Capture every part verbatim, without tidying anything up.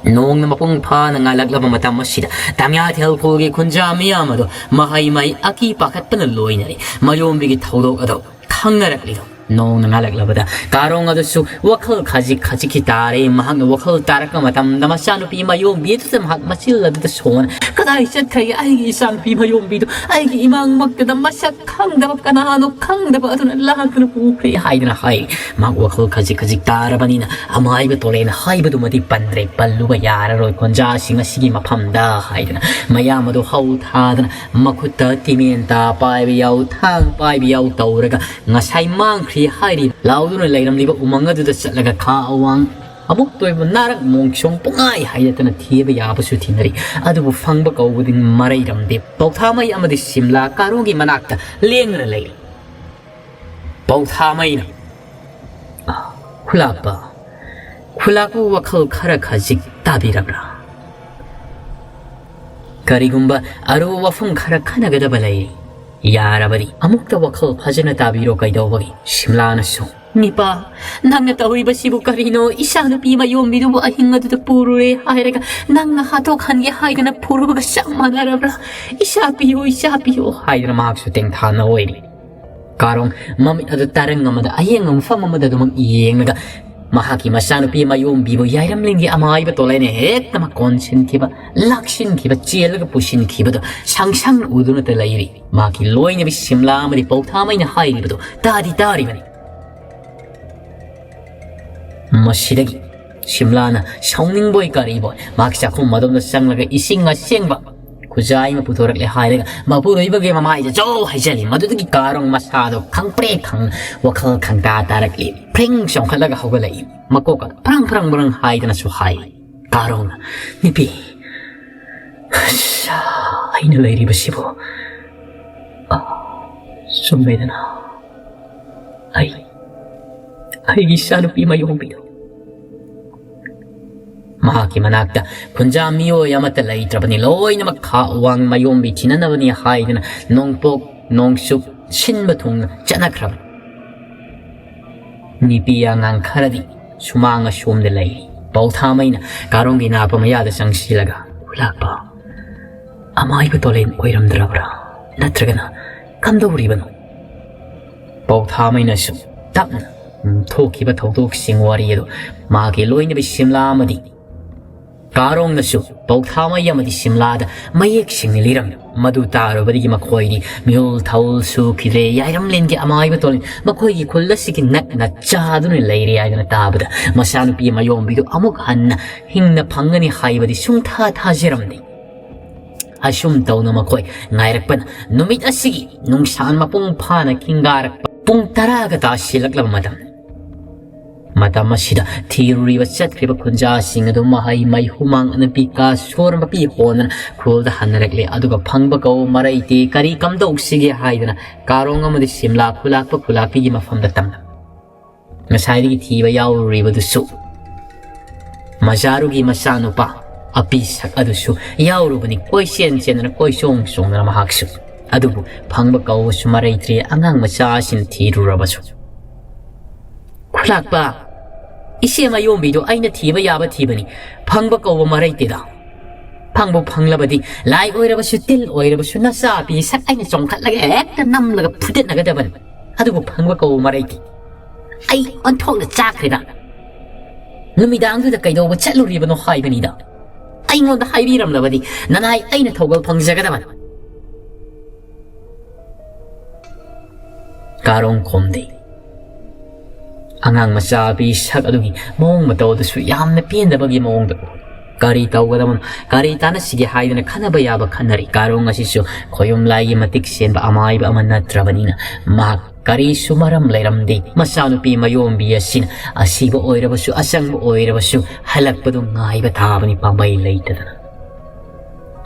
ꯅꯣꯡꯅ ꯃꯄꯨꯡ ꯐꯥꯅ ꯉꯥꯜꯂꯛꯂꯕ ꯃꯇꯝ ꯑꯁꯤꯗ ꯇꯥꯃꯤꯌꯥꯊꯦꯜ ꯈꯨꯜꯒꯤ ꯈꯨꯟꯖꯥ ꯃꯤꯌꯥꯝ ꯑꯗꯨ ꯃꯍꯩ ꯃꯍꯩ ꯑꯀꯤ ꯄꯥꯈꯠꯄꯅ ꯂꯣꯏꯅꯔꯤ꯫ ꯃꯌꯣꯝꯕꯤꯒꯤ ꯊꯧꯗꯣꯛ ꯑꯗꯨ ꯈꯪꯅꯔꯛꯂꯤꯗꯣ ꯅꯣꯡꯅ ꯉꯥꯜꯂꯛꯂꯕꯗ ꯀꯥꯔꯣꯡ ꯑꯗꯨꯁꯨ ꯋꯥꯈꯜ ꯈꯖꯤꯛ ꯈꯖꯤꯛꯀꯤ ꯇꯥꯔꯦ꯫ ꯃꯍꯥꯛꯅ ꯋꯥꯈꯜ ꯇꯥꯔꯛꯄ ꯃꯇꯝꯗ ꯃꯆꯥꯅꯨꯄꯤ ꯃꯌꯣꯝꯕꯤ ꯑꯗꯨꯗ ꯃꯍꯥꯛ ꯃꯆꯤꯜ ꯑꯗꯨꯗ ꯁꯣꯟꯅ, "ꯀꯗꯥꯏ ꯆꯠꯈ꯭ꯔꯒꯦ ꯑꯩꯒꯤ ꯏꯆꯥꯅꯨꯄꯤ ꯃꯌꯣꯝꯕꯤꯗꯨ? ꯑꯩꯒꯤ ꯏꯃꯥꯡꯃꯛꯇꯗ ꯃꯁꯛ ꯈꯪꯗꯕ, ꯀꯅꯥꯅꯣ ꯈꯪꯗꯕ ꯑꯗꯨꯅ ꯂꯥꯛꯇꯨꯅ ꯄꯨꯈ꯭ꯔꯦ" ꯍꯥꯏꯗꯨꯅ ꯍꯥꯏ꯫ ꯃꯍꯥꯛ ꯋꯥꯈꯜ ꯈꯖꯤꯛ ꯈꯖꯤꯛ ꯇꯥꯔꯕꯅꯤꯅ ꯑꯃꯥꯏꯕ ꯇꯣꯂꯦꯅ ꯍꯥꯏꯕꯗꯨꯃꯗꯤ ꯄꯟꯗ꯭ꯔꯦ, ꯄꯜꯂꯨꯕ ꯌꯥꯔꯔꯣꯏ ꯈꯣꯟꯖꯥꯁꯤꯡ ꯑꯁꯤꯒꯤ ꯃꯐꯝꯗ ꯍꯥꯏꯗꯅ ꯃꯌꯥꯝ ꯑꯗꯨ ꯍꯧ ꯊꯥꯗꯅ ꯃꯈꯨꯠꯇ ꯇꯤꯃꯦꯟꯇꯥ ꯄꯥꯏꯕ ꯌꯥꯎ, ꯊꯥꯡ ꯄꯥꯏꯕ ꯌꯥꯎ ꯇꯧꯔꯒ ꯉꯁꯥꯏ ꯃꯥꯡꯈ꯭ꯔꯦ ꯍꯥꯏꯔꯤ ꯂꯥꯎꯗꯨꯅ ꯂꯩꯔꯝꯂꯤꯕ ꯎꯃꯪ ꯑꯗꯨꯗ ꯆꯠꯂꯒ ꯈꯥ ꯑꯋꯥꯡ ꯑꯃꯨꯛꯇ ꯑꯣꯏꯕ ꯅꯥꯔꯛ ꯃꯣꯡꯁꯣꯡ ꯄꯨꯡꯉꯥꯏ ꯍꯥꯏꯗꯅ ꯊꯤꯕ ꯌꯥꯕꯁꯨ ꯊꯤꯅꯔꯤ꯫ ꯑꯗꯨꯕꯨ ꯐꯪꯕ ꯀꯧꯕꯗꯤ ꯃꯔꯩꯔꯝꯗꯦ꯫ ꯄꯧꯊꯥꯃꯩ ꯑꯃꯗꯤ ꯁꯤꯝꯂꯥ ꯀꯥꯔꯣꯡꯒꯤ ꯃꯅꯥꯛꯇ ꯂꯦꯡꯗꯨꯅ ꯂꯩꯔꯤ꯫ ꯄꯧꯊꯥꯃꯩꯅ, "ꯈꯨꯂꯥꯛꯄ, ꯈꯨꯂꯥꯛꯄ ꯋꯥꯈꯜ ꯈꯔ ꯈꯖꯤꯛ ꯇꯥꯕꯤꯔꯕ꯭ꯔꯥ? ꯀꯔꯤꯒꯨꯝꯕ ꯑꯔꯨꯕ ꯋꯥꯐꯝ ꯈꯔ ꯈꯟꯅꯒꯗꯕ ꯂꯩ꯫ ꯌꯥꯔꯕꯗꯤ ꯑꯃꯨꯛꯇ ꯋꯥꯈꯜ ꯐꯖꯅ ꯇꯥꯕꯤꯔꯣ ꯀꯩꯗꯧꯕꯒꯤ?" ꯁꯤꯝꯂꯥꯅꯁꯨ, "ꯅꯤꯄꯥ, ꯅꯪꯅ ꯇꯧꯔꯤꯕꯁꯤꯕꯨ ꯀꯔꯤꯅꯣ? ꯏꯆꯥꯅꯨꯄꯤ ꯃꯌꯣꯝꯕꯤꯗꯨꯕꯨ ꯑꯍꯤꯡ ꯑꯗꯨꯗ ꯄꯨꯔꯨꯔꯦ ꯍꯥꯏꯔꯒ ꯅꯪꯅ ꯍꯥꯠꯇꯣꯛꯍꯟꯒꯦ ꯍꯥꯏꯗꯅ ꯄꯨꯔꯨꯕꯒ ꯆꯞ ꯃꯥꯟꯅꯔꯕ꯭ꯔꯥ? ꯏꯆꯥ ꯄꯤꯌꯨ, ꯏꯆꯥ ꯄꯤꯌꯨ" ꯍꯥꯏꯗꯅ ꯃꯍꯥꯛꯁꯨ ꯇꯦꯡꯊꯥꯅ ꯑꯣꯏꯔꯤ꯫ ꯀꯥꯔꯣꯡ ꯃꯃꯤꯠ ꯑꯗꯨ ꯇꯔꯪ ꯑꯃꯗ ꯑꯌꯦꯡꯕ ꯃꯐꯝ ꯑꯃꯗ ꯑꯗꯨꯃꯛ ꯌꯦꯡꯂꯒ ꯃꯍꯥꯛꯀꯤ ꯃꯆꯥꯅꯨꯄꯤ ꯃꯌꯣꯝꯕꯤꯕꯨ ꯌꯥꯏꯔꯝꯂꯤꯡꯒꯤ ꯑꯃꯥꯏꯕ ꯇꯣꯂꯥꯏꯅ ꯍꯦꯛꯇ ꯃꯀꯣꯟꯁꯤꯟꯈꯤꯕ, ꯂꯥꯛꯁꯤꯟꯈꯤꯕ, ꯆꯦꯜꯂꯒ ꯄꯨꯁꯤꯟꯈꯤꯕꯗꯨ ꯁꯪ ꯁꯪꯅ ꯎꯗꯨꯅꯇ ꯂꯩꯔꯤ꯫ ꯃꯍꯥꯛꯀꯤ ꯂꯣꯏꯅꯕꯤ ꯁꯤꯝꯂꯥ ꯑꯃꯗꯤ ꯄꯧꯊꯥꯃꯩꯅ ꯍꯥꯏꯔꯤꯕꯗꯨ ꯇꯥꯗꯤ ꯇꯥꯔꯤꯕꯅꯤ꯫ ꯃꯁꯤꯗꯒꯤ ꯁꯤꯝꯂꯥꯅ ꯁꯥꯎꯅꯤꯡꯕꯣꯏ ꯀꯔꯤꯕꯣꯏ ꯃꯍꯥꯛ ꯆꯥꯛꯈꯨꯝ ꯑꯗꯣꯝꯗ ꯆꯪꯂꯒ ꯏꯁꯤꯡ ꯑꯁꯦꯡꯕ ꯈꯨꯖꯥꯏ ꯑꯃ ꯄꯨꯊꯣꯔꯛꯂꯦ ꯍꯥꯏꯔꯒ ꯃꯄꯨꯔꯣꯏꯕꯒꯤ ꯃꯃꯥꯏꯗ ꯖꯧ ꯍꯩꯖꯜꯂꯤ꯫ ꯃꯗꯨꯗꯒꯤ ꯀꯥꯔꯣꯡ ꯃꯁꯥꯗꯣ ꯈꯪꯄ꯭ꯔꯦꯛ ꯈꯪ ꯋꯥꯈꯜ ꯈꯪꯇꯥ ꯇꯥꯔꯛꯂꯤ꯫ ꯐ꯭ꯔꯤꯡ ꯆꯣꯡꯈꯠꯂꯒ ꯍꯧꯒꯠꯂꯛꯏ꯫ ꯃꯀꯣꯛ ꯑꯗꯨ ꯐ꯭ꯔꯪ ꯐ꯭ꯔꯪ ꯐ꯭ꯔꯪ ꯍꯥꯏꯗꯅꯁꯨ ꯍꯥꯏ꯫ ꯀꯥꯔꯣꯡꯅ, "ꯅꯨꯄꯤ, ꯑꯁ, ꯑꯩꯅ ꯂꯩꯔꯤꯕꯁꯤꯕꯨ, ꯑ, ꯆꯨꯝꯃꯦꯗꯅ꯫ ꯑꯩ, ꯑꯩꯒꯤ ꯏꯆꯥꯅꯨꯄꯤ ꯃꯌꯣꯝꯕꯤꯗꯣ"꯫ ꯃꯍꯥꯛꯀꯤ ꯃꯅꯥꯛꯇ ꯈꯨꯟꯖꯥ ꯃꯤꯑꯣꯏ ꯑꯃꯠꯇ ꯂꯩꯇ꯭ꯔꯕꯅꯤ꯫ ꯂꯣꯏꯅꯃꯛ ꯈꯥ ꯋꯥꯡ ꯃꯌꯣꯝꯕꯤ ꯊꯤꯅꯅꯕꯅꯤ ꯍꯥꯏꯗꯅ ꯅꯣꯡꯄꯣꯛ ꯅꯣꯡꯆꯨꯞ ꯁꯤꯟꯕ ꯊꯨꯡꯅ ꯆꯠꯅꯈ꯭ꯔꯕꯅꯤ꯫ ꯅꯨꯄꯤ ꯑꯉꯥꯡ ꯈꯔꯗꯤ ꯁꯨꯃꯥꯡ ꯑꯁꯣꯝꯗ ꯂꯩꯔꯤ꯫ ꯄꯧꯊꯥꯃꯩꯅ ꯀꯥꯔꯣꯡꯒꯤ ꯅꯥꯄ ꯃꯌꯥꯗ ꯆꯪꯁꯤꯜꯂꯒ, "ꯈꯨꯂꯥꯛꯄ, ꯑꯃꯥꯏꯕ ꯇꯣꯂꯦꯟ ꯑꯣꯏꯔꯝꯗ꯭ꯔꯕ꯭ꯔꯥ? ꯅꯠꯇ꯭ꯔꯒꯅ ꯀꯝꯗꯧꯔꯤꯕꯅꯣ?" ꯄꯧꯊꯥꯃꯩꯅꯁꯨ ꯇꯞꯅ, ꯎꯝ, ꯊꯣꯛꯈꯤꯕ ꯊꯧꯗꯣꯛꯁꯤꯡ ꯋꯥꯔꯤ ꯑꯗꯨ ꯃꯥꯒꯤ ꯂꯣꯏꯅꯕꯤ ꯁꯤꯝꯂꯥ ꯑꯃꯗꯤ ꯀꯥꯔꯣꯡꯅꯁꯨ ꯄꯧꯊꯥꯃꯩ ꯑꯃꯗꯤ ꯁꯤꯝꯂꯥꯗ ꯃꯌꯦꯛ ꯁꯦꯡꯅ ꯂꯤꯔꯝꯃꯤ꯫ ꯃꯗꯨ ꯇꯥꯔꯨꯕꯗꯒꯤ ꯃꯈꯣꯏꯗꯤ ꯃꯤꯍꯨꯜ ꯊꯧꯍꯨꯜ ꯁꯨꯈꯤꯗ꯭ꯔꯦ꯫ ꯌꯥꯏꯔꯝꯂꯦꯟꯒꯤ ꯑꯃꯥꯏꯕ ꯇꯣꯂꯦꯟ ꯃꯈꯣꯏꯒꯤ ꯈꯨꯜ ꯑꯁꯤꯒꯤ ꯅꯛꯅ ꯆꯥꯗꯨꯅ ꯂꯩꯔꯦ ꯍꯥꯏꯗꯅ ꯇꯥꯕꯗ ꯃꯆꯥꯅꯨꯄꯤ ꯃꯌꯣꯝꯕꯤꯗꯨ ꯑꯃꯨꯛ ꯍꯟꯅ ꯍꯤꯡꯅ ꯐꯪꯒꯅꯤ ꯍꯥꯏꯕꯗꯤ ꯁꯨꯡꯊꯥ ꯊꯥꯖꯔꯝꯗꯦ꯫ ꯑꯁꯨꯝ ꯇꯧꯅ ꯃꯈꯣꯏ ꯉꯥꯏꯔꯛꯄꯅ ꯅꯨꯃꯤꯠ ꯑꯁꯤꯒꯤ ꯅꯨꯡꯁꯥ ꯃꯄꯨꯡ ꯐꯥꯅ ꯈꯤꯡꯒꯥꯔꯛꯄ ꯄꯨꯡ ꯇꯔꯥꯒ ꯇꯥꯁꯤꯜꯂꯛꯂꯕ ꯃꯇꯝ꯫ ꯃꯇꯝ ꯑꯁꯤꯗ ꯊꯤꯔꯨꯔꯤꯕ ꯆꯠꯈ꯭ꯔꯤꯕ ꯈꯨꯟꯖꯥꯁꯤꯡ ꯑꯗꯨ ꯃꯍꯩ ꯃꯩꯍꯨꯃꯥꯡ ꯑꯅ ꯄꯤꯀꯥ ꯁꯣꯔ ꯃꯄꯤ ꯍꯣꯟꯗꯅ ꯈꯨꯜꯗ ꯍꯟꯅꯔꯛꯂꯦ꯫ ꯑꯗꯨꯒ ꯐꯪꯕ ꯀꯧꯕ ꯃꯔꯩꯇꯦ, ꯀꯔꯤ ꯀꯝꯗꯧꯁꯤꯒꯦ ꯍꯥꯏꯗꯅ ꯀꯥꯔꯣꯡ ꯑꯃꯗꯤ ꯁꯤꯝꯂꯥ ꯈꯨꯂꯥꯛꯄ ꯈꯨꯂꯥꯛꯄꯤꯒꯤ ꯃꯐꯝꯗ ꯇꯝꯂꯝꯃꯤ꯫ ꯉꯁꯥꯏꯗꯒꯤ ꯊꯤꯕ ꯌꯥꯎꯔꯨꯔꯤꯕꯗꯨꯁꯨ ꯃꯖꯥꯔꯨꯒꯤ ꯃꯆꯥꯅꯨꯄꯥ ꯑꯄꯤ ꯁꯛ ꯑꯗꯨꯁꯨ ꯌꯥꯎꯔꯨꯕꯅꯤ꯫ ꯀꯣꯏꯆꯦꯟ ꯆꯦꯟꯗꯅ, ꯀꯣꯏꯆꯣꯡ ꯆꯣꯡꯗꯅ ꯃꯍꯥꯛꯁꯨ꯫ ꯑꯗꯨꯕꯨ ꯐꯪꯕ ꯀꯧꯕꯁꯨ ꯃꯔꯩꯇ꯭ꯔꯦ꯫ ꯑꯉꯥꯡ ꯃꯆꯥ ꯑꯁꯤꯅ ꯊꯤꯔꯨꯔꯕꯁꯨ꯫ "ꯈꯨꯂꯥꯛꯄ, ꯏꯆꯦ ꯃꯌꯣꯝꯕꯤꯗꯣ ꯑꯩꯅ ꯊꯤꯕ ꯌꯥꯕ ꯊꯤꯕꯅꯤ꯫ ꯐꯪꯕ ꯀꯧꯕ ꯃꯔꯩꯇꯦꯗ꯫ ꯐꯪꯕꯨ ꯐꯪꯂꯕꯗꯤ ꯂꯥꯏ ꯑꯣꯏꯔꯕꯁꯨ ꯇꯤꯜ ꯑꯣꯏꯔꯕꯁꯨ ꯅꯆꯥ ꯑꯄꯤ ꯁꯛ ꯑꯩꯅ ꯆꯣꯡꯈꯠꯂꯒ ꯍꯦꯛꯇ ꯅꯝꯂꯒ ꯐꯨꯗꯠꯅꯒꯗꯕꯅꯤ꯫ ꯑꯗꯨꯕꯨ ꯐꯪꯕ ꯀꯧꯕ ꯃꯔꯩꯇꯦ꯫ ꯑꯩ ꯑꯣꯟꯊꯣꯛꯅ ꯆꯥꯛꯈ꯭ꯔꯦꯗ꯫ ꯅꯨꯃꯤꯗꯥꯡꯗꯨꯗ ꯀꯩꯗꯧꯕ ꯆꯠꯂꯨꯔꯤꯕꯅꯣ ꯍꯥꯏꯕꯅꯤꯗ꯫ ꯑꯩꯉꯣꯟꯗ ꯍꯥꯏꯕꯤꯔꯝꯂꯕꯗꯤ ꯅꯅꯥꯏ ꯑꯩꯅ ꯊꯧꯒꯜ ꯐꯪꯖꯒꯗꯕꯅꯤ꯫" ꯀꯥꯔꯣꯡ ꯈꯣꯝꯗꯦ꯫ ꯑꯉꯥꯡ ꯃꯆꯥ ꯑꯄꯤ ꯁꯛ ꯑꯗꯨꯒꯤ ꯃꯑꯣꯡ ꯃꯇꯧ ꯑꯗꯨꯁꯨ ꯌꯥꯝꯅ ꯄꯦꯟꯗꯕꯒꯤ ꯃꯑꯣꯡꯗ ꯎꯏ꯫ ꯀꯔꯤ ꯇꯧꯒꯗꯕꯅꯣ, ꯀꯔꯤ ꯇꯥꯟꯅꯁꯤꯒꯦ ꯍꯥꯏꯗꯅ ꯈꯟꯅꯕ ꯌꯥꯕ ꯈꯟꯅꯔꯤ꯫ ꯀꯥꯔꯣꯡ ꯑꯁꯤꯁꯨ ꯈꯣꯌꯨꯝ ꯂꯥꯏꯒꯤ ꯃꯇꯤꯛ ꯆꯦꯟꯕ ꯑꯃꯥꯏꯕ ꯑꯃ ꯅꯠꯇ꯭ꯔꯕꯅꯤꯅ ꯃꯍꯥꯛ ꯀꯔꯤꯁꯨ ꯃꯔꯝ ꯂꯩꯔꯝꯗꯦ꯫ ꯃꯆꯥꯅꯨꯄꯤ ꯃꯌꯣꯝꯕꯤ ꯑꯁꯤꯅ ꯑꯁꯤꯕ ꯑꯣꯏꯔꯕꯁꯨ, ꯑꯆꯪꯕ ꯑꯣꯏꯔꯕꯁꯨ, ꯍꯜꯂꯛꯄꯗꯨ ꯉꯥꯏꯕ ꯇꯥꯕꯅꯤ ꯄꯥꯝꯕꯩ ꯂꯩꯇꯗꯅ꯫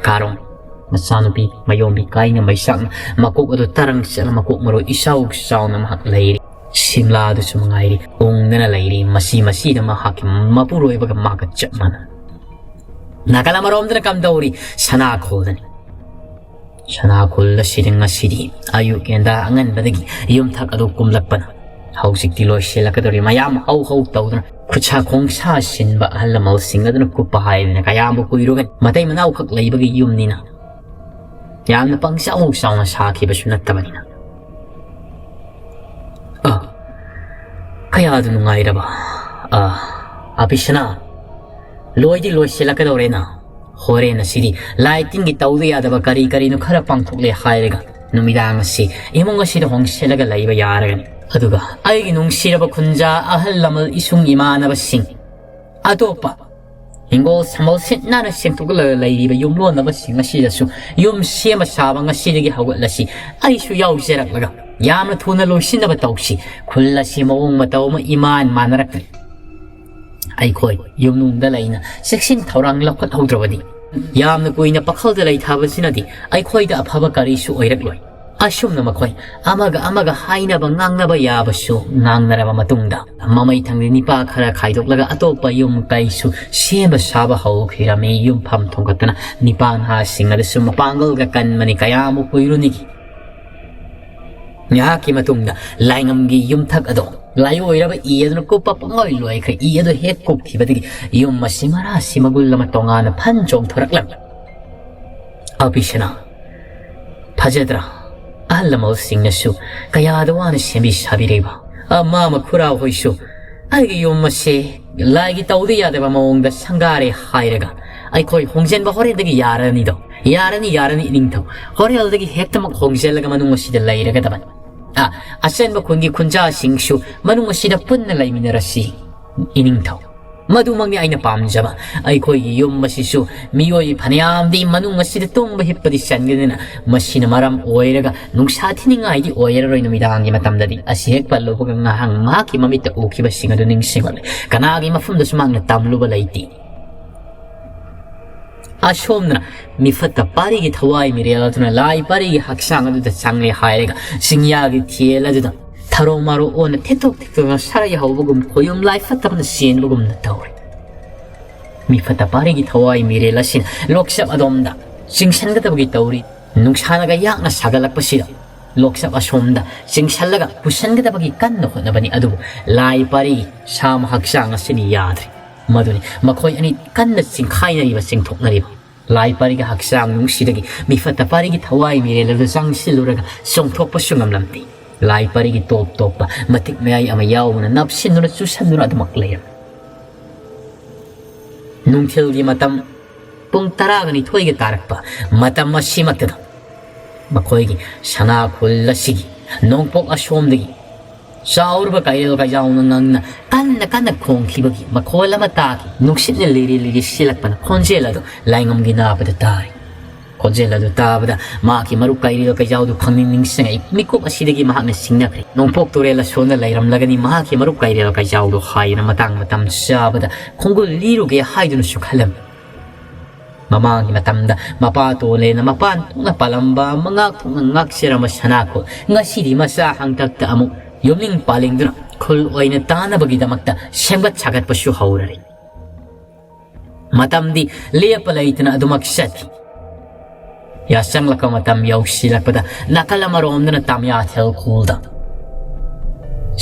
ꯀꯥꯔꯣꯡ ꯃꯆꯥꯅꯨꯄꯤ ꯃꯌꯣꯝꯕꯤ ꯀꯥꯏꯅ ꯃꯩꯁꯥꯛꯅ ꯃꯀꯣꯛ ꯑꯗꯨ ꯇꯔꯪ ꯆꯠꯂ ꯃꯀꯣꯛ ꯃꯔꯨ ꯏꯆꯥꯎ ꯆꯥꯎꯅ ꯃꯍꯥꯛ ꯂꯩꯔꯤ꯫ ꯁꯤꯝꯂꯥꯗꯨꯁꯨ ꯃꯉꯥꯏꯔꯤ, ꯎꯪꯗꯅ ꯂꯩꯔꯤ꯫ ꯃꯁꯤ ꯃꯁꯤꯗ ꯃꯍꯥꯛꯀꯤ ꯃꯄꯨꯔꯣꯏꯕꯒ ꯃꯥꯒ ꯆꯞ ꯃꯥꯟꯅ꯫ ꯅꯥꯀꯜ ꯑꯃꯔꯣꯝꯗꯅ ꯀꯝꯗꯧꯔꯤ? ꯁꯅꯥꯈꯣꯜꯗꯅꯤ꯫ ꯁꯅꯥꯈꯣꯜ ꯑꯁꯤꯗ ꯉꯁꯤꯗꯤ ꯑꯌꯨꯛ ꯉꯟꯇꯥ ꯑꯉꯟꯕꯗꯒꯤ ꯌꯨꯝꯊꯛ ꯑꯗꯨ ꯀꯨꯝꯂꯛꯄꯅ ꯍꯧꯖꯤꯛꯇꯤ ꯂꯣꯏꯁꯤꯜꯂꯛꯀꯗꯧꯔꯤ꯫ ꯃꯌꯥꯝ ꯍꯧ ꯍꯧ ꯇꯧꯗꯨꯅ ꯈꯨꯠꯁꯥ ꯈꯣꯡꯁꯥ ꯁꯤꯟꯕ ꯑꯍꯜ ꯂꯃꯟꯁꯤꯡ ꯑꯗꯨꯅ ꯀꯨꯞꯄ ꯍꯥꯏꯗꯅ ꯀꯌꯥꯝꯕꯨ ꯀꯨꯏꯔꯨꯒꯅꯤ? ꯃꯇꯩ ꯃꯅꯥꯎꯈꯛ ꯂꯩꯕꯒꯤ ꯌꯨꯝꯅꯤꯅ ꯌꯥꯝꯅ ꯄꯪꯆꯥꯎ ꯆꯥꯎꯅ ꯁꯥꯈꯤꯕꯁꯨ ꯅꯠꯇꯕꯅꯤꯅ꯫ ꯑ, ꯀꯌꯥꯗ ꯅꯨꯡꯉꯥꯏꯔꯕ꯫ ꯑ, ꯑꯕꯤꯁꯅꯥ, ꯂꯣꯏꯗꯤ ꯂꯣꯏꯁꯤꯜꯂꯛꯀꯗꯧꯔꯦꯅ꯫ ꯍꯣꯔꯦꯟ ꯑꯁꯤꯗꯤ ꯂꯥꯏ ꯇꯤꯟꯒꯤ ꯇꯧꯗ ꯌꯥꯗꯕ ꯀꯔꯤ ꯀꯔꯤꯅꯣ ꯈꯔ ꯄꯥꯡꯊꯣꯛꯂꯦ ꯍꯥꯏꯔꯒ ꯅꯨꯃꯤꯗꯥꯡ ꯑꯁꯤ ꯏꯃꯨꯡ ꯑꯁꯤꯗ ꯍꯣꯡꯁꯤꯜꯂꯒ ꯂꯩꯕ ꯌꯥꯔꯒꯅꯤ꯫ ꯑꯗꯨꯒ ꯑꯩꯒꯤ ꯅꯨꯡꯁꯤꯔꯕ ꯈꯨꯟꯖꯥ ꯑꯍꯜ ꯂꯃꯟ ꯏꯁꯨꯡ ꯏꯃꯥꯟꯅꯕꯁꯤꯡ, ꯑꯇꯣꯞꯄ ꯍꯤꯡꯒꯣꯜ ꯁꯝꯕꯜ ꯁꯤꯠ ꯅꯥꯟꯅ ꯁꯦꯡꯗꯣꯛꯂꯒ ꯂꯩꯔꯤꯕ ꯌꯨꯝꯂꯣꯟꯅꯕꯁꯤꯡ ꯑꯁꯤꯗꯁꯨ ꯌꯨꯝ ꯁꯦꯝꯕ ꯁꯥꯕ ꯉꯁꯤꯗꯒꯤ ꯍꯧꯒꯠꯂꯁꯤ꯫ ꯑꯩꯁꯨ ꯌꯥꯎꯖꯔꯛꯂꯒ ꯌꯥꯝꯅ ꯊꯨꯅ ꯂꯣꯏꯁꯤꯟꯅꯕ ꯇꯧꯁꯤ꯫ ꯈꯨꯜ ꯑꯁꯤ ꯃꯑꯣꯡ ꯃꯇꯧ ꯑꯃ ꯏꯃꯥꯟ ꯃꯥꯟꯅꯔꯛꯇ꯭ꯔꯦ꯫ ꯑꯩꯈꯣꯏ ꯌꯨꯝꯅꯨꯡꯗ ꯂꯩꯅ ꯆꯦꯛꯁꯤꯟ ꯊꯧꯔꯥꯡ ꯂꯧꯈꯠꯍꯧꯗ꯭ꯔꯕꯗꯤ ꯌꯥꯝꯅ ꯀꯨꯏꯅ ꯄꯥꯈꯜꯗ ꯂꯩꯊꯕꯁꯤꯅꯗꯤ ꯑꯩꯈꯣꯏꯗ ꯑꯐꯕ ꯀꯔꯤꯁꯨ ꯑꯣꯏꯔꯛꯂꯣꯏ꯫ ꯑꯁꯨꯝꯅ ꯃꯈꯣꯏ ꯑꯃꯒ ꯑꯃꯒ ꯍꯥꯏꯅꯕ ꯉꯥꯡꯅꯕ ꯌꯥꯕꯁꯨ ꯉꯥꯡꯅꯔꯕ ꯃꯇꯨꯡꯗ, ꯃꯃꯩ ꯊꯪꯗ ꯅꯤꯄꯥ ꯈꯔ ꯈꯥꯏꯗꯣꯛꯂꯒ ꯑꯇꯣꯞꯄ ꯌꯨꯝ ꯀꯩꯁꯨ ꯁꯦꯝꯕ ꯁꯥꯕ ꯍꯧꯈꯤꯔꯝꯃꯤ꯫ ꯌꯨꯝꯐꯝ ꯊꯣꯡꯒꯠꯇꯅ ꯅꯤꯄꯥ ꯅꯍꯥꯁꯤꯡ ꯑꯗꯨꯁꯨ ꯃꯄꯥꯡꯒꯜꯒ ꯀꯟꯕꯅꯤ꯫ ꯀꯌꯥꯃꯨꯛ ꯀꯨꯏꯔꯨꯅꯤꯒꯤ? ꯉꯥꯏꯍꯥꯛꯀꯤ ꯃꯇꯨꯡꯗ ꯂꯥꯏꯉꯝꯒꯤ ꯌꯨꯝꯊꯛ ꯑꯗꯣ ꯂꯥꯏꯑꯣꯏꯔꯕ ꯏ ꯑꯗꯨꯅ ꯀꯨꯞꯄ ꯄꯨꯡꯂꯣꯏ ꯂꯣꯏꯈ꯭ꯔꯦ꯫ ꯏ ꯑꯗꯨ ꯍꯦꯛ ꯀꯨꯞꯈꯤꯕꯗꯒꯤ ꯌꯨꯝ ꯑꯁꯤ ꯃꯔꯥꯁꯤ ꯃꯒꯨꯜ ꯑꯃ ꯇꯣꯉꯥꯟꯅ ꯐꯟ ꯆꯣꯡꯊꯣꯔꯛꯂꯝꯃꯤ꯫ ꯑꯕꯤꯁꯅꯥ, ꯐꯖꯗ꯭ꯔꯥ? ꯑꯍꯜ ꯂꯃꯟꯁꯤꯡꯅꯁꯨ ꯀꯌꯥꯗ ꯋꯥꯅ ꯁꯦꯝꯕꯤ ꯁꯥꯕꯤꯔꯤꯕ꯫ ꯑ, ꯃꯥꯃ ꯈꯨꯔꯥ ꯍꯣꯏꯁꯨ ꯑꯩꯒꯤ ꯌꯨꯝ ꯑꯁꯦ ꯂꯥꯏꯒꯤ ꯇꯧꯗ ꯌꯥꯗꯕ ꯃꯑꯣꯡꯗ ꯁꯪꯒꯥꯔꯦ ꯍꯥꯏꯔꯒ ꯑꯩꯈꯣꯏ ꯍꯣꯡꯖꯤꯟꯕ ꯍꯣꯔꯦꯟꯗꯒꯤ ꯌꯥꯔꯅꯤꯗꯣ꯫ ꯌꯥꯔꯅꯤ, ꯌꯥꯔꯅꯤ ꯏꯅꯤꯡꯊꯧ꯫ ꯍꯣꯔꯦꯜꯗꯒꯤ ꯍꯦꯛꯇꯃꯛ ꯍꯣꯡꯖꯤꯜꯂꯒ ꯃꯅꯨꯡ ꯑꯁꯤꯗ ꯂꯩꯔꯒꯗꯕꯅꯤ꯫ ꯑ, ꯑꯆꯟꯕ ꯈꯨꯟꯒꯤ ꯈꯨꯟꯖꯥꯁꯤꯡꯁꯨ ꯃꯅꯨꯡ ꯑꯁꯤꯗ ꯄꯨꯟꯅ ꯂꯩꯃꯤꯟꯅꯔꯁꯤ ꯏꯅꯤꯡꯊꯧ꯫ ꯃꯗꯨꯃꯛꯅꯤ ꯑꯩꯅ ꯄꯥꯝꯖꯕ꯫ ꯑꯩꯈꯣꯏꯒꯤ ꯌꯨꯝ ꯑꯁꯤꯁꯨ ꯃꯤꯑꯣꯏ ꯐꯅꯌꯥꯝꯗꯤ ꯃꯅꯨꯡ ꯑꯁꯤꯗ ꯇꯨꯝꯕ ꯍꯤꯞꯄꯗꯤ ꯆꯟꯒꯅꯤꯅ, ꯃꯁꯤꯅ ꯃꯔꯝ ꯑꯣꯏꯔꯒ ꯅꯨꯡꯁꯥ ꯊꯤꯅꯤꯡꯉꯥꯏꯗꯤ ꯑꯣꯏꯔꯔꯣꯏ ꯅꯨꯃꯤꯗꯥꯡꯒꯤ ꯃꯇꯝꯗꯗꯤ꯫ ꯑꯁꯤ ꯍꯦꯛ ꯄꯜꯂꯨꯕꯒ ꯉꯥꯏꯍꯥꯛ ꯃꯍꯥꯛꯀꯤ ꯃꯃꯤꯠꯇ ꯎꯈꯤꯕꯁꯤꯡ ꯑꯗꯨ ꯅꯤꯡꯁꯤꯡꯂꯛꯂꯦ꯫ ꯀꯅꯥꯒꯤ ꯃꯐꯝꯗꯁꯨ ꯃꯍꯥꯛꯅ ꯇꯝꯂꯨꯕ ꯂꯩꯇꯦ꯫ ꯑꯁꯣꯝꯗꯅ ꯃꯤꯐꯠꯇ ꯄꯥꯔꯤꯒꯤ ꯊꯋꯥꯏ ꯃꯤꯔꯦꯜ ꯑꯗꯨꯅ ꯂꯥꯏ ꯄꯥꯔꯤꯒꯤ ꯍꯛꯆꯥꯡ ꯑꯗꯨꯗ ꯆꯪꯂꯦ ꯍꯥꯏꯔꯒ ꯆꯤꯡꯌꯥꯒꯤ ꯊꯦꯜ ꯑꯗꯨꯗ ꯊꯔꯣ ꯃꯥꯔꯣ ꯑꯣꯟꯅ ꯊꯦꯠꯇꯣꯛ ꯊꯦꯛꯇꯣꯛꯅ ꯁꯔꯩ ꯍꯧꯕꯒꯨꯝ ꯈꯣꯌꯨꯝ ꯂꯥꯏ ꯐꯠꯇꯕꯅ ꯆꯦꯟꯕꯒꯨꯝꯅ ꯇꯧꯔꯦ꯫ ꯃꯤꯐꯠꯇ ꯄꯥꯔꯤꯒꯤ ꯊꯋꯥꯏ ꯃꯤꯔꯦꯜ ꯑꯁꯤꯅ ꯂꯣꯛꯆꯞ ꯑꯗꯣꯝꯗ ꯆꯤꯡꯁꯤꯟꯒꯗꯕꯒꯤ ꯇꯧꯔꯤ꯫ ꯅꯨꯡꯁꯥꯅꯒ ꯌꯥꯛꯅ ꯁꯥꯒꯠꯂꯛꯄꯁꯤꯗ ꯂꯣꯛꯁꯞ ꯑꯁꯣꯝꯗ ꯆꯤꯡꯁꯜꯂꯒ ꯄꯨꯁꯟꯒꯗꯕꯒꯤ ꯀꯟꯅ ꯍꯣꯠꯅꯕꯅꯤ꯫ ꯑꯗꯨꯕꯨ ꯂꯥꯏ ꯄꯥꯔꯤꯒꯤ ꯁꯥꯃ ꯍꯛꯆꯥꯡ ꯑꯁꯤꯅ ꯌꯥꯗ꯭ꯔꯦ꯫ ꯃꯗꯨꯅꯤ ꯃꯈꯣꯏ ꯑꯅꯤ ꯀꯟꯅ ꯆꯤꯡꯈꯥꯏꯅꯔꯤꯕ, ꯆꯤꯡꯊꯣꯛꯅꯔꯤꯕ꯫ ꯂꯥꯏ ꯄꯥꯔꯤꯒꯤ ꯍꯛꯆꯥꯡ ꯅꯨꯡꯁꯤꯗꯒꯤ ꯃꯤꯐꯠꯇ ꯄꯥꯔꯤꯒꯤ ꯊꯋꯥꯏ ꯃꯤꯔꯦꯜ ꯑꯗꯨ ꯆꯪꯁꯤꯜꯂꯨꯔꯒ ꯆꯣꯡꯊꯣꯛꯄꯁꯨ ꯉꯝꯂꯝꯗꯦ꯫ ꯂꯥꯏ ꯄꯥꯔꯤꯒꯤ ꯇꯣꯞ ꯇꯣꯞꯄ ꯃꯇꯤꯛ ꯃꯌꯥꯏ ꯑꯃ ꯌꯥꯎꯕꯅ ꯅꯞꯁꯤꯟꯗꯨꯅ ꯆꯨꯁꯟꯗꯨꯅ ꯑꯗꯨꯃꯛ ꯂꯩꯔꯝꯃꯤ꯫ ꯅꯨꯡꯊꯤꯜꯒꯤ ꯃꯇꯝ ꯄꯨꯡ ꯇꯔꯥꯒ ꯅꯤꯊꯣꯏꯒ ꯇꯥꯔꯛꯄ ꯃꯇꯝ ꯑꯁꯤꯃꯛꯇꯗ ꯃꯈꯣꯏꯒꯤ ꯁꯅꯥ ꯈꯨꯜ ꯑꯁꯤꯒꯤ ꯅꯣꯡꯄꯣꯛ ꯑꯁꯣꯝꯗꯒꯤ ꯆꯥꯎꯔꯕ ꯀꯩꯔꯦꯜ ꯀꯩꯖꯥꯎꯅ ꯉꯪꯅ ꯀꯟꯅ ꯀꯟꯅ ꯈꯣꯡꯈꯤꯕꯒꯤ ꯃꯈꯣꯜ ꯑꯃ ꯇꯥꯈꯤ꯫ ꯅꯨꯡꯁꯤꯠꯅ ꯂꯤꯔꯤ ꯂꯤꯔꯤ ꯁꯤꯜꯂꯛꯄꯅ ꯈꯣꯟꯖꯦꯜ ꯑꯗꯨ ꯂꯥꯏꯉꯝꯒꯤ ꯅꯥꯕꯗ ꯇꯥꯔꯤ꯫ ꯈꯣꯟꯖꯦꯜ ꯑꯗꯨ ꯇꯥꯕꯗ ꯃꯍꯥꯛꯀꯤ ꯃꯔꯨꯞ ꯀꯩꯔꯦꯜ ꯀꯩꯖꯥꯎꯗꯨ ꯈꯪꯅꯤꯡ ꯅꯤꯡꯁꯤꯡꯉꯛꯏ꯫ ꯃꯤꯀꯨꯞ ꯑꯁꯤꯗꯒꯤ ꯃꯍꯥꯛꯅ ꯁꯤꯡꯅꯈ꯭ꯔꯦ꯫ ꯅꯣꯡꯄꯣꯛ ꯇꯨꯔꯦꯜ ꯑꯁꯣꯝꯗ ꯂꯩꯔꯝꯂꯒꯅꯤ ꯃꯍꯥꯛꯀꯤ ꯃꯔꯨꯞ ꯀꯩꯔꯦꯜ ꯀꯩꯖꯥꯎꯗꯨ ꯍꯥꯏꯗꯨꯅ ꯃꯇꯥꯡ ꯃꯇꯝ ꯆꯥꯕꯗ ꯈꯣꯡꯒꯨꯜ ꯂꯤꯔꯨꯒꯦ ꯍꯥꯏꯗꯨꯅꯁꯨ ꯈꯜꯂꯝꯃꯤ꯫ ꯃꯃꯥꯡꯒꯤ ꯃꯇꯝꯗ ꯃꯄꯥ ꯇꯣꯜꯂꯦꯅ ꯃꯄꯥꯟ ꯊꯣꯛꯅ ꯄꯥꯜꯂꯝꯕ, ꯃꯉꯥꯛ ꯊꯣꯛꯅ ꯉꯥꯛꯆꯔꯝꯕ ꯁꯅꯥꯈꯣꯜ ꯉꯁꯤꯗꯤ ꯃꯆꯥ ꯍꯪꯇꯛꯇ ꯑꯃꯨꯛ ꯌꯨꯝꯅꯤꯡ ꯄꯥꯜꯂꯤꯡꯗꯨꯅ ꯈꯨꯜ ꯑꯣꯏꯅ ꯇꯥꯅꯕꯒꯤꯗꯃꯛꯇ ꯁꯦꯝꯒꯠ ꯁꯥꯒꯠꯄꯁꯨ ꯍꯧꯔꯔꯤ꯫ ꯃꯇꯝꯗꯤ ꯂꯦꯞꯄ ꯂꯩꯇꯅ ꯑꯗꯨꯃꯛ ꯆꯠꯈꯤ꯫ ꯌꯥꯆꯪꯂꯛꯄ ꯃꯇꯝ ꯌꯧꯁꯤꯜꯂꯛꯄꯗ ꯅꯥꯀꯜ ꯑꯃꯔꯣꯝꯗꯅ ꯇꯥꯃꯤꯌꯥꯊꯦꯜ ꯈꯨꯜꯗ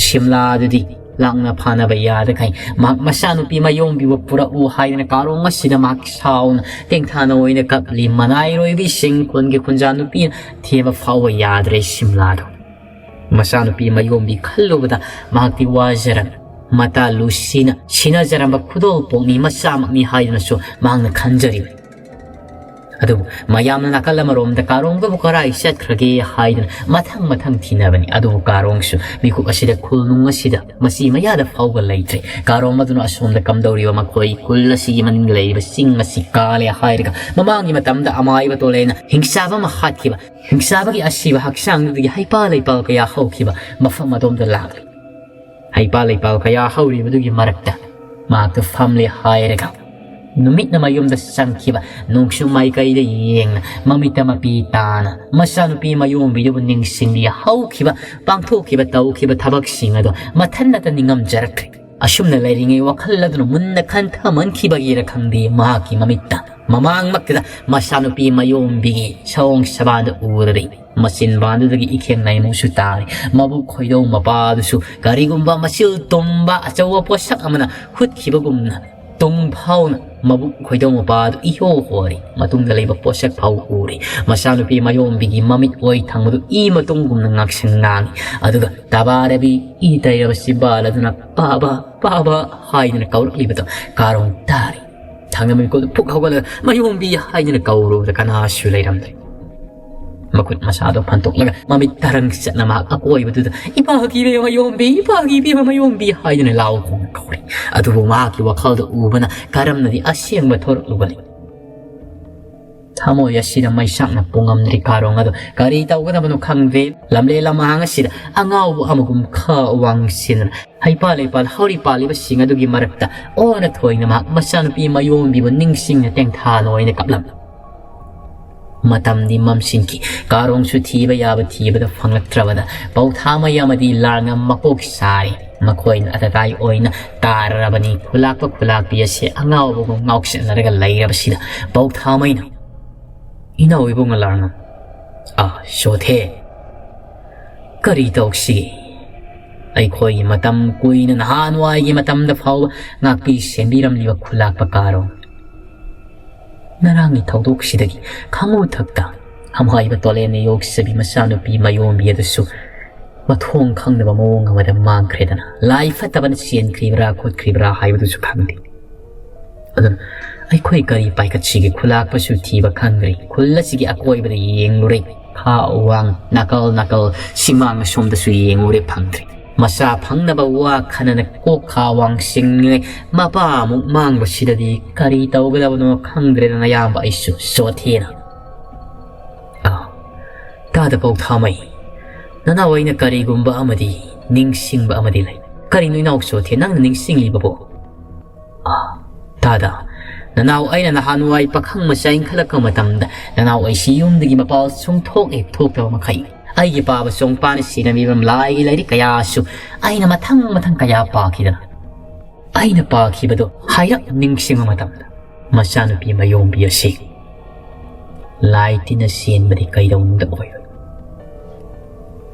ꯁꯤꯝꯂꯥꯗꯨꯗꯤ ꯂꯥꯛꯅ ꯐꯥꯅꯕ ꯌꯥꯗꯈꯩ ꯃꯍꯥꯛ ꯃꯆꯥꯅꯨꯄꯤ ꯃꯌꯣꯝꯕꯤꯕꯨ ꯄꯨꯔꯛꯎ ꯍꯥꯏꯗꯅ ꯀꯥꯔꯣꯡ ꯑꯁꯤꯗ ꯃꯍꯥꯛ ꯁꯥꯎꯅ ꯇꯦꯡꯊꯥꯅ ꯑꯣꯏꯅ ꯀꯞꯂꯤ꯫ ꯃꯅꯥꯏꯔꯣꯏꯕꯤꯁꯤꯡ ꯈꯨꯟꯒꯤ ꯈꯨꯟꯖꯥ ꯅꯨꯄꯤꯅ ꯊꯦꯝꯕ ꯐꯥꯎꯕ ꯌꯥꯗ꯭ꯔꯦ ꯁꯤꯝꯂꯥꯗꯣ꯫ ꯃꯆꯥꯅꯨꯄꯤ ꯃꯌꯣꯝꯕꯤ ꯈꯜꯂꯨꯕꯗ ꯃꯍꯥꯛꯇꯤ ꯋꯥꯖꯔꯝꯃꯤ꯫ ꯃꯇꯥ ꯂꯨꯁꯤꯅ ꯁꯤꯟꯅꯖꯔꯝꯕ ꯈꯨꯗꯣꯜꯄꯣꯛꯅꯤ, ꯃꯆꯥꯃꯛꯅꯤ ꯍꯥꯏꯗꯨꯅꯁꯨ ꯃꯍꯥꯛꯅ ꯈꯟꯖꯔꯤꯕꯅꯤ꯫ ꯑꯗꯨꯕꯨ ꯃꯌꯥꯝꯅ ꯅꯥꯀꯜ ꯑꯃꯔꯣꯝꯗ ꯀꯥꯔꯣꯡꯗꯨꯕꯨ ꯀꯔꯥꯏ ꯆꯠꯈ꯭ꯔꯒꯦ ꯍꯥꯏꯗꯨꯅ ꯃꯊꯪ ꯃꯊꯪ ꯊꯤꯅꯕꯅꯤ꯫ ꯑꯗꯨꯕꯨ ꯀꯥꯔꯣꯡꯁꯨ ꯃꯤꯀꯨꯞ ꯑꯁꯤꯗ ꯈꯨꯜ ꯅꯨꯡ ꯑꯁꯤꯗ ꯃꯆꯤ ꯃꯌꯥꯗ ꯐꯥꯎꯕ ꯂꯩꯇ꯭ꯔꯦ꯫ ꯀꯥꯔꯣꯡ ꯑꯗꯨꯅ ꯑꯁꯣꯝꯗ ꯀꯝꯗꯧꯔꯤꯕ, ꯃꯈꯣꯏ ꯈꯨꯜ ꯑꯁꯤꯒꯤ ꯃꯅꯤꯡꯗ ꯂꯩꯔꯤꯕ ꯆꯤꯡ ꯑꯁꯤ ꯀꯥꯜꯂꯦ ꯍꯥꯏꯔꯒ ꯃꯃꯥꯡꯒꯤ ꯃꯇꯝꯗ ꯑꯃꯥꯏꯕ ꯇꯣꯂꯦꯅ ꯍꯤꯡꯆꯥꯕ ꯑꯃ ꯍꯥꯠꯈꯤꯕ, ꯍꯤꯡꯆꯥꯕꯒꯤ ꯑꯁꯤꯕ ꯍꯛꯆꯥꯡꯗꯨꯗꯒꯤ ꯍꯩꯄꯥꯜ ꯂꯩꯄꯥꯜ ꯀꯌꯥ ꯍꯧꯈꯤꯕ ꯃꯐꯝ ꯑꯗꯣꯝꯗ ꯂꯥꯛꯂꯤ꯫ ꯍꯩꯄꯥꯜ ꯂꯩꯄꯥꯜ ꯀꯌꯥ ꯍꯧꯔꯤꯕꯗꯨꯒꯤ ꯃꯔꯛꯇ ꯃꯍꯥꯛꯇꯨ ꯐꯝꯂꯦ ꯍꯥꯏꯔꯒ ꯅꯨꯃꯤꯠꯅ ꯃꯌꯨꯝꯗ ꯆꯪꯈꯤꯕ ꯅꯣꯡꯁꯨ ꯃꯥꯏꯀꯩꯗ ꯌꯦꯡꯅ ꯃꯃꯤꯠꯇ ꯃꯄꯤ ꯇꯥꯅ ꯃꯆꯥꯅꯨꯄꯤ ꯃꯌꯣꯝꯕꯤꯗꯨꯕꯨ ꯅꯤꯡꯁꯤꯡꯂꯤ꯫ ꯍꯧꯈꯤꯕ, ꯄꯥꯡꯊꯣꯛꯈꯤꯕ, ꯇꯧꯈꯤꯕ ꯊꯕꯛꯁꯤꯡ ꯑꯗꯣ ꯃꯊꯟꯅꯇ ꯅꯤꯡꯉꯝꯖꯔꯛꯇ꯭ꯔꯦ꯫ ꯑꯁꯨꯝꯅ ꯂꯩꯔꯤꯉꯩ ꯋꯥꯈꯜ ꯑꯗꯨꯅ ꯃꯨꯟꯅ ꯈꯟꯊꯃꯟꯈꯤꯕꯒꯤꯔ ꯈꯪꯗꯦ, ꯃꯍꯥꯛꯀꯤ ꯃꯃꯤꯠꯇ ꯃꯃꯥꯡꯃꯛꯇꯗ ꯃꯆꯥꯅꯨꯄꯤ ꯃꯌꯣꯝꯕꯤꯒꯤ ꯁꯑꯣꯡ ꯁꯕꯥꯟꯗꯨ ꯎꯔꯔꯤ꯫ ꯃꯆꯤꯟꯕꯥꯟꯗꯨꯗꯒꯤ ꯏꯈꯦꯡ ꯂꯩꯃꯨꯁꯨ ꯇꯥꯔꯤ꯫ ꯃꯕꯨꯛ ꯈꯣꯏꯗꯧ ꯃꯄꯥꯗꯨꯁꯨ ꯀꯔꯤꯒꯨꯝꯕ ꯃꯆꯤꯜ ꯇꯨꯝꯕ ꯑꯆꯧꯕ ꯄꯣꯠꯁꯛ ꯑꯃꯅ ꯍꯨꯠꯈꯤꯕꯒꯨꯝꯅ ꯇꯨꯡ ꯐꯥꯎꯅ ꯃꯕꯨꯛ ꯈꯣꯏꯗꯧ ꯃꯄꯥꯗꯨ ꯏꯍꯣ ꯍꯣꯔꯤ꯫ ꯃꯇꯨꯡꯗ ꯂꯩꯕ ꯄꯣꯠꯁꯛ ꯐꯥꯎ ꯎꯔꯤ꯫ ꯃꯆꯥꯅꯨꯄꯤ ꯃꯌꯣꯝꯕꯤꯒꯤ ꯃꯃꯤꯠ ꯑꯣꯏ ꯊꯪꯕꯗꯨ ꯏ ꯃꯇꯨꯡꯒꯨꯝꯅ ꯉꯥꯡꯁꯪ ꯉꯥꯡꯏ꯫ ꯑꯗꯨꯒ ꯇꯕꯥꯔꯕꯤ ꯏ ꯇꯩꯔꯕ ꯆꯤꯝꯕꯥꯜ ꯑꯗꯨꯅ "ꯄꯥꯕ, ꯄꯥꯕ" ꯍꯥꯏꯗꯨꯅ ꯀꯧꯔꯛꯂꯤꯕꯗꯨ ꯀꯥꯔꯣꯡ ꯇꯥꯔꯤ꯫ ꯊꯪꯅꯕ ꯃꯤꯀꯨꯞꯇ ꯐꯨꯛ ꯍꯧꯒꯠꯂꯒ "ꯃꯌꯣꯝꯕꯤ" ꯍꯥꯏꯗꯨꯅ ꯀꯧꯔꯨꯕꯗ ꯀꯅꯥꯁꯨ ꯂꯩꯔꯝꯗ꯭ꯔꯦ꯫ ꯃꯈꯨꯠ ꯃꯁꯥꯗꯣ ꯐꯟꯇꯣꯛꯂꯒ ꯃꯃꯤꯠ ꯇꯔꯪ ꯆꯠꯅ ꯃꯍꯥꯛ ꯑꯀꯣꯏꯕꯗꯨꯗ "ꯏꯄꯥꯒꯤ ꯏꯕꯦꯝꯃ ꯃꯌꯣꯝꯕꯤ, ꯏꯄꯥꯒꯤ ꯏꯕꯦꯝꯃ ꯃꯌꯣꯝꯕꯤ" ꯍꯥꯏꯗꯨꯅ ꯂꯥꯎ ꯈꯣꯡꯅ ꯀꯧꯔꯤ꯫ ꯑꯗꯨꯕꯨ ꯃꯍꯥꯛꯀꯤ ꯋꯥꯈꯜꯗ ꯎꯕꯅ ꯀꯔꯝꯅꯗꯤ ꯑꯁꯦꯡꯕ ꯊꯣꯔꯛꯂꯨꯕꯅꯤ꯫ ꯊꯃꯣꯏ ꯑꯁꯤꯗ ꯃꯩꯁꯥꯛꯅ ꯄꯨꯡꯉꯝꯗ꯭ꯔꯤ ꯀꯥꯔꯣꯡ ꯑꯗꯣ ꯀꯔꯤ ꯇꯧꯒꯗꯕꯅꯣ ꯈꯪꯗꯦ꯫ ꯂꯝꯂꯦꯟ ꯂꯝꯍꯥꯡ ꯑꯁꯤꯗ ꯑꯉꯥꯎꯕ ꯑꯃꯒꯨꯝ ꯈꯥ ꯋꯥꯡꯁꯤꯟꯗꯨꯅ ꯍꯩꯄꯥꯜ ꯂꯩꯄꯥꯜ ꯍꯧꯔꯤ ꯄꯥꯜꯂꯤꯕꯁꯤꯡ ꯑꯗꯨꯒꯤ ꯃꯔꯛꯇ ꯑꯣꯟꯅ ꯊꯣꯏꯅ ꯃꯍꯥꯛ ꯃꯆꯥꯅꯨꯄꯤ ꯃꯌꯣꯝꯕꯤꯕꯨ ꯅꯤꯡꯁꯤꯡꯅ ꯇꯦꯡꯊꯥꯅ ꯑꯣꯏꯅ ꯀꯞꯂꯝꯃꯤ꯫ ꯃꯇꯝꯗꯤ ꯃꯝꯁꯤꯟꯈꯤ꯫ ꯀꯥꯔꯣꯡꯁꯨ ꯊꯤꯕ ꯌꯥꯕ ꯊꯤꯕꯗ ꯐꯪꯂꯛꯇ꯭ꯔꯕꯗ ꯄꯧꯊꯥꯃꯩ ꯑꯃꯗꯤ ꯂꯥꯡꯉꯝ ꯃꯀꯣꯛ ꯁꯥꯔꯤ꯫ ꯃꯈꯣꯏꯅ ꯑꯇꯇꯥꯏ ꯑꯣꯏꯅ ꯇꯥꯔꯔꯕꯅꯤ꯫ ꯈꯨꯂꯥꯛꯄ ꯈꯨꯂꯥꯛꯄꯤ ꯑꯁꯦ ꯑꯉꯥꯎꯕꯒꯨꯝ ꯉꯥꯎꯁꯟꯅꯔꯒ ꯂꯩꯔꯕꯁꯤꯗ ꯄꯧꯊꯥꯃꯩꯅ "ꯏꯅꯥꯎ ꯏꯕꯨꯡ ꯑꯂꯥꯔꯅ, ꯑꯥ, ꯁꯣꯊꯦ, ꯀꯔꯤ ꯇꯧꯁꯤꯒꯦ? ꯑꯩꯈꯣꯏꯒꯤ ꯃꯇꯝ ꯀꯨꯏꯅ ꯅꯍꯥꯟꯋꯥꯏꯒꯤ ꯃꯇꯝꯗ ꯐꯥꯎꯕ ꯉꯥꯛꯄꯤ ꯁꯦꯟꯕꯤꯔꯝꯂꯤꯕ ꯈꯨꯂꯥꯛꯄ ꯀꯥꯔꯣꯡ ꯅꯔꯥꯡꯒꯤ ꯊꯧꯗꯣꯛꯁꯤꯗꯒꯤ ꯈꯥꯉꯨ ꯊꯛꯇ ꯍꯝꯍꯥꯏꯕ ꯇꯣꯂꯦꯟꯅ ꯌꯣꯛꯆꯕꯤ ꯃꯆꯥꯅꯨꯄꯤ ꯃꯌꯣꯝꯕꯤ ꯑꯗꯨꯁꯨ ꯃꯊꯣꯡ ꯈꯪꯗꯕ ꯃꯑꯣꯡ ꯑꯃꯗ ꯃꯥꯡꯈ꯭ꯔꯦꯗꯅ꯫ ꯂꯥꯏ ꯐꯠꯇꯕꯅ ꯆꯦꯟꯈ꯭ꯔꯤꯕ꯭ꯔꯥ ꯈꯣꯠꯈ꯭ꯔꯤꯕ꯭ꯔꯥ ꯍꯥꯏꯕꯗꯨꯁꯨ ꯈꯪꯗꯦ꯫ ꯑꯗꯨꯅ ꯑꯩꯈꯣꯏ ꯀꯔꯤ ꯄꯥꯏꯈꯠꯁꯤꯒꯦ? ꯈꯨꯂꯥꯛꯄꯁꯨ ꯊꯤꯕ ꯈꯪꯗ꯭ꯔꯤ꯫ ꯈꯨꯜ ꯑꯁꯤꯒꯤ ꯑꯀꯣꯏꯕꯗ ꯌꯦꯡꯂꯨꯔꯦ꯫ ꯈꯥ ꯋꯥꯡ, ꯅꯥꯀꯜ ꯅꯥꯀꯜ, ꯁꯤꯃꯥꯡ ꯑꯁꯣꯝꯗꯁꯨ ꯌꯦꯡꯂꯨꯔꯦ, ꯐꯪꯗ꯭ꯔꯤ꯫ ꯃꯆꯥ ꯐꯪꯅꯕ ꯋꯥ ꯈꯟꯅꯅ ꯀꯣꯛ ꯈꯥ ꯋꯥꯡ ꯆꯤꯡꯂꯤꯉꯩ ꯃꯄꯥ ꯑꯃꯨꯛ ꯃꯥꯡꯕꯁꯤꯗꯗꯤ ꯀꯔꯤ ꯇꯧꯒꯗꯕꯅꯣ ꯈꯪꯗ꯭ꯔꯦꯗꯅ ꯑꯌꯥꯝꯕ ꯑꯩꯁꯨ ꯁꯣꯊꯦꯅ꯫ ꯑꯥ, ꯇꯥꯗ ꯄꯧꯊꯥꯃꯩ, ꯅꯅꯥꯎ ꯑꯩꯅ ꯀꯔꯤꯒꯨꯝꯕ ꯑꯃꯗꯤ ꯅꯤꯡꯁꯤꯡꯕ ꯑꯃꯗꯤ ꯂꯩ꯫ ꯀꯔꯤꯅꯣ ꯏꯅꯥꯎ ꯁꯣꯊꯦ ꯅꯪꯅ ꯅꯤꯡꯁꯤꯡꯂꯤꯕꯕꯣ? ꯑꯥ, ꯇꯥꯗ, ꯅꯅꯥꯎ ꯑꯩꯅ ꯅꯍꯥꯟꯋꯥꯏ ꯄꯥꯈꯪ ꯃꯆꯥ ꯏꯟꯈꯠꯂꯛꯄ ꯃꯇꯝꯗ ꯅꯅꯥꯎ ꯑꯩꯁꯤ ꯌꯨꯝꯗꯒꯤ ꯃꯄꯥꯜ ꯁꯨꯡꯊꯣꯛ ꯍꯦꯛ ꯊꯣꯛꯇꯕ ꯃꯈꯩ ꯑꯩꯒꯤ ꯄꯥꯕ ꯆꯣꯡꯄꯥꯅ ꯁꯤꯟꯅꯕꯤꯕ ꯂꯥꯏꯒꯤ ꯂꯥꯏꯔꯤꯛ ꯀꯌꯥꯁꯨ ꯑꯩꯅ ꯃꯊꯪ ꯃꯊꯪ ꯀꯌꯥ ꯄꯥꯈꯤꯗꯅ ꯑꯩꯅ ꯄꯥꯈꯤꯕꯗꯨ ꯍꯥꯏꯔꯞ ꯅꯤꯡꯁꯤꯡꯕ ꯃꯇꯝꯗ ꯃꯆꯥꯅꯨꯄꯤ ꯃꯌꯣꯝꯕꯤ ꯑꯁꯤ ꯂꯥꯏ ꯇꯤꯟꯅ ꯆꯦꯟꯕꯗꯤ ꯀꯩꯗꯧꯅꯨꯡꯗ ꯑꯣꯏꯔꯣꯏ꯫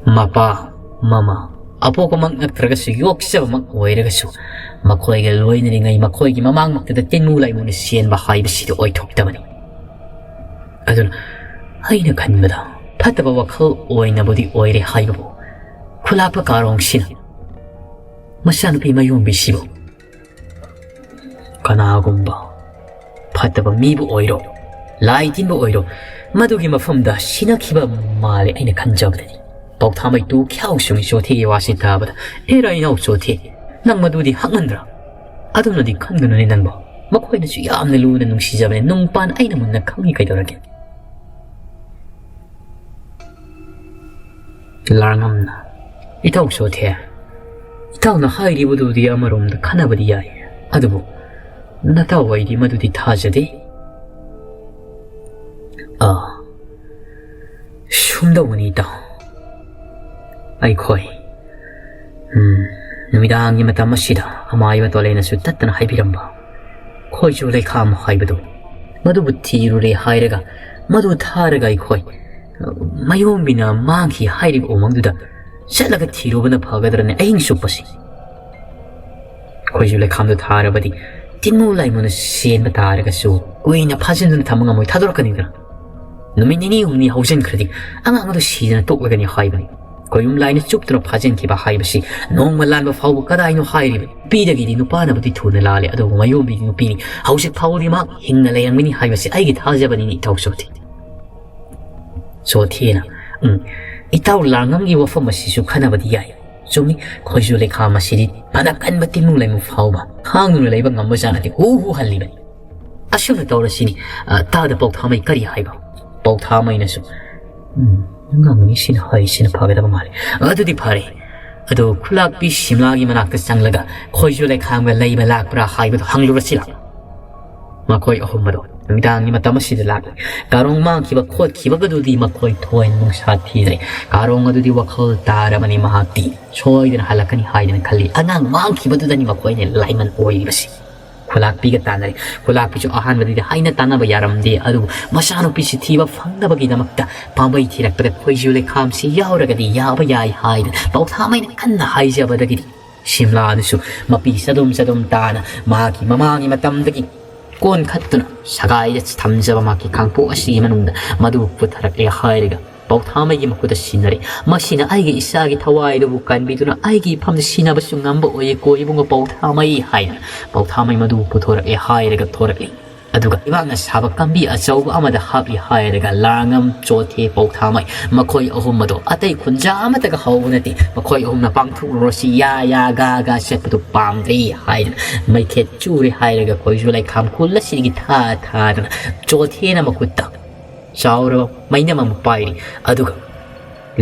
ꯃꯄꯥ, ꯃꯃꯥ, ꯑꯄꯣꯛꯄꯃꯛ ꯅꯠꯇ꯭ꯔꯒꯁꯨ ꯌꯣꯛꯆꯕꯃꯛ ꯑꯣꯏꯔꯒꯁꯨ ꯃꯈꯣꯏꯒ ꯂꯣꯏꯅꯔꯤꯉꯩ ꯃꯈꯣꯏꯒꯤ ꯃꯃꯥꯡꯃꯛꯇꯗ ꯇꯤꯟꯃꯨ ꯂꯥꯏꯃꯨꯅ ꯆꯦꯟꯕ ꯍꯥꯏꯕꯁꯤꯗꯤ ꯑꯣꯏꯊꯣꯛꯇꯕꯅꯤ꯫ ꯑꯗꯨꯅ ꯑꯩꯅ ꯈꯟꯕꯗ ꯐꯠꯇꯕ ꯋꯥꯈꯜ ꯑꯣꯏꯅꯕꯨꯗꯤ ꯑꯣꯏꯔꯦ ꯍꯥꯏꯕꯕꯨ ꯈꯨꯂꯥꯛꯄ ꯀꯥꯔꯣꯡꯁꯤꯅ ꯃꯆꯥꯅꯨꯄꯤ ꯃꯌꯣꯝꯕꯤꯁꯤꯕꯨ ꯀꯅꯥꯒꯨꯝꯕ ꯐꯠꯇꯕ ꯃꯤꯕꯨ ꯑꯣꯏꯔꯣ, ꯂꯥꯏ ꯇꯤꯟꯕ ꯑꯣꯏꯔꯣ, ꯃꯗꯨꯒꯤ ꯃꯐꯝꯗ ꯁꯤꯅꯈꯤꯕ ꯃꯥꯜꯂꯦ ꯑꯩꯅ ꯈꯟꯖꯕꯗꯗꯤ꯫ ꯄꯥꯎꯊꯥꯃꯩ ꯇꯨ ꯈ꯭ꯌꯥꯎ ꯁꯨꯡꯒꯤ ꯆꯣꯊꯦꯒꯤ ꯋꯥꯁꯤ ꯇꯥꯕꯗ, "ꯑꯦ ꯔꯥ ꯏꯅꯥꯎ ꯆꯣꯊꯦ, ꯅꯪ ꯃꯗꯨꯗꯤ ꯍꯛꯃꯟꯗ꯭ꯔꯥ? ꯑꯗꯨꯝꯅꯗꯤ ꯈꯟꯒꯅꯨꯅꯦ ꯅꯪꯕꯣ꯫ ꯃꯈꯣꯏꯅꯁꯨ ꯌꯥꯝꯅ ꯂꯨꯅ ꯅꯨꯡꯁꯤꯖꯕꯅꯦ, ꯅꯨꯡꯄꯥꯟ ꯑꯩꯅ ꯃꯨꯟꯅ ꯈꯪꯉꯤ ꯀꯩꯗꯧꯔꯒꯦ?" ꯂꯥꯡꯉꯝꯅ, "ꯏꯇꯥꯎ ꯆꯣꯊꯦ, ꯏꯇꯥꯎꯅ ꯍꯥꯏꯔꯤꯕꯗꯨꯗꯤ ꯑꯃꯔꯣꯝꯗ ꯈꯟꯅꯕꯗꯤ ꯌꯥꯏ, ꯑꯗꯨꯕꯨ ꯅꯇꯥꯎ ꯑꯩꯗꯤ ꯃꯗꯨꯗꯤ ꯊꯥꯖꯗꯦ꯫ ꯑꯥ, ꯁꯨꯝꯗꯧꯕꯅꯤ ꯏꯇꯥꯎ, ꯑꯩꯈꯣꯏ, ꯎꯝ, ꯅꯨꯃꯤꯗꯥꯡꯒꯤ ꯃꯇꯝ ꯑꯁꯤꯗ ꯑꯃꯥꯏꯕ ꯇꯣꯂꯦꯅꯁꯨ ꯇꯠꯇꯅ ꯍꯥꯏꯕꯤꯔꯝꯕ ꯈꯣꯏꯖꯨ ꯂꯩꯈꯥꯝ ꯍꯥꯏꯕꯗꯨ, ꯃꯗꯨꯕꯨ ꯊꯤꯔꯨꯔꯦ ꯍꯥꯏꯔꯒ ꯃꯗꯨ ꯊꯥꯔꯒ ꯑꯩꯈꯣꯏ ꯃꯌꯣꯝꯕꯤꯅ ꯃꯥꯡꯈꯤ ꯍꯥꯏꯔꯤꯕ ꯎꯃꯪꯗꯨꯗ ꯆꯠꯂꯒ ꯊꯤꯔꯨꯕꯅ ꯐꯒꯗ꯭ꯔꯅꯦ ꯑꯍꯤꯡ ꯆꯨꯞꯄꯁꯤ?" ꯈꯣꯏꯖꯨ ꯂꯩꯈꯥꯝꯗꯨ ꯊꯥꯔꯕꯗꯤ ꯇꯤꯟꯃꯨ ꯂꯥꯏꯃꯨꯅ ꯆꯦꯟꯕ ꯇꯥꯔꯒꯁꯨ ꯀꯨꯏꯅ ꯐꯥꯖꯤꯟꯗꯨꯅ ꯊꯝꯕ ꯉꯝꯃꯣꯏ, ꯊꯥꯗꯣꯔꯛꯀꯅꯤꯗꯅ꯫ ꯅꯨꯃꯤꯠ ꯅꯤꯅꯤ ꯍꯨꯝꯅꯤ ꯍꯧꯖꯤꯟꯈ꯭ꯔꯗꯤ ꯑꯉꯥꯡ ꯑꯗꯨ ꯁꯤꯗꯅ ꯇꯣꯛꯂꯒꯅꯤ ꯍꯥꯏꯕꯅꯤ꯫ ꯈꯣꯏꯌꯨꯝ ꯂꯥꯏꯅ ꯆꯨꯞꯇꯨꯅ ꯐꯥꯖꯤꯟꯈꯤꯕ ꯍꯥꯏꯕꯁꯤ ꯅꯣꯡꯃ ꯂꯥꯟꯕ ꯐꯥꯎꯕ ꯀꯗꯥꯏꯅꯣ ꯍꯥꯏꯔꯤꯕꯅꯤ꯫ ꯅꯨꯄꯤꯗꯒꯤꯗꯤ ꯅꯨꯄꯥꯅꯕꯨꯗꯤ ꯊꯨꯅ ꯂꯥꯜꯂꯦ, ꯑꯗꯨꯕꯨ ꯃꯌꯣꯝꯕꯤꯗꯤ ꯅꯨꯄꯤꯅꯤ꯫ ꯍꯧꯖꯤꯛ ꯐꯥꯎꯕꯗꯤ ꯃꯍꯥꯛ ꯍꯤꯡꯅ ꯂꯩꯔꯝꯒꯅꯤ ꯍꯥꯏꯕꯁꯤ ꯑꯩꯒꯤ ꯊꯥꯖꯕꯅꯤꯅꯦ, ꯏꯇꯥꯎ ꯆꯣꯊꯦ꯫ ꯆꯣꯊꯦꯅ, "ꯎꯝ, ꯏꯇꯥꯎ ꯂꯥꯡꯉꯝꯒꯤ ꯋꯥꯐꯝ ꯑꯁꯤꯁꯨ ꯈꯟꯅꯕꯗꯤ ꯌꯥꯏ꯫ ꯆꯨꯝꯃꯤ, ꯈꯣꯏꯖꯨ ꯂꯩꯈꯥꯝ ꯑꯁꯤꯗꯤ ꯐꯅ ꯀꯟꯕ ꯇꯤꯟꯃꯨ ꯂꯩꯃꯨ ꯐꯥꯎꯕ ꯈꯥꯡꯗꯨꯅ ꯂꯩꯕ ꯉꯝꯕ ꯖꯥꯠ ꯅꯠꯇꯦ, ꯍꯨ ꯍꯨ ꯍꯜꯂꯤꯕꯅꯤ꯫ ꯑꯁꯨꯝꯅ ꯇꯧꯔꯁꯤꯅꯤ, ꯑ, ꯇꯥꯗ ꯄꯥꯎꯊꯥꯃꯩ ꯀꯔꯤ ꯍꯥꯏꯕ?" ꯄꯥꯎꯊꯥꯃꯩꯅꯁꯨ, "ꯎꯝ, ꯉꯝꯃꯤ, ꯁꯤꯅ ꯍꯥꯏꯁꯤꯅ ꯐꯒꯗꯕ ꯃꯥꯜꯂꯤ꯫ ꯑꯗꯨꯗꯤ ꯐꯔꯦ꯫ ꯑꯗꯣ ꯈꯨꯂꯥꯛꯄꯤ ꯁꯤꯝꯂꯥꯒꯤ ꯃꯅꯥꯛꯇ ꯆꯪꯂꯒ ꯈꯣꯏꯖꯨ ꯂꯩꯈꯥꯝꯒ ꯂꯩꯕ ꯂꯥꯛꯄ꯭ꯔꯥ ꯍꯥꯏꯕꯗꯨ ꯍꯪꯂꯨꯔꯁꯤꯔꯥ?" ꯃꯈꯣꯏ ꯑꯍꯨꯝ ꯑꯗꯣ ꯅꯨꯃꯤꯗꯥꯡꯒꯤ ꯃꯇꯝ ꯑꯁꯤꯗ ꯂꯥꯛꯂꯦ꯫ ꯀꯥꯔꯣꯡ ꯃꯥꯡꯈꯤꯕ ꯈꯣꯠꯈꯤꯕꯒꯗꯨꯗꯤ ꯃꯈꯣꯏ ꯊꯣꯏꯅ ꯅꯨꯡꯁꯥ ꯊꯤꯗ꯭ꯔꯦ꯫ ꯀꯥꯔꯣꯡ ꯑꯗꯨꯗꯤ ꯋꯥꯈꯜ ꯇꯥꯔꯕꯅꯤ, ꯃꯍꯥꯛꯇꯤ ꯁꯣꯏꯗꯅ ꯍꯜꯂꯛꯀꯅꯤ ꯍꯥꯏꯗꯅ ꯈꯜꯂꯤ꯫ ꯑꯉꯥꯡ ꯃꯥꯡꯈꯤꯕꯗꯨꯗꯅꯤ ꯃꯈꯣꯏꯅ ꯂꯥꯏꯃꯟ ꯑꯣꯏꯔꯤꯕꯁꯤ꯫ ꯈꯨꯂꯥꯛꯄꯤꯒ ꯇꯥꯟꯅꯔꯦ꯫ ꯈꯨꯂꯥꯛꯄꯤꯁꯨ ꯑꯍꯥꯟꯕꯗꯗꯤ ꯍꯥꯏꯅ ꯇꯥꯟꯅꯕ ꯌꯥꯔꯝꯗꯦ, ꯑꯗꯨꯕꯨ ꯃꯆꯥꯅꯨꯄꯤꯁꯤ ꯊꯤꯕ ꯐꯪꯅꯕꯒꯤꯗꯃꯛꯇ ꯄꯥꯝꯕꯩ ꯊꯤꯔꯛꯄꯗ ꯈꯣꯏꯖꯨ ꯂꯩꯈꯥꯝꯁꯤ ꯌꯥꯎꯔꯒꯗꯤ ꯌꯥꯕ ꯌꯥꯏ ꯍꯥꯏꯗꯅ ꯄꯥꯎꯊꯥꯃꯩꯅ ꯀꯟꯅ ꯍꯥꯏꯖꯕꯗꯒꯤꯗꯤ ꯁꯤꯝꯂꯥꯗꯨꯁꯨ ꯃꯄꯤ ꯆꯗꯨꯝ ꯆꯗꯨꯝ ꯇꯥꯅ ꯃꯍꯥꯛꯀꯤ ꯃꯃꯥꯒꯤ ꯃꯇꯝꯗꯒꯤ ꯀꯣꯟꯈꯠꯇꯨꯅ ꯁꯒꯥꯏꯗ ꯊꯝꯖꯕ ꯃꯍꯥꯛꯀꯤ ꯈꯥꯡꯄꯣꯛ ꯑꯁꯤꯒꯤ ꯃꯅꯨꯡꯗ ꯃꯗꯨ ꯄꯨꯊꯔꯛꯂꯦ ꯍꯥꯏꯔꯒ ꯄꯥꯎꯊꯥꯃꯩꯒꯤ ꯃꯈꯨꯠꯇ ꯁꯤꯟꯅꯔꯦ꯫ "ꯃꯁꯤꯅ ꯑꯩꯒꯤ ꯏꯆꯥꯒꯤ ꯊꯋꯥꯏꯗꯨꯕꯨ ꯀꯟꯕꯤꯗꯨꯅ ꯑꯩꯒꯤ ꯏꯐꯝꯗ ꯁꯤꯟꯅꯕꯁꯨ ꯉꯝꯕ ꯑꯣꯏꯌꯦꯀꯣ ꯏꯕꯨꯡꯉꯣ ꯄꯥꯎꯊꯥꯃꯩ" ꯍꯥꯏꯅ ꯄꯥꯎꯊꯥꯃꯩ ꯃꯗꯨ ꯄꯨꯊꯣꯔꯛꯂꯦ ꯍꯥꯏꯔꯒ ꯊꯣꯔꯛꯂꯤ꯫ ꯑꯗꯨꯒ ꯂꯩꯕꯥꯛꯅ ꯁꯥꯕ ꯀꯝꯕꯤ ꯑꯆꯧꯕ ꯑꯃꯗ ꯍꯥꯞꯂꯤ ꯍꯥꯏꯔꯒ ꯂꯥꯡꯉꯝ, ꯆꯣꯊꯦ, ꯄꯥꯎꯊꯥꯃꯩ ꯃꯈꯣꯏ ꯑꯍꯨꯝ ꯑꯗꯣ ꯑꯇꯩ ꯈꯨꯟꯖꯥ ꯑꯃꯠꯇꯒ ꯍꯧꯕ ꯅꯠꯇꯦ꯫ ꯃꯈꯣꯏ ꯑꯍꯨꯝꯅ ꯄꯥꯡꯊꯣꯛꯂꯨꯔꯁꯤ, ꯌꯥ ꯌꯥ ꯒꯥ ꯒꯥ ꯆꯠꯄꯗꯨ ꯄꯥꯝꯗ꯭ꯔꯤ ꯍꯥꯏꯗꯅ ꯃꯩꯈꯦꯠ ꯆꯨꯔꯦ ꯍꯥꯏꯔꯒ ꯈꯣꯏꯖꯨ ꯂꯩꯈꯥꯝ ꯈꯨꯜ ꯑꯁꯤꯗꯒꯤ ꯊꯥ ꯊꯥꯗꯅ ꯆꯣꯊꯦꯅ ꯃꯈꯨꯠꯇ ꯆꯥꯎꯔꯕ ꯃꯩꯅꯝ ꯑꯃ ꯄꯥꯏꯔꯤ꯫ ꯑꯗꯨꯒ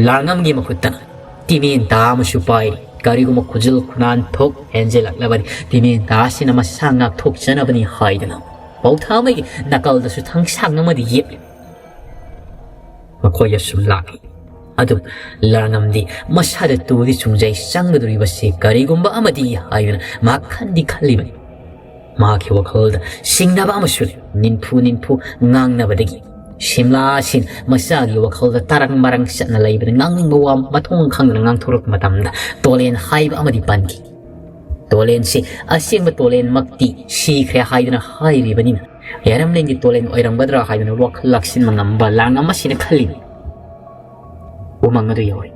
ꯂꯥꯡꯉꯝꯒꯤ ꯃꯈꯨꯠꯇꯅ ꯇꯤꯃꯦꯟꯇꯥ ꯑꯃꯁꯨ ꯄꯥꯏꯔꯤ꯫ ꯀꯔꯤꯒꯨꯝꯕ ꯈꯨꯖꯤꯜ ꯈꯨꯅꯥꯟ ꯊꯣꯛ ꯍꯦꯟꯖꯤꯜꯂꯛꯂꯕꯗꯤ ꯇꯤꯃꯦꯟꯇꯥ ꯑꯁꯤꯅ ꯃꯁꯥ ꯉꯥꯛꯊꯣꯛꯆꯅꯕꯅꯤ ꯍꯥꯏꯗꯅ ꯄꯥꯎꯊꯥꯃꯩꯒꯤ ꯅꯥꯀꯜꯗꯁꯨ ꯊꯥꯡꯁꯥꯡ ꯑꯃꯗꯤ ꯌꯦꯞꯂꯤ꯫ ꯃꯈꯣꯏ ꯑꯁꯨꯝ ꯂꯥꯛꯂꯤ꯫ ꯑꯗꯨ ꯂꯥꯡꯉꯝꯗꯤ ꯃꯁꯥꯗ ꯇꯨꯗꯤ ꯆꯨꯡꯖꯩ ꯆꯪꯒꯗꯧꯔꯤꯕꯁꯤ ꯀꯔꯤꯒꯨꯝꯕ ꯑꯃꯗꯤ ꯍꯥꯏꯗꯨꯅ ꯃꯍꯥꯛ ꯈꯟꯗꯤ ꯈꯜꯂꯤꯕꯅꯤ꯫ ꯃꯍꯥꯛꯀꯤ ꯋꯥꯈꯜꯗ ꯁꯤꯡꯅꯕ ꯑꯃꯁꯨ ꯂꯩ꯫ ꯅꯤꯟꯐꯨ ꯅꯤꯟꯐꯨ ꯉꯥꯡꯅꯕꯗꯒꯤ ꯁꯤꯝꯂꯥꯁꯤꯟ ꯃꯆꯥꯒꯤ ꯋꯥꯈꯜꯗ ꯇꯔꯪ ꯃꯔꯪ ꯆꯠꯅ ꯂꯩꯕꯗ ꯉꯥꯡꯅꯤꯡꯕ ꯋꯥ ꯃꯊꯣꯡ ꯈꯪꯗꯅ ꯉꯥꯡꯊꯣꯔꯛꯄ ꯃꯇꯝꯗ ꯇꯣꯂꯦꯟ ꯍꯥꯏꯕ ꯑꯃꯗꯤ ꯄꯟꯈꯤ꯫ ꯇꯣꯂꯦꯟꯁꯤ ꯑꯁꯦꯡꯕ ꯇꯣꯂꯦꯟꯃꯛꯇꯤ ꯁꯤꯈ꯭ꯔꯦ ꯍꯥꯏꯗꯨꯅ ꯍꯥꯏꯔꯤꯕꯅꯤꯅ ꯌꯥꯔꯝꯂꯦꯟꯒꯤ ꯇꯣꯂꯦꯟ ꯑꯣꯏꯔꯝꯒꯗ꯭ꯔꯥ ꯍꯥꯏꯗꯨꯅ ꯋꯥꯈꯜ ꯂꯥꯛꯁꯤꯟꯕ ꯉꯝꯕ ꯂꯥꯡꯉꯝ ꯑꯁꯤꯅ ꯈꯜꯂꯤ꯫ ꯎꯃꯪ ꯑꯗꯨ ꯌꯧꯔꯦ꯫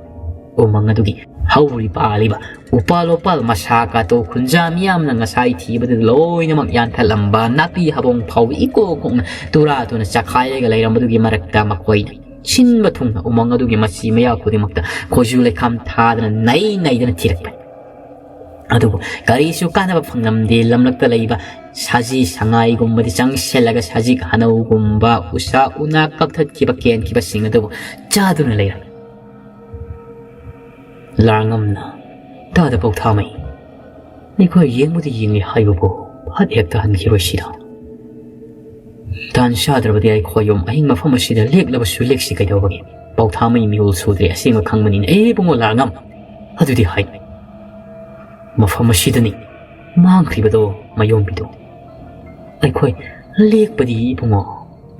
ꯎꯃꯪ ꯑꯗꯨꯒꯤ ꯍꯧꯔꯤꯕ ꯄꯥꯜꯂꯤꯕ ꯎꯄꯥꯜ ꯋꯥꯄꯥꯜ ꯃꯁꯥ ꯀꯥꯇꯣ ꯈꯨꯟꯖꯥ ꯃꯤꯌꯥꯝꯅ ꯉꯁꯥꯏ ꯊꯤꯕꯗ ꯂꯣꯏꯅꯃꯛ ꯌꯥꯟꯊꯠꯂꯝꯕ ꯅꯥꯄꯤ ꯍꯥꯕꯣꯡ ꯐꯥꯎꯕ ꯏꯀꯣꯛ ꯀꯣꯛꯅ ꯇꯨꯔꯥ ꯇꯨꯅ ꯆꯈꯥꯏꯔꯒ ꯂꯩꯔꯝꯕꯗꯨꯒꯤ ꯃꯔꯛꯇ ꯃꯈꯣꯏꯅ ꯁꯤꯟꯕ ꯊꯨꯡꯅ ꯎꯃꯪ ꯑꯗꯨꯒꯤ ꯃꯆꯤ ꯃꯌꯥ ꯈꯨꯗꯤꯡꯃꯛꯇ ꯈꯣꯏꯖꯨ ꯂꯩꯈꯥꯝ ꯊꯥꯗꯅ ꯅꯩ ꯅꯩꯗꯅ ꯊꯤꯔꯛꯄꯅꯤ꯫ ꯑꯗꯨꯕꯨ ꯀꯔꯤꯁꯨ ꯀꯥꯟꯅꯕ ꯐꯪꯂꯝꯗꯦ꯫ ꯂꯝꯂꯛꯇ ꯂꯩꯕ ꯁꯖꯤ ꯁꯉꯥꯏꯒꯨꯝꯕꯗꯤ ꯆꯪꯁꯤꯜꯂꯒ ꯁꯖꯤꯛ ꯍꯅꯧꯒꯨꯝꯕ ꯎꯁꯥ ꯎꯅꯥ ꯀꯛꯊꯠꯈꯤꯕ ꯀꯦꯟꯈꯤꯕꯁꯤꯡ ꯑꯗꯨꯕꯨ ꯆꯥꯗꯨꯅ ꯂꯩꯔꯝꯃꯤ꯫ ꯂꯥꯡꯉꯝꯅ, "ꯇꯥꯗ ꯄꯥꯎꯊꯥꯃꯩ, ꯑꯩꯈꯣꯏ ꯌꯦꯡꯕꯨꯗꯤ ꯌꯦꯡꯂꯤ ꯍꯥꯏꯕꯕꯨ ꯐꯠ ꯍꯦꯛꯇ ꯍꯟꯈꯤꯔꯣꯏꯁꯤꯔ? ꯇꯥꯟ ꯆꯥꯗ꯭ꯔꯕꯗꯤ ꯑꯩꯈꯣꯏ ꯌꯨꯝ ꯑꯍꯤꯡ ꯃꯐꯝ ꯑꯁꯤꯗ ꯂꯦꯛꯂꯕꯁꯨ ꯂꯦꯛꯁꯤ ꯀꯩꯗꯧꯕꯒꯦ? ꯄꯥꯎꯊꯥꯃꯩ ꯃꯤꯍꯨꯜ ꯁꯨꯗ꯭ꯔꯦ ꯑꯁꯦꯡꯕ ꯈꯪꯕꯅꯤꯅ꯫ ꯑꯦ ꯏꯕꯨꯡꯉꯣ ꯂꯥꯡꯉꯝ, ꯑꯗꯨꯗꯤ ꯍꯥꯏ, ꯃꯐꯝ ꯑꯁꯤꯗꯅꯤ ꯃꯥꯡꯈ꯭ꯔꯤꯕꯗꯣ ꯃꯌꯣꯝꯕꯤꯗꯣ꯫ ꯑꯩꯈꯣꯏ ꯂꯦꯛꯄꯗꯤ ꯏꯕꯨꯡꯉꯣ,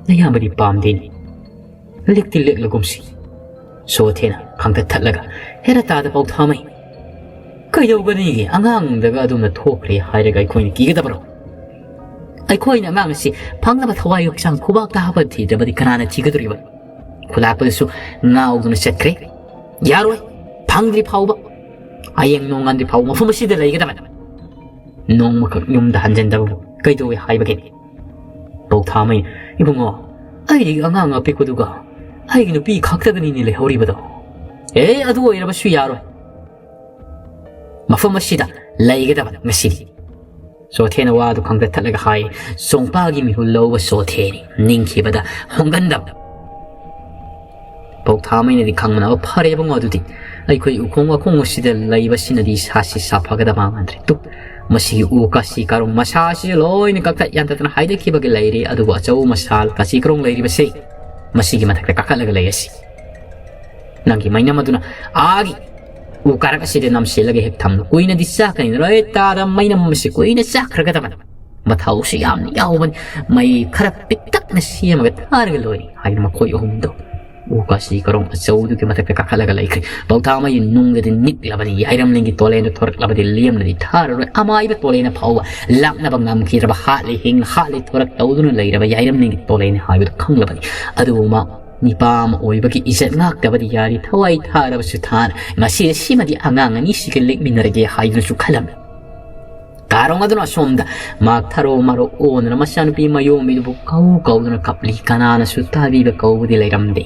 ꯅꯌꯥꯝꯕꯗꯤ ꯄꯥꯝꯗꯦꯅꯦ꯫ ꯂꯦꯛꯇꯤ ꯂꯦꯛꯂꯒꯨꯝꯁꯤ꯫ ꯁꯣꯊꯦꯅ ꯈꯪꯊꯠ ꯊꯠꯂꯒ, "ꯍꯦꯔꯥ ꯇꯥꯗ ꯄꯥꯎꯊꯥꯃꯩ, ꯀꯩꯗꯧꯒꯅꯤꯒꯦ? ꯑꯉꯥꯡꯗꯒ ꯑꯗꯨꯝꯅ ꯊꯣꯛꯈ꯭ꯔꯦ ꯍꯥꯏꯔꯒ ꯑꯩꯈꯣꯏꯅ ꯀꯤꯒꯗꯕꯔꯣ? ꯑꯩꯈꯣꯏꯅ ꯑꯉꯥꯡ ꯑꯁꯤ ꯐꯪꯅꯕ ꯊꯋꯥꯏ ꯍꯛꯆꯥꯡ ꯈꯨꯕꯥꯛꯇ ꯍꯥꯞꯄ ꯊꯤꯗ꯭ꯔꯕꯗꯤ ꯀꯅꯥꯅ ꯊꯤꯒꯗꯧꯔꯤꯕ? ꯈꯨꯂꯥꯛꯄꯗꯁꯨ ꯉꯥꯎꯗꯨꯅ ꯆꯠꯈ꯭ꯔꯦ꯫ ꯌꯥꯔꯣꯏ, ꯐꯪꯗ꯭ꯔꯤ ꯐꯥꯎꯕ, ꯍꯌꯦꯡ ꯅꯣꯡꯉꯥꯟꯗ꯭ꯔꯤ ꯐꯥꯎꯕ ꯃꯐꯝ ꯑꯁꯤꯗ ꯂꯩꯒꯗꯕꯅꯤ꯫ ꯅꯣꯡꯃꯈꯛ ꯌꯨꯝꯗ ꯍꯟꯖꯤꯟꯗꯕꯕꯨ ꯀꯩꯗꯧꯋꯦ ꯍꯥꯏꯕꯒꯦ?" ꯄꯧꯊꯥꯃꯩ, "ꯏꯕꯨꯡꯉꯣ, ꯑꯩꯒꯤ ꯑꯉꯥꯡ ꯑꯄꯤꯛꯄꯗꯨꯒ ꯑꯩꯒꯤ ꯅꯨꯄꯤ ꯈꯛꯇꯒꯅꯤꯅꯦ ꯂꯩꯍꯧꯔꯤꯕꯗꯣ꯫ ꯑꯦ, ꯑꯗꯨ ꯑꯣꯏꯔꯕꯁꯨ ꯌꯥꯔꯣꯏ꯫ ꯃꯐꯝ ꯑꯁꯤꯗ ꯂꯩꯒꯗꯕ ꯉꯁꯤꯗꯤ꯫" ꯁꯣꯊꯦꯅ ꯋꯥꯗꯨ ꯈꯪꯇꯠ ꯊꯠꯂꯒ ꯍꯥꯏ꯫ ꯆꯣꯡꯄꯥꯒꯤ ꯃꯤꯍꯨꯜ ꯂꯧꯕ ꯁꯣꯊꯦꯅꯤ꯫ ꯅꯤꯡꯈꯤꯕꯗ ꯍꯣꯡꯒꯟꯗꯕ꯫ ꯄꯧꯊꯥꯃꯩꯅꯗꯤ ꯈꯪꯕꯅ, "ꯑꯣ, ꯐꯔꯦ ꯏꯕꯨꯡꯉꯣ, ꯑꯗꯨꯗꯤ ꯑꯩꯈꯣꯏ ꯎꯈꯣꯡ ꯋꯥꯈꯣꯡ ꯑꯁꯤꯗ ꯂꯩꯕꯁꯤꯅꯗꯤ ꯏꯁꯥꯁꯤ ꯁꯥꯐꯒꯗꯕ ꯃꯥꯟꯗ꯭ꯔꯦ꯫ ꯇꯨ, ꯃꯁꯤꯒꯤ ꯎ ꯀꯥꯁꯤ ꯀꯥꯔꯣꯡ ꯃꯁꯥꯁꯤ ꯂꯣꯏꯅ ꯀꯛꯊꯠ ꯌꯥꯟꯊꯠꯇꯅ ꯍꯥꯏꯗꯈꯤꯕꯒꯤ ꯂꯩꯔꯦ, ꯑꯗꯨꯕꯨ ꯑꯆꯧ ꯃꯁꯥ ꯀꯥꯁꯤ ꯀꯥꯔꯣꯡ ꯂꯩꯔꯤꯕꯁꯤ ꯃꯁꯤꯒꯤ ꯃꯊꯛꯇ ꯀꯥꯈꯠꯂꯒ ꯂꯩꯔꯁꯤ꯫ ꯅꯪꯒꯤ ꯃꯩꯅꯝ ꯑꯗꯨꯅ ꯑꯥꯒꯤ ꯎ ꯀꯥꯔꯛ ꯑꯁꯤꯗ ꯅꯝꯁꯤꯜꯂꯒ ꯍꯦꯛ ꯊꯝꯂꯨ꯫ ꯀꯨꯏꯅꯗꯤ ꯆꯥꯛꯀꯅꯤ, ꯂꯣꯏ ꯇꯥꯗ ꯃꯩꯅꯝ ꯑꯁꯤ ꯀꯨꯏꯅ ꯆꯥꯛꯈ꯭ꯔꯒꯗꯕꯅꯤ꯫ ꯃꯊꯧꯁꯤ ꯌꯥꯝꯅ ꯌꯥꯎꯕꯅꯤ꯫ ꯃꯩ ꯈꯔ ꯄꯤꯛꯇꯛꯅ ꯁꯦꯝꯃꯒ ꯊꯥꯔꯒ ꯂꯣꯏꯔꯦ" ꯍꯥꯏꯗꯅ ꯃꯈꯣꯏ ꯑꯍꯨꯝꯗꯣ ꯎ ꯀꯥꯁꯤ ꯀꯔꯣꯡ ꯑꯆꯧꯕꯗꯨꯒꯤ ꯃꯊꯛꯇ ꯀꯥꯈꯠꯂꯒ ꯂꯩꯈ꯭ꯔꯦ꯫ ꯄꯧꯊꯥꯃꯩ ꯅꯨꯡꯗꯗꯤ ꯅꯤꯛꯂꯕꯅꯤ, ꯌꯥꯏꯔꯝꯂꯤꯡꯒꯤ ꯇꯣꯂꯦꯟꯗꯨ ꯊꯣꯔꯛꯂꯕꯗꯤ ꯂꯦꯝꯅꯗꯤ ꯊꯥꯔꯔꯣꯏ꯫ ꯑꯃꯥꯏꯕ ꯇꯣꯂꯦꯟꯅ ꯐꯥꯎꯕ ꯂꯥꯛꯅꯕ ꯉꯝꯈꯤꯗ꯭ꯔꯕ, ꯍꯥꯠꯂꯤ ꯍꯤꯡ ꯍꯥꯠꯂꯤ ꯊꯣꯔꯛ ꯇꯧꯗꯨꯅ ꯂꯩꯔꯕ ꯌꯥꯏꯔꯝꯂꯤꯡꯒꯤ ꯇꯣꯂꯦꯟꯅꯤ ꯍꯥꯏꯕꯗꯨ ꯈꯪꯂꯕꯅꯤ꯫ ꯑꯗꯨꯕꯨ ꯃꯥ ꯅꯤꯄꯥ ꯑꯃ ꯑꯣꯏꯕꯒꯤ ꯏꯖꯠ ꯉꯥꯛꯇꯕꯗꯤ ꯌꯥꯔꯤ꯫ ꯊꯋꯥꯏ ꯊꯥꯔꯕꯁꯨ ꯊꯥꯅ ꯉꯁꯤ ꯁꯤꯃꯗꯤ ꯑꯉꯥꯡ ꯑꯅꯤꯁꯤꯒ ꯂꯦꯛꯃꯤꯟꯅꯔꯒꯦ ꯍꯥꯏꯗꯨꯅꯁꯨ ꯈꯜꯂꯝꯃꯤ꯫ ꯀꯥꯔꯣꯡ ꯑꯗꯨꯅ ꯑꯁꯣꯝꯗ ꯃꯥꯛ ꯊꯔꯣ ꯃꯔꯣ ꯑꯣꯟꯗꯨꯅ ꯃꯆꯥꯅꯨꯄꯤ ꯃꯌꯣꯝꯕꯤꯗꯨꯕꯨ ꯀꯧ ꯀꯧꯗꯨꯅ ꯀꯞꯂꯤ꯫ ꯀꯅꯥꯅꯁꯨ ꯇꯥꯕꯤꯕ ꯀꯧꯕꯗꯤ ꯂꯩꯔꯝꯗꯦ꯫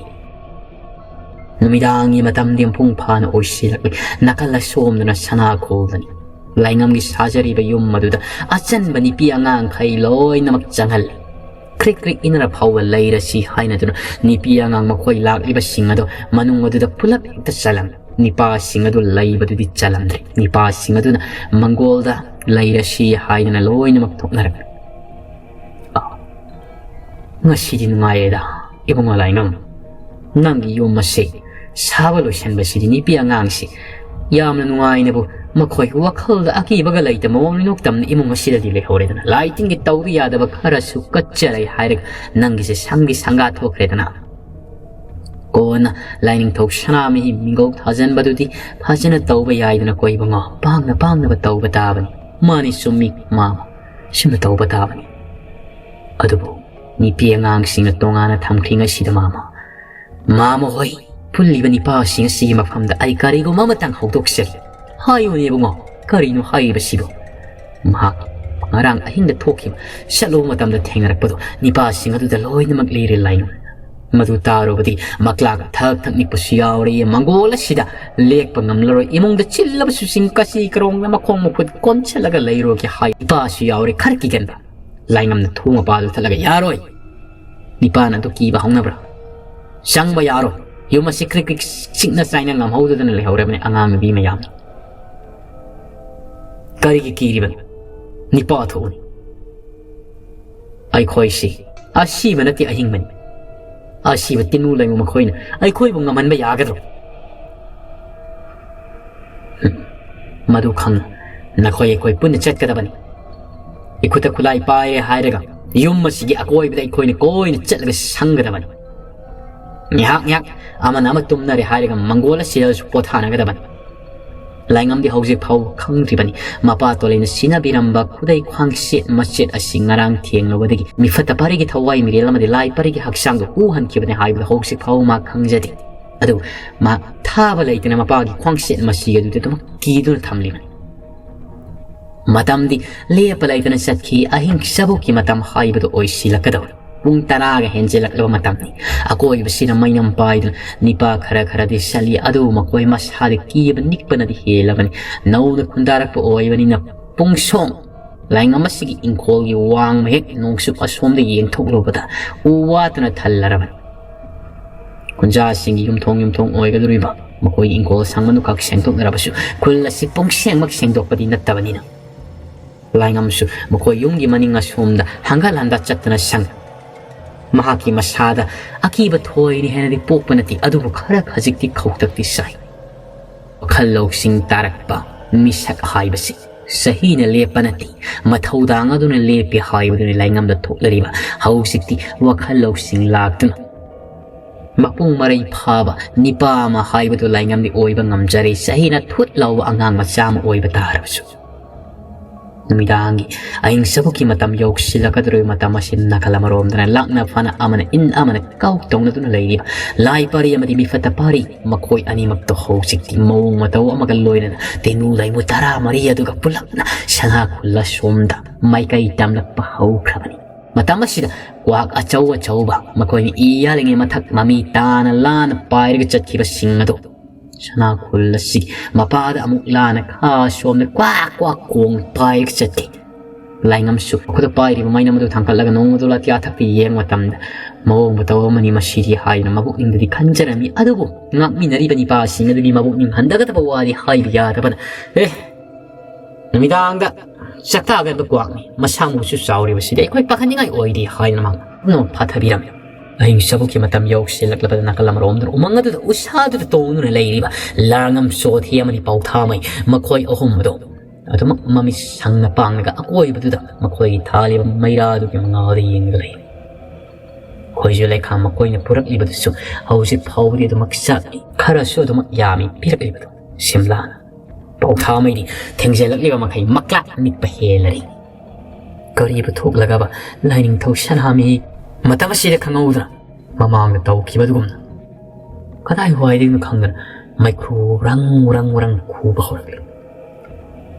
ꯅꯨꯃꯤꯗꯥꯡꯒꯤ ꯃꯇꯝꯗꯤ ꯃꯄꯨꯡ ꯐꯥꯅ ꯑꯣꯏꯁꯤꯜꯂꯛꯂꯤ꯫ ꯅꯥꯀꯜ ꯑꯁꯣꯝꯗꯅ ꯁꯅꯥ ꯈꯣꯜꯗꯅꯤ꯫ ꯂꯥꯏꯉꯝꯒꯤ ꯁꯥꯖꯔꯤꯕ ꯌꯨꯝ ꯑꯗꯨꯗ ꯑꯆꯟꯕ ꯅꯨꯄꯤ ꯑꯉꯥꯡꯈꯩ ꯂꯣꯏꯅꯃꯛ ꯆꯪꯍꯜꯂꯤ꯫ ꯀ꯭ꯔꯤꯛ ꯀ꯭ꯔꯤꯛ ꯏꯟꯅꯔ ꯐꯥꯎꯕ ꯂꯩꯔꯁꯤ ꯍꯥꯏꯅꯗꯨꯅ ꯅꯨꯄꯤ ꯑꯉꯥꯡ ꯃꯈꯣꯏ ꯂꯥꯛꯂꯤꯕꯁꯤꯡ ꯑꯗꯣ ꯃꯅꯨꯡ ꯑꯗꯨꯗ ꯄꯨꯂꯞ ꯍꯦꯛꯇ ꯆꯜꯂꯝꯃꯤ꯫ ꯅꯤꯄꯥꯁꯤꯡ ꯑꯗꯨ ꯂꯩꯕꯗꯨꯗꯤ ꯆꯜꯂꯝꯗ꯭ꯔꯦ꯫ ꯅꯤꯄꯥꯁꯤꯡ ꯑꯗꯨꯅ ꯃꯪꯒꯣꯜꯗ ꯂꯩꯔꯁꯤ ꯍꯥꯏꯗꯅ ꯂꯣꯏꯅꯃꯛ ꯊꯣꯛꯅꯔꯝꯃꯤ꯫ "ꯑ, ꯉꯁꯤꯗꯤ ꯅꯨꯡꯉꯥꯏꯔꯦꯗ, ꯏꯕꯨꯡꯉꯣ ꯂꯥꯏꯉꯝ꯫ ꯅꯪꯒꯤ ꯌꯨꯝ ꯑꯁꯤ ꯁꯥꯕ ꯂꯣꯏꯁꯤꯟꯕꯁꯤꯗꯤ ꯅꯨꯄꯤ ꯑꯉꯥꯡꯁꯤ ꯌꯥꯝꯅ ꯅꯨꯡꯉꯥꯏꯅꯕꯨ ꯃꯈꯣꯏ ꯋꯥꯈꯜꯗ ꯑꯀꯤꯕꯒ ꯂꯩꯇ ꯃꯑꯣꯡ ꯃꯤꯅꯣꯛ ꯇꯝꯅ ꯏꯃꯨꯡ ꯑꯁꯤꯗꯗꯤ ꯂꯩꯍꯧꯔꯦꯗꯅ꯫ ꯂꯥꯏ ꯇꯤꯟꯒꯤ ꯇꯧꯕ ꯌꯥꯗꯕ ꯈꯔꯁꯨ ꯀꯠꯆꯔꯦ ꯍꯥꯏꯔꯒ ꯅꯪꯒꯤꯁꯦ ꯁꯪꯒꯤ ꯁꯪꯒꯥ ꯊꯣꯛꯈ꯭ꯔꯦꯗꯅ꯫ ꯀꯣꯟꯅ ꯂꯥꯏꯅꯤꯡꯊꯧ ꯁꯅꯥꯃꯍꯤ ꯃꯤꯡꯒꯧ ꯊꯥꯖꯟꯕꯗꯨꯗꯤ ꯐꯖꯅ ꯇꯧꯕ ꯌꯥꯏꯗꯅꯀꯣ ꯏꯕꯨꯡꯉꯣ, ꯄꯥꯡꯅ ꯄꯥꯡꯅꯕ ꯇꯧꯕ ꯇꯥꯕꯅꯤ꯫ ꯃꯥꯅꯤ ꯆꯨꯝꯃꯤ ꯃꯥꯃ, ꯆꯨꯝꯅ ꯇꯧꯕ ꯇꯥꯕꯅꯤ꯫ ꯑꯗꯨꯕꯨ ꯅꯨꯄꯤ ꯑꯉꯥꯡꯁꯤꯡꯅ ꯇꯣꯉꯥꯟꯅ ꯊꯝꯈ꯭ꯔꯤꯉꯩꯁꯤꯗ ꯃꯥꯃ, ꯃꯥꯃ ꯍꯣꯏ ꯄꯨꯜꯂꯤꯕ ꯅꯤꯄꯥꯁꯤꯡ ꯑꯁꯤꯒꯤ ꯃꯐꯝꯗ ꯑꯩ ꯀꯔꯤꯒꯨꯝꯕ ꯑꯃꯇꯪ ꯍꯧꯗꯣꯛꯆꯒꯦ꯫ ꯍꯥꯏꯌꯨꯅꯦ ꯏꯕꯨꯡꯉꯣ, ꯀꯔꯤꯅꯣ ꯍꯥꯏꯔꯤꯕꯁꯤꯕꯨ? ꯃꯍꯥꯛ ꯉꯔꯥꯡ ꯑꯍꯤꯡꯗ ꯊꯣꯛꯈꯤꯕ, ꯆꯠꯂꯨꯕ ꯃꯇꯝꯗ ꯊꯦꯡꯅꯔꯛꯄꯗꯣ ꯅꯤꯄꯥꯁꯤꯡ ꯑꯗꯨꯗ ꯂꯣꯏꯅꯃꯛ ꯂꯤꯔꯦ ꯂꯥꯏꯅꯨ꯫ ꯃꯗꯨ ꯇꯥꯔꯨꯕꯗꯤ ꯃꯀ꯭ꯂꯥꯒ ꯊꯛ ꯊꯛ ꯅꯤꯛꯄꯁꯨ ꯌꯥꯎꯔꯦ꯫ ꯃꯪꯒꯣꯜ ꯑꯁꯤꯗ ꯂꯦꯛꯄ ꯉꯝꯂꯔꯣꯏ꯫ ꯏꯃꯨꯡꯗ ꯆꯤꯜꯂꯕꯁꯨ ꯆꯤꯡ ꯀꯁꯤ ꯀꯔꯣꯡꯅ ꯃꯈꯣꯡ ꯃꯈꯨꯠ ꯀꯣꯟꯁꯤꯜꯂꯒ ꯂꯩꯔꯣꯒꯦ ꯍꯥꯏ ꯅꯤꯄꯥꯁꯨ ꯌꯥꯎꯔꯦ꯫ ꯈꯔ ꯀꯤꯒꯟꯕ ꯂꯥꯏꯉꯝꯅ ꯊꯣꯡ ꯃꯄꯥꯗꯨ ꯊꯠꯂꯒ, "ꯌꯥꯔꯣꯏ!" ꯅꯤꯄꯥꯅ ꯑꯗꯨ ꯀꯤꯕ ꯍꯧꯅꯕ꯭ꯔꯥ? "ꯆꯪꯕ ꯌꯥꯔꯣꯏ꯫ ꯌꯨꯝ ꯑꯁꯤ ꯀ꯭ꯔꯤꯛ ꯀ꯭ꯔꯤꯛ ꯆꯤꯛꯅ ꯆꯥꯏꯅ ꯉꯝꯍꯧꯗꯗꯅ ꯂꯩꯍꯧꯔꯕꯅꯤ ꯑꯉꯥꯡ ꯅꯨꯄꯤ ꯃꯌꯥꯝꯅ꯫ ꯀꯔꯤꯒꯤ ꯀꯤꯔꯤꯕꯅꯣ? ꯅꯤꯄꯥ ꯊꯣꯛꯎꯅꯤ꯫ ꯑꯩꯈꯣꯏꯁꯤ ꯑꯁꯤꯕ ꯅꯠꯇꯦ ꯑꯍꯤꯡꯕꯅꯤ꯫ ꯑꯁꯤꯕ ꯇꯤꯟꯅꯨ ꯂꯩꯉꯨ ꯃꯈꯣꯏꯅ ꯑꯩꯈꯣꯏꯕꯨ ꯉꯝꯍꯟꯕ ꯌꯥꯒꯗ꯭ꯔꯣ?" ꯃꯗꯨ ꯈꯪꯅ ꯅꯈꯣꯏ ꯑꯩꯈꯣꯏ ꯄꯨꯟꯅ ꯆꯠꯀꯗꯕꯅꯤ꯫ ꯏꯈꯨꯠꯇ ꯈꯨꯠꯂꯥꯏ ꯄꯥꯏꯔꯦ ꯍꯥꯏꯔꯒ ꯌꯨꯝ ꯑꯁꯤꯒꯤ ꯑꯀꯣꯏꯕꯗ ꯑꯩꯈꯣꯏꯅ ꯀꯣꯏꯅ ꯆꯠꯂꯒ ꯁꯪꯒꯗꯕꯅꯤ꯫ ꯉꯥꯏꯍꯥꯛ ꯉꯥꯏꯍꯥꯛ ꯑꯃꯅ ꯑꯃ ꯇꯨꯝꯅꯔꯦ ꯍꯥꯏꯔꯒ ꯃꯪꯒꯣꯜ ꯑꯁꯤꯗꯁꯨ ꯄꯣꯊꯥꯅꯒꯗꯕꯅꯤ꯫ ꯂꯥꯏꯉꯝꯗꯤ ꯍꯧꯖꯤꯛ ꯐꯥꯎꯕ ꯈꯪꯗ꯭ꯔꯤꯕꯅꯤ꯫ ꯃꯄꯥ ꯇꯣꯂꯩꯅ ꯁꯤꯟꯅꯕꯤꯔꯝꯕ ꯈꯨꯗꯩ ꯈ꯭ꯋꯥꯡꯆꯦꯠ ꯃꯆꯦꯠ ꯑꯁꯤ ꯉꯔꯥꯡ ꯊꯦꯡꯂꯨꯕꯗꯒꯤ ꯃꯤꯐꯠꯇ ꯄꯔꯤꯒꯤ ꯊꯋꯥꯏ ꯃꯤꯔꯦꯜ ꯑꯃꯗꯤ ꯂꯥꯏ ꯄꯔꯤꯒꯤ ꯍꯛꯆꯥꯡꯗ ꯍꯨꯍꯟꯈꯤꯕꯅꯤ ꯍꯥꯏꯕꯗꯨ ꯍꯧꯖꯤꯛ ꯐꯥꯎꯕ ꯃꯥ ꯈꯪꯖꯗꯦ꯫ ꯑꯗꯨꯕꯨ ꯃꯥ ꯊꯥꯕ ꯂꯩꯇꯅ ꯃꯄꯥꯒꯤ ꯈ꯭ꯋꯥꯡꯆꯦꯠ ꯃꯆꯦꯠ ꯑꯗꯨꯗ ꯑꯗꯨꯃꯛ ꯀꯤꯗꯨꯅ ꯊꯝꯂꯤꯕꯅꯤ꯫ ꯃꯇꯝꯗꯤ ꯂꯦꯞꯄ ꯂꯩꯇꯅ ꯆꯠꯈꯤ꯫ ꯑꯍꯤꯡ ꯆꯕꯣꯛꯀꯤ ꯃꯇꯝ ꯍꯥꯏꯕꯗꯨ ꯑꯣꯏꯁꯤꯜꯂꯛꯀꯗꯧꯔꯦ꯫ ꯄꯨꯡ ꯇꯔꯥꯒ ꯍꯦꯟꯖꯤꯜꯂꯛꯂꯕ ꯃꯇꯝꯅꯤ꯫ ꯑꯀꯣꯏꯕꯁꯤꯗ ꯃꯩꯅꯝ ꯄꯥꯏꯗꯨꯅ ꯅꯤꯄꯥ ꯈꯔ ꯈꯔꯗꯤ ꯁꯜꯂꯤ, ꯑꯗꯨꯕꯨ ꯃꯈꯣꯏ ꯃꯁꯥꯗ ꯀꯤꯕ ꯅꯤꯛꯄꯅꯗꯤ ꯍꯦꯜꯂꯕꯅꯤ꯫ ꯅꯧꯅ ꯈꯨꯟꯗꯥꯔꯛꯄ ꯑꯣꯏꯕꯅꯤꯅ ꯄꯨꯡꯁꯣꯡ ꯂꯥꯏꯉꯝ ꯑꯁꯤꯒꯤ ꯏꯪꯈꯣꯜꯒꯤ ꯋꯥꯡꯃ ꯍꯦꯛ ꯅꯣꯡꯆꯨꯞ ꯑꯁꯣꯝꯗ ꯌꯦꯡꯊꯣꯛꯂꯨꯕꯗ ꯎ ꯋꯥꯇꯅ ꯊꯜꯂꯔꯕꯅꯤ꯫ ꯈꯨꯟꯖꯥꯁꯤꯡꯒꯤ ꯌꯨꯝꯊꯣꯡ ꯌꯨꯝꯊꯣꯡ ꯑꯣꯏꯒꯗꯧꯔꯤꯕ ꯃꯈꯣꯏꯒꯤ ꯏꯪꯈꯣꯜ ꯁꯪꯕꯗꯨꯈꯛ ꯁꯦꯡꯗꯣꯛꯅꯔꯕꯁꯨ ꯈꯨꯜ ꯑꯁꯤ ꯄꯨꯡꯁꯦꯡꯃꯛ ꯁꯦꯡꯗꯣꯛꯄꯗꯤ ꯅꯠꯇꯕꯅꯤꯅ꯫ ꯂꯥꯏꯉꯝꯁꯨ ꯃꯈꯣꯏ ꯌꯨꯝꯒꯤ ꯃꯅꯤꯡ ꯑꯁꯣꯝꯗ ꯍꯪꯒꯠ ꯍꯟꯗ ꯆꯠꯇꯨꯅ ꯁꯪ꯫ ꯃꯍꯥꯛꯀꯤ ꯃꯁꯥꯗ ꯑꯀꯤꯕ ꯊꯣꯏꯅ ꯍꯦꯟꯅꯗꯤ ꯄꯣꯛꯄ ꯅꯠꯇꯦ, ꯑꯗꯨꯕꯨ ꯈꯔ ꯈꯖꯤꯛꯇꯤ ꯈꯧꯇꯛꯇꯤ ꯁꯥꯏ꯫ ꯋꯥꯈꯜ ꯂꯧꯁꯤꯡ ꯇꯥꯔꯛꯄ ꯃꯤꯁꯛ ꯍꯥꯏꯕꯁꯤ ꯆꯍꯤꯅ ꯂꯦꯞꯄ ꯅꯠꯇꯦ, ꯃꯊꯧꯗꯥꯡ ꯑꯗꯨꯅ ꯂꯦꯞꯄꯤ ꯍꯥꯏꯕꯗꯨꯅꯤ ꯂꯥꯏꯉꯝꯗ ꯊꯣꯛꯂꯔꯤꯕ꯫ ꯍꯧꯖꯤꯛꯇꯤ ꯋꯥꯈꯜ ꯂꯧꯁꯤꯡ ꯂꯥꯛꯇꯨꯅ ꯃꯄꯨꯡ ꯃꯔꯩ ꯐꯥꯕ ꯅꯤꯄꯥ ꯑꯃ ꯍꯥꯏꯕꯗꯨ ꯂꯥꯏꯉꯝꯗꯤ ꯑꯣꯏꯕ ꯉꯝꯖꯔꯦ, ꯆꯍꯤꯅ ꯊꯨꯠ ꯂꯥꯎꯕ ꯑꯉꯥꯡ ꯃꯆꯥ ꯑꯃ ꯑꯣꯏꯕ ꯇꯥꯔꯕꯁꯨ꯫ ꯅꯨꯃꯤꯗꯥꯡꯒꯤ ꯑꯍꯤꯡ ꯆꯕꯨꯛꯀꯤ ꯃꯇꯝ ꯌꯧꯁꯤꯜꯂꯛꯀꯗꯧꯔꯤꯕ ꯃꯇꯝ ꯑꯁꯤ ꯅꯥꯀꯜ ꯑꯃꯔꯣꯝꯗꯅ ꯂꯥꯛꯅ ꯐꯥꯅ ꯑꯃꯅ ꯏꯟ ꯑꯃꯅ ꯀꯥꯎ ꯇꯧꯅꯗꯨꯅ ꯂꯩꯔꯤꯕ ꯂꯥꯏ ꯄꯥꯔꯤ ꯑꯃꯗꯤ ꯃꯤꯐꯠꯇ ꯄꯥꯔꯤ, ꯃꯈꯣꯏ ꯑꯅꯤꯃꯛꯇꯣ ꯍꯧꯖꯤꯛꯇꯤ ꯃꯑꯣꯡ ꯃꯇꯧ ꯑꯃꯒ ꯂꯣꯏꯅꯅ ꯇꯦꯅꯨ ꯂꯩꯃꯨ ꯇꯔꯥ ꯃꯔꯤ ꯑꯗꯨꯒ ꯄꯨꯂꯞꯅ ꯁꯅꯥ ꯈꯨꯜꯂ ꯁꯣꯝꯗ ꯃꯥꯏꯀꯩ ꯇꯝꯂꯛꯄ ꯍꯧꯈ꯭ꯔꯕꯅꯤ꯫ ꯃꯇꯝ ꯑꯁꯤꯗ ꯀ꯭ꯋꯥꯛ ꯑꯆꯧ ꯑꯆꯧꯕ ꯃꯈꯣꯏꯅ ꯏ ꯌꯥꯜꯂꯤꯉꯩ ꯃꯊꯛ ꯃꯃꯤ ꯇꯥꯅ ꯂꯥꯅ ꯄꯥꯏꯔꯒ ꯆꯠꯈꯤꯕꯁꯤꯡ ꯑꯗꯣ ꯁꯅꯥ ꯈꯨꯜ ꯑꯁꯤ ꯃꯄꯥꯗ ꯑꯃꯨꯛ ꯂꯥꯅ ꯈꯥ ꯁꯣꯝꯗ ꯀ꯭ꯋꯥꯛ ꯀ꯭ꯋꯥꯛ ꯈꯣꯡ ꯄꯥꯏꯔꯒ ꯆꯠꯈꯤ꯫ ꯂꯥꯏꯉꯝꯁꯨ ꯃꯈꯨꯠꯇ ꯄꯥꯏꯔꯤꯕ ꯃꯩꯅꯝ ꯑꯗꯨ ꯊꯥꯡꯒꯠꯂꯒ ꯅꯣꯡꯃꯗꯣ ꯂꯥꯇꯤꯌꯥ ꯊꯛꯇ ꯌꯦꯡꯕ ꯃꯇꯝꯗ ꯃꯑꯣꯡ ꯃꯇꯧ ꯑꯃꯅꯤ ꯃꯁꯤꯗꯤ ꯍꯥꯏꯗꯨꯅ ꯃꯕꯨꯛꯅꯤꯡꯗꯗꯤ ꯈꯟꯖꯔꯝꯃꯤ꯫ ꯑꯗꯨꯕꯨ ꯉꯥꯛꯃꯤꯟꯅꯔꯤꯕ ꯅꯤꯄꯥꯁꯤꯡ ꯑꯗꯨꯒꯤ ꯃꯕꯨꯛꯅꯤꯡ ꯍꯟꯊꯒꯗꯕ ꯋꯥꯗꯤ ꯍꯥꯏꯕ ꯌꯥꯗꯕꯅ, "ꯑꯦ, ꯅꯨꯃꯤꯗꯥꯡꯗ ꯆꯥꯛꯇꯥꯒꯟꯕ ꯀ꯭ꯋꯥꯛꯅꯤ, ꯃꯁꯥ ꯃꯎꯁꯨ ꯆꯥꯎꯔꯤꯕꯁꯤꯗꯤ ꯑꯩꯈꯣꯏ ꯄꯥꯈꯠꯅꯤꯡꯉꯥꯏ ꯑꯣꯏꯗꯦ" ꯍꯥꯏꯗꯨꯅ ꯃꯍꯥꯛ ꯄꯨꯝꯅꯃꯛ ꯐꯥꯊꯕꯤꯔꯝꯃꯤ꯫ ꯑꯍꯤꯡ ꯆꯕꯨꯛꯀꯤ ꯃꯇꯝ ꯌꯧꯁꯤꯜꯂꯛꯂꯕꯗ ꯅꯥꯀꯜ ꯑꯃꯔꯣꯝꯗ ꯎꯃꯪ ꯑꯗꯨꯗ ꯎꯁꯥꯗꯨꯗ ꯇꯣꯡꯗꯨꯅ ꯂꯩꯔꯤꯕ ꯂꯥꯡꯉꯝ ꯆꯣꯊꯤ ꯑꯃꯗꯤ ꯄꯥꯎꯊꯥꯃꯩ, ꯃꯈꯣꯏ ꯑꯍꯨꯝ ꯑꯗꯨ ꯑꯗꯨꯃꯛ ꯃꯃꯤꯠ ꯁꯪꯅ ꯄꯥꯡꯂꯒ ꯑꯀꯣꯏꯕꯗꯨꯗ ꯃꯈꯣꯏꯒꯤ ꯊꯥꯜꯂꯤꯕ ꯃꯩꯔꯥꯗꯨꯒꯤ ꯃꯉꯥꯜꯗ ꯌꯦꯡꯂꯒ ꯂꯩ꯫ ꯈꯣꯏꯖꯨ ꯂꯩꯈꯥꯝ ꯃꯈꯣꯏꯅ ꯄꯨꯔꯛꯂꯤꯕꯗꯨꯁꯨ ꯍꯧꯖꯤꯛ ꯐꯥꯎꯕꯗꯤ ꯑꯗꯨꯃꯛ ꯆꯥꯛꯂꯤ, ꯈꯔꯁꯨ ꯑꯗꯨꯃꯛ ꯌꯥꯝꯃꯤ ꯄꯤꯔꯛꯂꯤꯕꯗꯨ꯫ ꯁꯤꯝꯂꯥꯅ ꯄꯥꯎꯊꯥꯃꯩꯗꯤ ꯊꯦꯡꯖꯤꯜꯂꯛꯂꯤꯕ ꯃꯈꯩ ꯃꯛꯂꯥꯛ ꯅꯤꯛꯄ ꯍꯦꯜꯂꯔꯤ꯫ ꯀꯔꯤꯕꯨ ꯊꯣꯛꯂꯒꯕ ꯂꯥꯏꯅꯤꯡꯊꯧ ꯁꯅꯥꯃꯍꯤ ꯃꯇꯝ ꯑꯁꯤꯗ ꯈꯪꯍꯧꯗꯅ ꯃꯃꯥꯡꯗ ꯇꯧꯈꯤꯕ ꯑꯗꯨꯒꯨꯝꯅ ꯀꯗꯥꯏꯋꯥꯏꯗꯒꯤꯅꯣ ꯈꯪꯗꯅ ꯃꯩꯈꯨ ꯔꯪ ꯔꯪ ꯔꯪ ꯈꯨꯕ ꯍꯧꯔꯛꯂꯤ꯫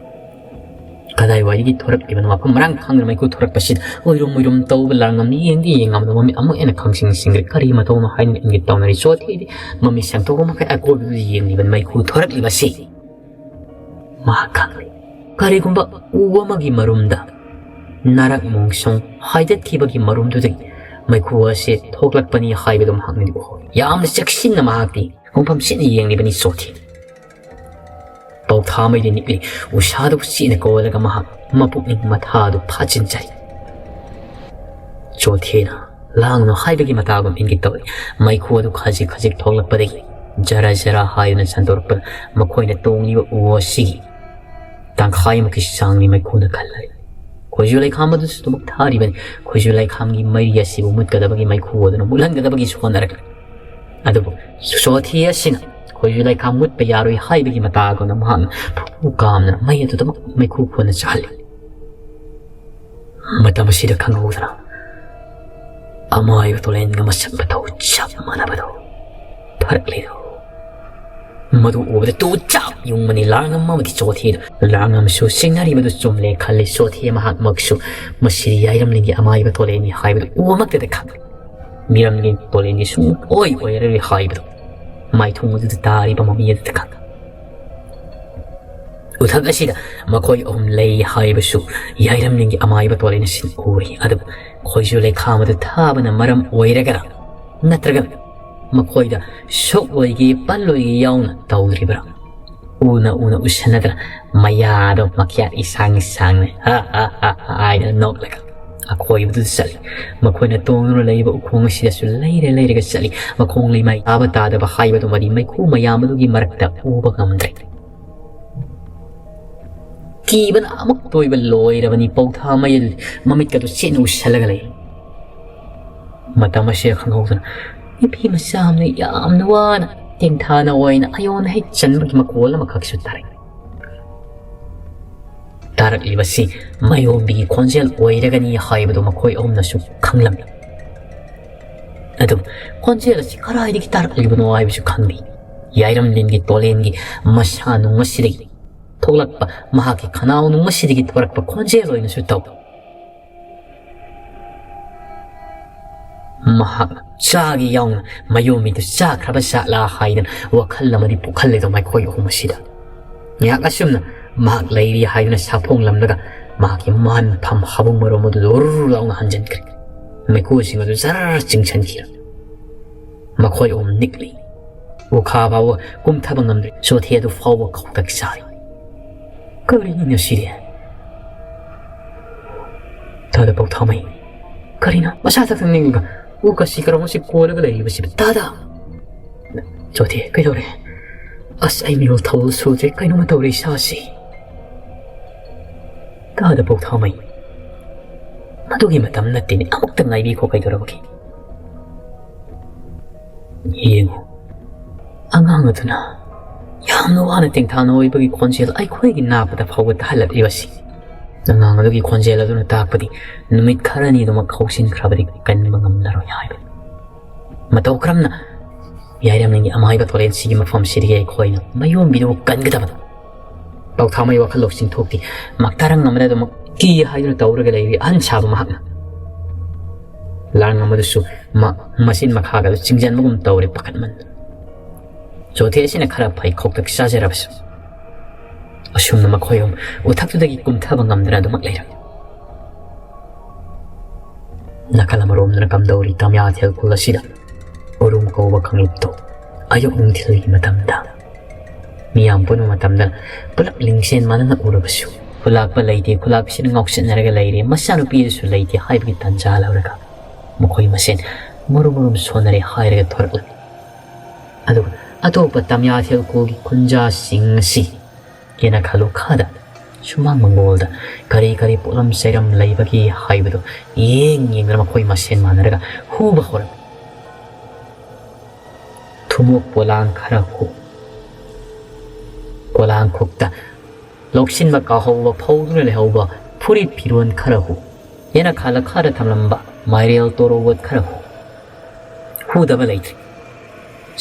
ꯀꯗꯥꯏꯋꯥꯏꯗꯒꯤ ꯊꯣꯔꯛꯂꯤꯕꯅꯣ ꯃꯐꯝ ꯃꯔꯥꯡ ꯈꯪꯗꯅ ꯃꯩꯈꯨ ꯊꯣꯔꯛꯄꯁꯤꯗ ꯑꯣꯏꯔꯨꯝ ꯑꯣꯏꯔꯨꯝ ꯇꯧꯕ ꯂꯥꯡꯉꯝꯅꯤ꯫ ꯌꯦꯡꯗꯤ ꯌꯦꯡꯉꯝꯗ ꯃꯃꯤꯠ ꯑꯃꯨꯛ ꯍꯦꯟꯅ ꯈꯪꯁꯤꯡ ꯁꯤꯡꯒ꯭ꯔꯦ꯫ ꯀꯔꯤ ꯃꯇꯧꯅꯣ ꯍꯥꯏꯅ ꯏꯪꯒꯤꯠ ꯇꯧꯅꯔꯤ꯫ ꯆꯣꯊꯤꯗꯤ ꯃꯃꯤꯠ ꯁꯦꯡꯗꯣꯛꯄ ꯃꯈꯩ ꯑꯀꯣꯏꯕꯗꯨꯗ ꯌꯦꯡꯂꯤꯕ ꯃꯩꯈꯨ ꯊꯣꯔꯛꯂꯤꯕꯁꯤ ꯃꯍꯥꯛ ꯈꯪꯂꯤ꯫ ꯀꯔꯤꯒꯨꯝꯕ ꯎ ꯑꯃꯒꯤ ꯃꯔꯨꯝꯗ ꯅꯥꯔꯛ ꯃꯣꯡꯁꯣꯡ ꯍꯥꯏꯗꯠꯈꯤꯕꯒꯤ ꯃꯔꯨꯝꯗꯨꯗꯒꯤ ꯃꯩꯈꯨ ꯑꯁꯤ ꯊꯣꯛꯂꯛꯄꯅꯤ ꯍꯥꯏꯕꯗꯨ ꯃꯍꯥꯛꯅꯗꯤ ꯎꯍꯧꯏ꯫ ꯌꯥꯝꯅ ꯆꯦꯛꯁꯤꯟꯅ ꯃꯍꯥꯛꯇꯤ ꯈꯣꯡꯐꯝ ꯁꯤꯠꯅ ꯌꯦꯡꯂꯤꯕꯅꯤ ꯆꯣꯊꯤ꯫ ꯄꯥꯎꯊꯥꯃꯩꯗꯤ ꯅꯤꯛꯂꯤ꯫ ꯎꯁꯥꯗꯨ ꯆꯦꯠꯅ ꯀꯣꯜꯂꯒ ꯃꯍꯥꯛ ꯃꯄꯨꯛꯅꯤꯡ ꯃꯊꯥꯗꯨ ꯐꯥꯖꯤꯟꯖꯔꯤ꯫ ꯆꯣꯊꯤꯅ ꯂꯥꯡꯅꯨ ꯍꯥꯏꯕꯒꯤ ꯃꯇꯥꯒꯨꯝ ꯏꯪꯒꯤꯠ ꯇꯧꯏ꯫ ꯃꯩꯈꯨ ꯑꯗꯨ ꯈꯖꯤꯛ ꯈꯖꯤꯛ ꯊꯣꯛꯂꯛꯄꯗꯒꯤ ꯖꯔ ꯖꯔ ꯍꯥꯏꯗꯨꯅ ꯁꯟꯗꯣꯔꯛꯄꯗ ꯃꯈꯣꯏꯅ ꯇꯣꯡꯂꯤꯕ ꯎ ꯑꯁꯤꯒꯤ ꯇꯪꯈꯥꯏꯃꯨꯛꯀꯤ ꯆꯥꯡꯅꯤ ꯃꯩꯈꯨꯅ ꯈꯜꯂꯔꯤ꯫ ꯈꯣꯏꯖꯨ ꯂꯩꯈꯥꯝ ꯑꯗꯨꯁꯨ ꯑꯗꯨꯃꯛ ꯊꯥꯔꯤꯕꯅꯤ꯫ ꯈꯣꯏꯖꯨ ꯂꯩꯈꯥꯝꯒꯤ ꯃꯩ ꯑꯁꯤꯕꯨ ꯃꯨꯠꯀꯗꯕꯒꯤ ꯃꯩꯈꯨ ꯑꯗꯨꯅ ꯃꯨꯠꯍꯟꯒꯗꯕꯒꯤ ꯁꯣꯟꯅꯔꯛꯂꯤ꯫ ꯑꯗꯨꯕꯨ ꯁꯣꯊꯤ ꯑꯁꯤꯅ ꯈꯣꯏꯖꯨ ꯂꯩꯈꯥꯝ ꯃꯨꯠꯄ ꯌꯥꯔꯣꯏ ꯍꯥꯏꯕꯒꯤ ꯃꯇꯥꯒꯨꯝꯅ ꯃꯍꯥꯛꯅ ꯐꯨ ꯀꯥꯝꯗꯨꯅ ꯃꯩ ꯑꯗꯨꯗꯃꯛ ꯃꯩꯈꯨ ꯈꯣꯟꯅ ꯆꯥꯍꯜꯂꯤ꯫ ꯃꯇꯝ ꯑꯁꯤꯗ ꯈꯪꯍꯧꯗꯅ ꯑꯃꯥꯏꯕ ꯇꯣꯂꯦꯟꯒ ꯃꯁꯛ ꯃꯇꯧ ꯆꯞ ꯃꯥꯟꯅꯕꯗꯣ ꯐꯔꯛꯂꯤꯗꯣ꯫ ꯃꯗꯨ ꯎꯕꯗ ꯇꯨ ꯆꯥꯞ ꯌꯨꯡꯕꯅꯤ ꯂꯥꯡꯉꯝ ꯑꯃꯗꯤ ꯆꯣꯊꯦꯗ꯫ ꯂꯥꯡꯉꯝꯁꯨ ꯁꯤꯡꯅꯔꯤꯕꯗꯨ ꯆꯨꯝꯂꯦ ꯈꯜꯂꯤ꯫ ꯆꯣꯊꯦ ꯃꯍꯥꯛꯃꯛꯁꯨ ꯃꯁꯤꯗꯤ ꯌꯥꯏꯔꯝꯂꯤꯡꯒꯤ ꯑꯃꯥꯏꯕ ꯇꯣꯂꯦꯟꯅꯤ ꯍꯥꯏꯕꯗꯨ ꯎꯕꯃꯛꯇꯗ ꯈꯪꯂꯤ꯫ ꯃꯤꯔꯝꯒꯤ ꯇꯣꯂꯦꯟꯗꯤ ꯁꯨꯡꯑꯣꯏ ꯑꯣꯏꯔꯔꯣꯏ ꯍꯥꯏꯕꯗꯨ ꯃꯥꯏꯊꯣꯡ ꯑꯗꯨꯗ ꯇꯥꯔꯤꯕ ꯃꯃꯤ ꯑꯗꯨꯗ ꯈꯪꯂꯤ꯫ ꯎꯊꯛ ꯑꯁꯤꯗ ꯃꯈꯣꯏ ꯑꯍꯨꯝ ꯂꯩ ꯍꯥꯏꯕꯁꯨ ꯌꯥꯏꯔꯝꯂꯤꯡꯒꯤ ꯑꯃꯥꯏꯕ ꯇꯣꯂꯦꯟ ꯑꯁꯤꯅ ꯎꯔꯤ꯫ ꯑꯗꯨꯕꯨ ꯈꯣꯏꯖꯨ ꯂꯩꯈꯥꯝ ꯑꯗꯨ ꯊꯥꯕꯅ ꯃꯔꯝ ꯑꯣꯏꯔꯒꯔ ꯅꯠꯇ꯭ꯔꯒ ꯃꯈꯣꯏꯗ ꯁꯣꯛꯂꯣꯏꯒꯦ ꯄꯜꯂꯣꯏꯒꯦ ꯌꯥꯎꯅ ꯇꯧꯗ꯭ꯔꯤꯕ꯭ꯔꯥ? ꯎꯅ ꯎꯅ ꯎꯁꯟꯅꯗꯅ ꯃꯌꯥꯗꯣ ꯃꯈ꯭ꯌꯥꯠ ꯏꯁꯥꯡ ꯏꯁꯥꯡꯅ ꯍꯥ ꯍꯥ ꯍꯥ ꯍꯥ ꯍꯥꯏꯅ ꯅꯣꯛꯂꯒ ꯑꯀꯣꯏꯕꯗꯨꯗ ꯆꯠꯂꯤ꯫ ꯃꯈꯣꯏꯅ ꯇꯣꯡꯗꯨꯅ ꯂꯩꯕ ꯎꯈꯣꯡ ꯑꯁꯤꯗꯁꯨ ꯂꯩꯔ ꯂꯩꯔꯒ ꯆꯠꯂꯤ꯫ ꯃꯈꯣꯡ ꯂꯩꯃꯥꯏ ꯇꯥꯕ ꯇꯥꯗꯕ ꯍꯥꯏꯕꯗꯨꯃꯗꯤ ꯃꯩꯈꯨ ꯃꯌꯥꯝ ꯑꯗꯨꯒꯤ ꯃꯔꯛꯇ ꯎꯕ ꯉꯝꯗ꯭ꯔꯦ꯫ ꯀꯤꯕꯅ ꯑꯃꯨꯛꯇ ꯑꯣꯏꯕ ꯂꯣꯏꯔꯕꯅꯤ꯫ ꯄꯧꯊꯥ ꯃꯩ ꯑꯗꯨ ꯃꯃꯤꯠꯀꯗꯨ ꯆꯦꯠꯅ ꯎꯁꯜꯂꯒ ꯂꯩ꯫ ꯃꯇꯝ ꯑꯁꯤꯗ ꯈꯪꯍꯧꯗꯅ ꯅꯨꯄꯤ ꯃꯆꯥ ꯑꯃꯅ ꯌꯥꯝꯅ ꯋꯥꯅ ꯇꯦꯡꯊꯥꯅ ꯑꯣꯏꯅ ꯑꯌꯣꯟ ꯍꯦꯛ ꯆꯟꯕꯒꯤ ꯃꯈꯣꯜ ꯑꯃꯈꯛꯁꯨ ꯇꯥꯔꯛꯏ꯫ ꯇꯥꯔꯛꯂꯤꯕꯁꯤ ꯃꯥꯌꯣꯝꯕꯤꯒꯤ ꯈꯣꯟꯖꯦꯜ ꯑꯣꯏꯔꯒꯅꯤ ꯍꯥꯏꯕꯗꯨ ꯃꯈꯣꯏ ꯑꯍꯨꯝꯅꯁꯨ ꯈꯪꯂꯝꯃꯤ꯫ ꯑꯗꯨꯕꯨ ꯈꯣꯟꯖꯦꯜ ꯑꯁꯤ ꯀꯗꯥꯏꯗꯒꯤ ꯇꯥꯔꯛꯂꯤꯕꯅꯣ ꯍꯥꯏꯕꯁꯨ ꯈꯪꯗꯦ꯫ ꯌꯥꯏꯔꯝꯂꯦꯟꯒꯤ ꯇꯣꯂꯦꯟꯒꯤ ꯃꯁꯥ ꯅꯨꯡ ꯑꯁꯤꯗꯒꯤ ꯊꯣꯛꯂꯛꯄ, ꯃꯍꯥꯛꯀꯤ ꯈꯅꯥꯎ ꯅꯨꯡ ꯑꯁꯤꯗꯒꯤ ꯊꯣꯔꯛꯄ ꯈꯣꯟꯖꯦꯜ ꯑꯣꯏꯅꯁꯨ ꯇꯧ꯫ ꯃꯍꯥꯛꯅ ꯆꯥꯒꯦ ꯌꯥꯎꯅ ꯃꯌꯣꯝꯕꯤꯗꯨ ꯆꯥꯈ꯭ꯔꯕ ꯖꯥꯠꯂꯥ ꯍꯥꯏꯗꯅ ꯋꯥꯈꯜ ꯑꯃꯗꯤ ꯄꯣꯛꯍꯜꯂꯦꯗꯣ ꯃꯈꯣꯏ ꯑꯍꯨꯝ ꯑꯁꯤꯗ꯫ ꯉꯥꯏꯍꯥꯛ ꯑꯁꯨꯝꯅ ꯃꯍꯥꯛ ꯂꯩꯔꯤ ꯍꯥꯏꯗꯨꯅ ꯁꯥꯐꯣꯡꯂꯝꯂꯒ ꯃꯍꯥꯛꯀꯤ ꯃꯥꯟꯐꯝ ꯍꯥꯕꯨꯡ ꯃꯔꯣꯝ ꯑꯗꯨꯗ ꯎꯔꯨꯔ ꯂꯥꯎꯅ ꯍꯟꯖꯤꯟꯈ꯭ꯔꯦ꯫ ꯃꯩꯈꯨꯁꯤꯡ ꯑꯗꯨ ꯖꯔ ꯆꯤꯡꯁꯤꯟꯈꯤꯔ ꯃꯈꯣꯏ ꯑꯍꯨꯝ ꯅꯤꯛꯂꯤ꯫ ꯎꯈꯥ ꯐꯥꯎꯕ ꯀꯨꯝꯊꯕ ꯉꯝꯗ꯭ꯔꯦ꯫ ꯆꯣꯊꯦ ꯑꯗꯨ ꯐꯥꯎꯕ ꯈꯧꯇꯛ ꯆꯥꯔꯤ꯫ "ꯀꯔꯤꯅꯣ ꯁꯤꯗꯤ? ꯇꯥꯗ ꯄꯥꯎꯊꯥꯃꯩ꯫ ꯀꯔꯤꯅꯣ? ꯃꯁꯥ ꯊꯛꯊꯛ ꯅꯤꯛꯂꯒ ꯎ ꯀꯁꯤ ꯀꯔꯣꯡ ꯑꯁꯤ ꯀꯣꯜꯂꯒ ꯂꯩꯔꯤꯕꯁꯤꯕꯨ ꯇꯥꯗ?" ꯆꯣꯊꯦ, ꯀꯩꯗꯧꯔꯦ? ꯑꯁ, ꯑꯩ ꯃꯤꯔꯣꯜ ꯊꯧ ꯁꯨꯗ꯭ꯔꯦ, ꯀꯩꯅꯣꯝꯃ ꯇꯧꯔꯦ ꯏꯁꯥꯁꯤ꯫ ꯇꯥꯗ ꯄꯣꯛꯊꯥꯃꯩ, ꯃꯗꯨꯒꯤ ꯃꯇꯝ ꯅꯠꯇꯦꯅꯦ, ꯑꯃꯨꯛꯇ ꯉꯥꯏꯕꯤꯈꯣ, ꯀꯩꯗꯧꯔꯕꯒꯦ? ꯌꯦꯡꯉꯨ, ꯑꯉꯥꯡ ꯑꯗꯨꯅ ꯌꯥꯝꯅ ꯋꯥꯅ ꯇꯦꯡꯊꯥꯅ ꯑꯣꯏꯕꯒꯤ ꯈꯣꯟꯖꯦꯜ ꯑꯩꯈꯣꯏꯒꯤ ꯅꯥꯄꯗ ꯐꯥꯎꯕ ꯇꯥꯍꯜꯂꯛꯂꯤꯕꯁꯤ꯫ ꯑꯉꯥꯡ ꯑꯗꯨꯒꯤ ꯈꯣꯟꯖꯦꯜ ꯑꯗꯨꯅ ꯇꯥꯛꯄꯗꯤ ꯅꯨꯃꯤꯠ ꯈꯔꯅꯤꯗꯨꯃꯛ ꯍꯧꯁꯤꯟꯈ꯭ꯔꯕꯗꯤ ꯀꯟꯕ ꯉꯝꯂꯔꯣꯏ ꯍꯥꯏꯕꯅꯤ꯫ ꯃꯇꯧ ꯀꯔꯝꯅ ꯌꯥꯏꯔꯝꯅꯤꯡꯉꯤ ꯑꯃꯥꯏꯕ ꯊꯣꯔꯦꯟꯁꯤꯒꯤ ꯃꯐꯝꯁꯤꯗꯒꯤ ꯑꯩꯈꯣꯏꯅ ꯃꯌꯣꯝꯕꯤꯗꯨꯕꯨ ꯀꯟꯒꯗꯕꯅꯣ? ꯄꯥꯎꯊꯥꯃꯩ ꯋꯥꯈꯜ ꯂꯧꯁꯤꯡ ꯊꯣꯛꯇꯦ꯫ ꯃꯛꯇꯥꯔꯪ ꯑꯃꯗ ꯑꯗꯨꯃꯛ ꯀꯤ ꯍꯥꯏꯗꯨꯅ ꯇꯧꯔꯒ ꯂꯩꯔꯤ ꯑꯍꯟ ꯁꯥꯕ ꯃꯍꯥꯛꯅ꯫ ꯂꯥꯡ ꯑꯃꯗꯨꯁꯨ ꯃ-, ꯃꯆꯤꯟ ꯃꯈꯥꯒ ꯆꯤꯡꯁꯤꯟꯕꯒꯨꯝ ꯇꯧꯔꯦ ꯄꯥꯈꯠꯃꯟꯗꯅ꯫ ꯆꯣꯊꯦ ꯑꯁꯤꯅ ꯈꯔ ꯐꯩ ꯈꯧꯇꯛ ꯆꯥꯖꯔꯕꯁꯨ꯫ ꯑꯁꯨꯝꯅ ꯃꯈꯣꯏ ꯑꯍꯨꯝ ꯎꯊꯛꯇꯨꯗꯒꯤ ꯀꯨꯝꯊꯕ ꯉꯝꯗꯅ ꯑꯗꯨꯃꯛ ꯂꯩꯔꯝꯃꯤ꯫ ꯅꯥꯀꯜ ꯑꯃꯔꯣꯝꯗꯅ ꯀꯝꯗꯧꯔꯤ ꯇꯝꯌꯥꯊꯦꯜ ꯈꯨꯜ ꯑꯁꯤꯗ ꯎꯔꯨꯝ ꯀꯧꯕ ꯀꯥꯡꯂꯨꯞꯇꯣ ꯑꯌꯨꯛ ꯅꯨꯡꯊꯤꯜꯒꯤ ꯃꯇꯝꯗ ꯃꯤꯌꯥꯝ ꯄꯨꯟꯕ ꯃꯇꯝꯗ ꯄꯨꯂꯞ ꯂꯤꯡꯖꯦꯜ ꯃꯥꯟꯅꯅ ꯎꯔꯕꯁꯨ ꯈꯨꯂꯥꯛꯄ ꯂꯩꯇꯦ, ꯈꯨꯂꯥꯛꯄꯁꯤꯅ ꯉꯥꯎꯁꯤꯟꯅꯔꯒ ꯂꯩꯔꯦ, ꯃꯆꯥꯅꯨꯄꯤꯗꯨꯁꯨ ꯂꯩꯇꯦ ꯍꯥꯏꯕꯒꯤ ꯇꯥꯟꯖꯥ ꯂꯧꯔꯒ ꯃꯈꯣꯏ ꯃꯁꯦꯟ ꯃꯔꯨꯝ ꯃꯔꯨꯝ ꯁꯣꯟꯅꯔꯦ ꯍꯥꯏꯔꯒ ꯊꯣꯔꯛꯂꯝꯃꯤ꯫ ꯑꯗꯨꯒ ꯑꯇꯣꯞꯄ ꯇꯝꯌꯥꯊꯦꯜ ꯈꯨꯜꯒꯤ ꯈꯨꯟꯖꯥꯁꯤꯡ ꯑꯁꯤ ꯌꯦꯅꯈꯥ ꯂꯣꯈꯥꯗ ꯁꯨꯃꯥꯡ ꯃꯪꯒꯣꯜꯗ ꯀꯔꯤ ꯀꯔꯤ ꯄꯣꯠꯂꯝ ꯆꯩꯔꯝ ꯂꯩꯕꯒꯦ ꯍꯥꯏꯕꯗꯨ ꯌꯦꯡ ꯌꯦꯡꯗꯨꯅ ꯃꯈꯣꯏ ꯃꯁꯦꯟ ꯃꯥꯟꯅꯔꯒ ꯍꯨꯕ ꯍꯧꯔꯝꯃꯤ꯫ ꯊꯨꯝꯃꯣꯛ ꯄꯣꯂꯥꯡ ꯈꯔ ꯍꯨ, ꯄꯣꯂꯥꯡꯈꯣꯛꯇ ꯂꯧꯁꯤꯟꯕ ꯀꯥꯎꯍꯧꯕ ꯐꯧꯗꯨꯅ ꯂꯩꯍꯧꯕ ꯐꯨꯔꯤꯠ ꯐꯤꯔꯣꯟ ꯈꯔ ꯍꯨ, ꯌꯦꯅꯈꯥ ꯂꯣꯈꯥꯗ ꯊꯝꯂꯝꯕ ꯃꯥꯏꯔꯦꯜ ꯇꯣꯔꯣꯕꯣꯠ ꯈꯔ ꯍꯨ꯫ ꯍꯨꯗꯕ ꯂꯩꯇ꯭ꯔꯦ꯫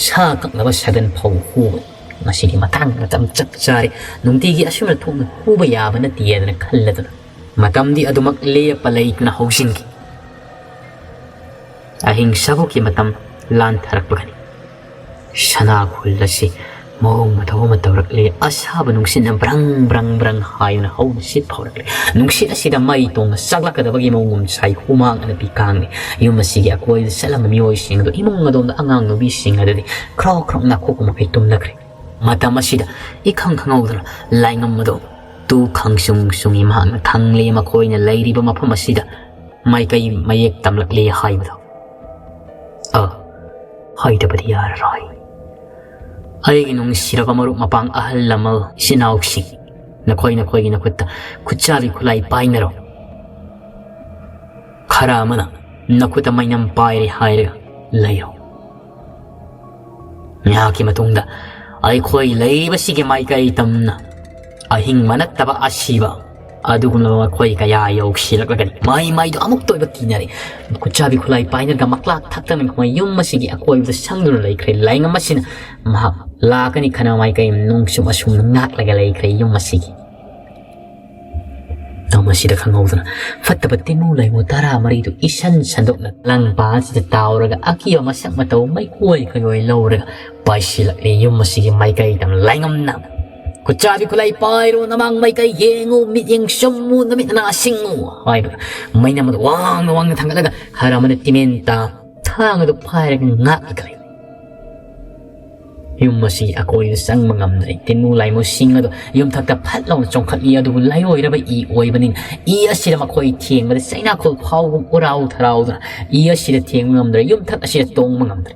ꯁꯥ ꯀꯛꯅꯕ ꯁꯥꯗꯟ ꯐꯥꯎ ꯍꯨꯕ꯫ ꯃꯁꯤꯒꯤ ꯃꯇꯥꯡ ꯃꯇꯝ ꯆꯞ ꯆꯥꯔꯦ꯫ ꯅꯨꯡꯇꯤꯒꯤ ꯑꯁꯨꯝꯅ ꯊꯣꯛꯅ ꯍꯨꯕ ꯌꯥꯕ ꯅꯠꯇꯦꯗꯅ ꯈꯜꯂꯗꯨꯅ ꯃꯇꯝꯗꯤ ꯑꯗꯨꯃꯛ ꯂꯦꯞꯄ ꯂꯩꯇꯅ ꯍꯧꯖꯤꯟꯈꯤ꯫ ꯑꯍꯤꯡ ꯁꯥꯕꯣꯛꯀꯤ ꯃꯇꯝ ꯂꯥꯟꯊꯔꯛꯄꯒꯅꯤ꯫ ꯁꯅꯥ ꯈꯨꯜ ꯑꯁꯤ ꯃꯑꯣꯡ ꯃꯇꯧ ꯑꯃ ꯇꯧꯔꯛꯂꯦ꯫ ꯑꯁꯥꯕ ꯅꯨꯡꯁꯤꯠꯅ ꯕ꯭ꯔꯪ ꯕ꯭ꯔꯪ ꯕ꯭ꯔꯪ ꯍꯥꯏꯗꯨꯅ ꯍꯧꯅ ꯁꯤꯠ ꯐꯥꯎꯔꯛꯂꯦ꯫ ꯅꯨꯡꯁꯤꯠ ꯑꯁꯤꯗ ꯃꯩ ꯇꯣꯡꯅ ꯆꯥꯛꯂꯛꯀꯗꯕꯒꯤ ꯃꯑꯣꯡ ꯁꯥꯏ꯫ ꯍꯨꯃꯥꯡ ꯑꯅꯞꯄꯤ ꯀꯥꯡꯂꯤ꯫ ꯌꯨꯝ ꯑꯁꯤꯒꯤ ꯑꯀꯣꯏꯕꯗ ꯆꯠꯂꯝꯕ ꯃꯤꯑꯣꯏꯁꯤꯡ ꯑꯗꯨ ꯏꯃꯨꯡ ꯑꯗꯣꯝꯗ ꯑꯉꯥꯡ ꯅꯨꯕꯤꯁꯤꯡ ꯑꯗꯨꯗꯤ ꯈ꯭ꯔꯣꯛ ꯈ꯭ꯔꯣꯛ ꯅꯥꯈꯣꯛꯄ ꯃꯈꯩ ꯇꯨꯝꯅꯈ꯭ꯔꯦ꯫ ꯃꯇꯝ ꯑꯁꯤꯗ ꯏꯈꯪ ꯈꯪꯍꯧꯗꯅ ꯂꯥꯏꯉꯝ ꯑꯗꯨ ꯇꯨ ꯈꯪꯁꯨꯡ ꯁꯨꯡꯏ꯫ ꯃꯍꯥꯛꯅ ꯈꯪꯂꯦ ꯃꯈꯣꯏꯅ ꯂꯩꯔꯤꯕ ꯃꯐꯝ ꯑꯁꯤꯗ ꯃꯥꯏꯀꯩ ꯃꯌꯦꯛ ꯇꯝꯂꯛꯂꯦ ꯍꯥꯏꯕꯗꯨ꯫ ꯑ, ꯍꯥꯏꯗꯕꯗꯤ ꯌꯥꯔꯔꯣꯏ꯫ ꯑꯩꯒꯤ ꯅꯨꯡꯁꯤꯔꯕ ꯃꯔꯨꯞ ꯃꯄꯥꯡ, ꯑꯍꯜ ꯂꯃꯟ, ꯏꯆꯤꯟ ꯏꯅꯥꯎꯁꯤꯡ, ꯅꯈꯣꯏ ꯅꯈꯣꯏꯒꯤ ꯅꯈꯨꯠꯇ ꯈꯨꯠꯆꯥꯕꯤ ꯈꯨꯠꯂꯥꯏ ꯄꯥꯏꯅꯔꯣ꯫ ꯈꯔ ꯑꯃꯅ ꯅꯈꯨꯠꯇ ꯃꯩꯅꯝ ꯄꯥꯏꯔꯦ ꯍꯥꯏꯔꯒ ꯂꯩꯔꯣ꯫ ꯉꯥꯏꯍꯥꯛꯀꯤ ꯃꯇꯨꯡꯗ ꯑꯩꯈꯣꯏ ꯂꯩꯕꯁꯤꯒꯤ ꯃꯥꯏꯀꯩ ꯇꯝꯅ ꯑꯍꯤꯡꯕ ꯅꯠꯇꯕ ꯑꯁꯤꯕ ꯑꯗꯨꯒꯨꯝꯂꯕ ꯃꯈꯣꯏ ꯀꯌꯥ ꯌꯧꯁꯤꯜꯂꯛꯂꯒꯅꯤ꯫ ꯃꯥꯏ ꯃꯥꯏꯗꯣ ꯑꯃꯨꯛꯇ ꯑꯣꯏꯕ ꯀꯤꯅꯔꯦ꯫ ꯈꯨꯠꯆꯥꯕꯤ ꯈꯨꯠꯂꯥꯏ ꯄꯥꯏꯅꯔꯒ ꯃꯀ꯭ꯂꯥꯛ ꯊꯛꯇꯅ ꯃꯈꯣꯏ ꯌꯨꯝ ꯑꯁꯤꯒꯤ ꯑꯀꯣꯏꯕꯗ ꯁꯪꯗꯨꯅ ꯂꯩꯈ꯭ꯔꯦ꯫ ꯂꯥꯏꯉꯝ ꯑꯁꯤꯅ ꯃꯍꯥꯛ ꯂꯥꯛꯀꯅꯤ ꯈꯟꯅ ꯃꯥꯏꯀꯩ ꯅꯨꯡꯁꯨꯝ ꯑꯁꯨꯝꯅ ꯉꯥꯛꯂꯒ ꯂꯩꯈ꯭ꯔꯦ ꯌꯨꯝ ꯑꯁꯤꯒꯤ꯫ ꯃꯁꯤꯗ ꯈꯪꯍꯧꯗꯅ ꯐꯠꯇꯕ ꯇꯤꯟꯃꯨ ꯂꯥꯏꯃꯨ ꯇꯔꯥ ꯃꯔꯤꯗꯨ ꯏꯁꯟ ꯁꯟꯗꯣꯛꯅ ꯂꯪꯄꯥꯟꯁꯤꯗ ꯇꯥꯎꯔꯒ ꯑꯀꯤꯕ ꯃꯁꯛ ꯃꯇꯧ ꯃꯩꯀꯣꯏ ꯀꯩꯑꯣꯏ ꯂꯧꯔꯒ ꯄꯥꯏꯁꯤꯜꯂꯛꯂꯤ ꯌꯨꯝ ꯑꯁꯤꯒꯤ ꯃꯥꯏꯀꯩꯗ ꯂꯥꯏꯉꯝꯅ꯫ "ꯈꯨꯠꯆꯥꯕꯤ ꯈꯨꯠꯂꯥꯏ ꯄꯥꯏꯔꯣ, ꯅꯃꯥꯡ ꯃꯥꯏꯀꯩ ꯌꯦꯡꯉꯨ, ꯃꯤꯠꯌꯦꯡ ꯆꯨꯝꯃꯨ, ꯅꯃꯤꯠ ꯅꯅꯥ ꯁꯤꯡꯉꯨ" ꯍꯥꯏꯕ ꯃꯩꯅꯝ ꯑꯗꯨ ꯋꯥꯡꯅ ꯋꯥꯡꯅ ꯊꯥꯡꯒꯠꯂꯒ ꯈꯔ ꯑꯃꯅ ꯇꯤꯃꯦꯟ ꯇꯥ ꯊꯥꯡ ꯑꯗꯨ ꯄꯥꯏꯔꯒ ꯉꯥꯛꯂꯒ ꯂꯩ꯫ ꯌꯨꯝ ꯑꯁꯤꯒꯤ ꯑꯀꯣꯏꯕꯗ ꯆꯪꯕ ꯉꯝꯗ꯭ꯔꯦ꯫ ꯇꯤꯟꯃꯨ ꯂꯥꯏꯃꯨꯁꯤꯡ ꯑꯗꯨ ꯌꯨꯝꯊꯛꯇ ꯐꯠ ꯂꯥꯎꯅ ꯆꯣꯡꯈꯠꯂꯤ, ꯑꯗꯨꯕꯨ ꯂꯥꯏꯑꯣꯏꯔꯕ ꯏ ꯑꯣꯏꯕꯅꯤꯅ ꯏ ꯑꯁꯤꯗ ꯃꯈꯣꯏ ꯊꯦꯡꯕꯗ ꯆꯩꯅꯥꯈꯣꯜ ꯐꯥꯎꯒꯨꯝ ꯎꯔꯥꯎ ꯊꯔꯥꯎꯗꯨꯅ ꯏ ꯑꯁꯤꯗ ꯊꯦꯡꯕ ꯉꯝꯗ꯭ꯔꯦ, ꯌꯨꯝꯊꯛ ꯑꯁꯤꯗ ꯇꯣꯡꯕ ꯉꯝꯗ꯭ꯔꯦ꯫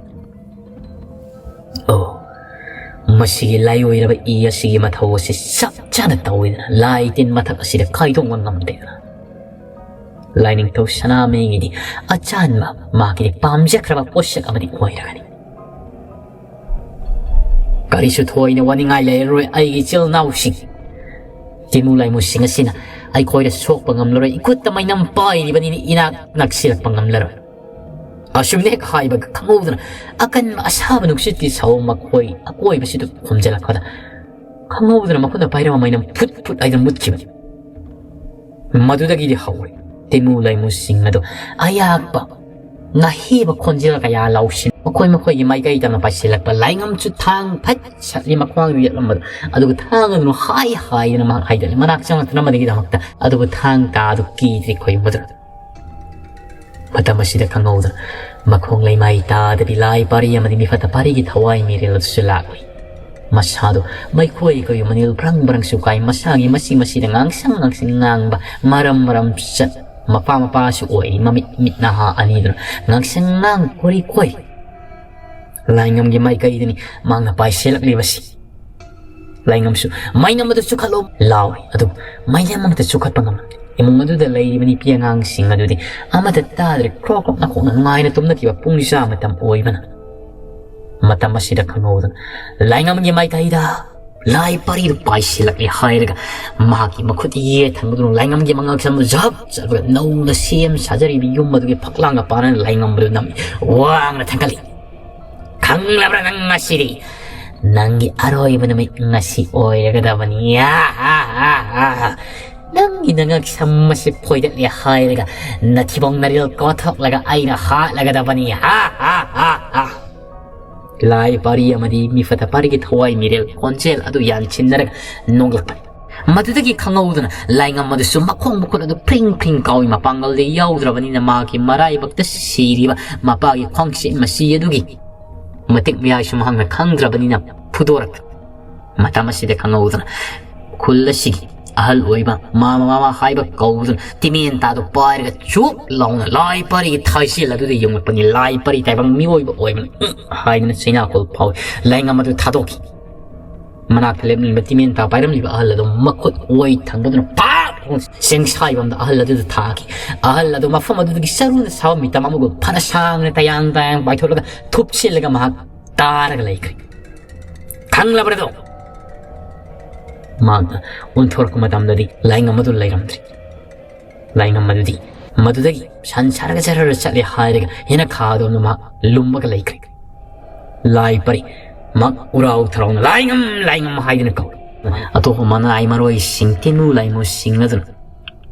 ꯑꯣ, ꯃꯁꯤꯒꯤ ꯂꯥꯏꯑꯣꯏꯔꯕ ꯏ ꯑꯁꯤꯒꯤ ꯃꯊꯧ ꯑꯁꯤ ꯆꯞ ꯆꯥꯅ ꯇꯧꯏꯗꯅ ꯂꯥꯏ ꯇꯤꯟ ꯃꯊꯛ ꯑꯁꯤꯗ ꯈꯥꯏꯗꯣꯛꯄ ꯉꯝꯗꯦꯗꯅ꯫ ꯂꯥꯏꯅꯤꯡꯊꯧ ꯁꯅꯥꯃꯍꯤꯒꯤꯗꯤ ꯑꯆꯥꯟꯕ, ꯃꯥꯒꯤꯗꯤ ꯄꯥꯝꯖꯈ꯭ꯔꯕ ꯄꯣꯠꯁꯛ ꯑꯃꯗꯤ ꯑꯣꯏꯔꯒꯅꯤ꯫ ꯀꯔꯤꯁꯨ ꯊꯣꯏꯅ ꯋꯥꯅꯤꯡꯉꯥꯏ ꯂꯩꯔꯔꯣꯏ ꯑꯩꯒꯤ ꯏꯆꯤꯜ ꯏꯅꯥꯎꯁꯤꯡ꯫ ꯇꯤꯟꯃꯨ ꯂꯥꯏꯃꯨꯁꯤꯡ ꯑꯁꯤꯅ ꯑꯩꯈꯣꯏꯗ ꯁꯣꯛꯄ ꯉꯝꯂꯔꯣꯏ, ꯏꯈꯨꯠꯇ ꯃꯩꯅꯝ ꯄꯥꯏꯔꯤꯕꯅꯤꯅ ꯏꯅꯥꯛ ꯅꯛꯁꯤꯜꯂꯛꯄ ꯉꯝꯂꯔꯣꯏ꯫ ꯑꯁꯨꯝꯅ ꯍꯦꯛ ꯍꯥꯏꯕꯒ ꯈꯪꯍꯧꯗꯅ ꯑꯀꯟꯕ ꯑꯁꯥꯕ ꯅꯨꯡꯁꯤꯠꯀꯤ ꯁꯥꯑꯣꯡ ꯃꯈꯣꯏ ꯑꯀꯣꯏꯕꯁꯤꯗ ꯍꯨꯝꯖꯤꯜꯂꯛꯄꯗ ꯈꯪꯍꯧꯗꯅ ꯃꯈꯨꯠꯅ ꯄꯥꯏꯔꯝꯕ ꯃꯩꯅꯝ ꯐꯨꯠ ꯐꯨꯠ ꯍꯥꯏꯗꯨꯅ ꯃꯨꯠꯈꯤꯕꯅꯤ꯫ ꯃꯗꯨꯗꯒꯤꯗꯤ ꯍꯧꯔꯦ ꯇꯤꯟꯃꯨ ꯂꯥꯏꯃꯨꯁꯤꯡ ꯑꯗꯨ ꯑꯌꯥꯛꯄ ꯉꯥꯍꯦꯕ ꯈꯣꯟꯖꯦꯜ ꯀꯌꯥ ꯂꯧꯁꯤꯟ ꯃꯈꯣꯏ ꯃꯈꯣꯏꯒꯤ ꯃꯥꯏꯀꯩ ꯇꯝꯅ ꯄꯥꯏꯁꯤꯜꯂꯛꯄ꯫ ꯂꯥꯏꯉꯝꯁꯨ ꯊꯥꯡ ꯐꯠ ꯁꯠꯂꯤ ꯃꯈ꯭ꯋꯥꯡꯗꯨ ꯌꯦꯠꯂꯝꯕꯗꯨ, ꯑꯗꯨꯒ ꯊꯥꯡ ꯑꯗꯨꯅ ꯍꯥꯏ ꯍꯥꯏꯗꯨꯅ ꯃꯍꯥꯛ ꯍꯥꯏꯗꯠꯂꯤ꯫ ꯃꯅꯥꯛ ꯆꯪꯂꯛꯇꯅꯕꯗꯒꯤꯗꯃꯛꯇ ꯑꯗꯨꯕꯨ ꯊꯥꯡ ꯇꯥ ꯑꯗꯨ ꯀꯤꯗ꯭ꯔꯤ ꯈꯣꯏ ꯃꯗꯨꯅ꯫ ꯃꯇꯝ ꯑꯁꯤꯗ ꯈꯪꯍꯧꯗꯅ ꯃꯈꯣꯡ ꯂꯩꯃꯥꯏ ꯇꯥꯗꯕꯤ ꯂꯥꯏ ꯄꯥꯔꯤ ꯑꯃꯗꯤ ꯃꯤꯐꯠꯇ ꯄꯥꯔꯤꯒꯤ ꯊꯋꯥꯏ ꯃꯤꯔꯦꯜ ꯑꯗꯨꯁꯨ ꯂꯥꯛꯂꯤ꯫ ꯃꯁꯥꯗꯨ ꯃꯩꯈꯣꯏ ꯀꯣꯏ ꯃꯅꯤꯜ ꯕ꯭ꯔꯪ ꯕ꯭ꯔꯪ ꯁꯨꯀꯥꯏ, ꯃꯁꯥꯒꯤ ꯃꯁꯤ ꯃꯁꯤꯗ ꯉꯥꯡꯁꯪ ꯉꯥꯡꯁꯪ ꯉꯥꯡꯕ, ꯃꯔꯝ ꯃꯔꯝ ꯆꯠ ꯃꯄꯥ ꯃꯄꯥꯁꯨ ꯑꯣꯏꯔꯤ꯫ ꯃꯃꯤꯠ ꯃꯤꯠ ꯅꯍꯥ ꯑꯅꯤꯗꯨꯅ ꯉꯥꯡꯁꯪ ꯉꯥꯡ ꯀꯣꯔꯤ ꯀꯣꯏ꯫ ꯂꯥꯏꯉꯝꯒꯤ ꯃꯥꯏꯀꯩꯗꯅꯤ ꯃꯍꯥꯛꯅ ꯄꯥꯏꯁꯤꯜꯂꯛꯂꯤꯕꯁꯤ꯫ ꯂꯥꯏꯉꯝꯁꯨ "ꯃꯩꯉꯝ ꯑꯗꯨ ꯆꯨꯈꯠꯂꯣ" ꯂꯥꯎꯏ꯫ ꯑꯗꯨꯕꯨ ꯃꯩꯉꯝ ꯑꯃꯠꯇ ꯆꯨꯈꯠꯄ ꯉꯝꯂꯝꯗꯦ꯫ ꯏꯃꯨꯡ ꯑꯗꯨꯗ ꯂꯩꯔꯤꯕ ꯅꯨꯄꯤ ꯑꯉꯥꯡꯁꯤꯡ ꯑꯗꯨꯗꯤ ꯑꯃꯠꯇ ꯇꯥꯗ꯭ꯔꯦ꯫ ꯀ꯭ꯔꯣꯛ ꯀ꯭ꯔꯣꯛ ꯅꯈꯣꯛꯅ ꯅꯨꯡꯉꯥꯏꯅ ꯇꯨꯝꯅꯈꯤꯕ ꯄꯨꯡꯖꯥ ꯃꯇꯝ ꯑꯣꯏꯕꯅ꯫ ꯃꯇꯝ ꯑꯁꯤꯗ ꯈꯪꯍꯧꯗꯅ ꯂꯥꯏꯉꯝꯒꯤ ꯃꯥꯏꯀꯩꯗ ꯂꯥꯏ ꯄꯥꯔꯤꯗꯨ ꯄꯥꯏꯁꯤꯜꯂꯛꯂꯦ ꯍꯥꯏꯔꯒ ꯃꯍꯥꯛꯀꯤ ꯃꯈꯨꯠ ꯌꯦꯠ ꯊꯪꯕꯗꯨꯅ ꯂꯥꯏꯉꯝꯒꯤ ꯃꯉꯛꯁꯝꯗꯨ ꯖꯞ ꯆꯠꯂꯒ ꯅꯧꯅ ꯁꯦꯝ ꯁꯥꯖꯔꯤꯕ ꯌꯨꯝ ꯑꯗꯨꯒꯤ ꯐꯛꯂꯥꯡꯒ ꯄꯥꯔꯅ ꯂꯥꯏꯉꯝꯕꯗꯨ ꯅꯝꯃꯤ꯫ ꯋꯥꯡꯅ ꯊꯥꯡꯒꯠꯂꯤ꯫ "ꯈꯪꯂꯕ꯭ꯔꯥ ꯅꯪ ꯉꯁꯤꯗꯤ? ꯅꯪꯒꯤ ꯑꯔꯣꯏꯕ ꯅꯨꯃꯤꯠ ꯉꯁꯤ ꯑꯣꯏꯔꯒꯗꯕꯅꯤ꯫ ꯑꯥ, ꯑꯥ, ꯑꯥ, ꯑꯥ, ꯑꯥ꯫ ꯅꯪꯒꯤ ꯅꯉꯛ ꯁꯝ ꯑꯁꯤ ꯐꯣꯏꯗꯠꯂꯦ ꯍꯥꯏꯔꯒ ꯅꯊꯤꯕꯣꯡ ꯅꯔꯤꯜ ꯀꯣꯊꯣꯛꯂꯒ ꯑꯩꯅ ꯍꯥꯠꯂꯒꯗꯕꯅꯤ꯫ ꯑꯥ, ꯑꯥ, ꯑꯥ, ꯑꯥ"꯫ ꯂꯥꯏ ꯄꯥꯔꯤ ꯑꯃꯗꯤ ꯃꯤꯐꯠꯇ ꯄꯥꯔꯤꯒꯤ ꯊꯋꯥꯏ ꯃꯤꯔꯦꯜ ꯈꯣꯟꯖꯦꯜ ꯑꯗꯨ ꯌꯥꯟꯁꯤꯟꯅꯔꯒ ꯅꯣꯛꯂꯛꯄꯅꯤ꯫ ꯃꯗꯨꯗꯒꯤ ꯈꯪꯍꯧꯗꯅ ꯂꯥꯏꯉꯝ ꯑꯗꯨꯁꯨ ꯃꯈꯣꯡ ꯃꯈꯨꯠ ꯑꯗꯨ ꯐ꯭ꯔꯤꯡ ꯐ꯭ꯔꯤꯡ ꯀꯥꯎꯏ꯫ ꯃꯄꯥꯡꯒꯜꯗꯤ ꯌꯥꯎꯗ꯭ꯔꯕꯅꯤꯅ ꯃꯍꯥꯛꯀꯤ ꯃꯔꯥꯏꯕꯛꯇ ꯁꯤꯔꯤꯕ ꯃꯄꯥꯒꯤ ꯈ꯭ꯋꯥꯡꯁꯦ ꯃꯁꯤ ꯑꯗꯨꯒꯤ ꯃꯇꯤꯛ ꯃꯌꯥꯏꯁꯨ ꯃꯍꯥꯛꯅ ꯈꯪꯗ꯭ꯔꯕꯅꯤꯅ ꯐꯨꯗꯣꯔꯛꯇ꯫ ꯃꯇꯝ ꯑꯁꯤꯗ ꯈꯪꯍꯧꯗꯅ ꯈꯨꯜ ꯑꯁꯤꯒꯤ ꯑꯍꯜ ꯑꯣꯏꯕ ꯃꯥꯃ ꯃꯥꯃ ꯍꯥꯏꯕ ꯀꯧꯗꯨꯅ ꯇꯤꯃꯦꯟ ꯇꯥꯗꯨ ꯄꯥꯏꯔꯒ ꯆꯨꯞ ꯂꯥꯎꯅ ꯂꯥꯏ ꯄꯔꯤꯒꯤ ꯊꯥꯏꯁꯦꯜ ꯑꯗꯨꯗ ꯌꯨꯡꯂꯛꯄꯅꯤ꯫ ꯂꯥꯏ ꯄꯔꯤ ꯇꯥꯏꯕꯪ ꯃꯤꯑꯣꯏꯕ ꯑꯣꯏꯕꯅ "ꯎꯝ" ꯍꯥꯏꯗꯨꯅ ꯆꯩꯅꯥꯈꯣꯜ ꯐꯥꯎꯏ꯫ ꯂꯥꯏꯉꯝ ꯑꯗꯨ ꯊꯥꯗꯣꯛꯈꯤ꯫ ꯃꯅꯥꯛꯇ ꯂꯦꯞꯂꯝꯂꯤꯕ ꯇꯤꯃꯦꯟ ꯇꯥ ꯄꯥꯏꯔꯝꯂꯤꯕ ꯑꯍꯜ ꯑꯗꯨ ꯃꯈꯨꯠ ꯑꯣꯏ ꯊꯪꯕꯗꯨꯅ ꯄꯥꯛ ꯂꯥꯎꯅ ꯆꯦꯡꯁꯥꯏꯕ ꯑꯃꯗ ꯑꯍꯜ ꯑꯗꯨꯗ ꯊꯥꯈꯤ꯫ ꯑꯍꯜ ꯑꯗꯨ ꯃꯐꯝ ꯑꯗꯨꯗꯒꯤ ꯆꯔꯨꯅ ꯁꯥꯕ ꯃꯤꯇꯝ ꯑꯃꯒꯨꯝ ꯐꯅ ꯁꯥꯡꯅ ꯇꯌꯥꯡ ꯇꯌꯥꯡ ꯄꯥꯏꯊꯣꯛꯂꯒ ꯊꯨꯞꯆꯤꯜꯂꯒ ꯃꯍꯥꯛ ꯇꯥꯔꯒ ꯂꯩꯈ꯭ꯔꯦ꯫ "ꯈꯪꯂꯕ꯭ꯔꯗꯣ?" ꯃꯍꯥꯛꯅ ꯑꯣꯟꯊꯣꯔꯛꯄ ꯃꯇꯝꯗꯗꯤ ꯂꯥꯏꯉꯝ ꯑꯗꯨ ꯂꯩꯔꯝꯗ꯭ꯔꯦ꯫ ꯂꯥꯏꯉꯝ ꯑꯗꯨꯗꯤ ꯃꯗꯨꯗꯒꯤ ꯁꯟ ꯁꯥꯔꯒ ꯖꯔ ꯆꯠꯂꯦ ꯍꯥꯏꯔꯒ ꯌꯦꯅꯈꯥꯗꯣꯝꯗ ꯃꯍꯥꯛ ꯂꯨꯝꯃꯒ ꯂꯩꯈ꯭ꯔꯦ꯫ ꯂꯥꯏ ꯄꯔꯤ ꯃꯍꯥꯛ ꯎꯔꯥꯎ ꯊꯔꯥꯎꯅ "ꯂꯥꯏꯉꯝ, ꯂꯥꯏꯉꯝ" ꯍꯥꯏꯗꯨꯅ ꯀꯧꯏ꯫ ꯑꯇꯣꯞꯄ ꯃꯅꯥꯏ ꯃꯔꯣꯏꯁꯤꯡ, ꯇꯤꯟꯃꯨ ꯂꯥꯏꯃꯨꯁꯤꯡ ꯑꯗꯨꯅ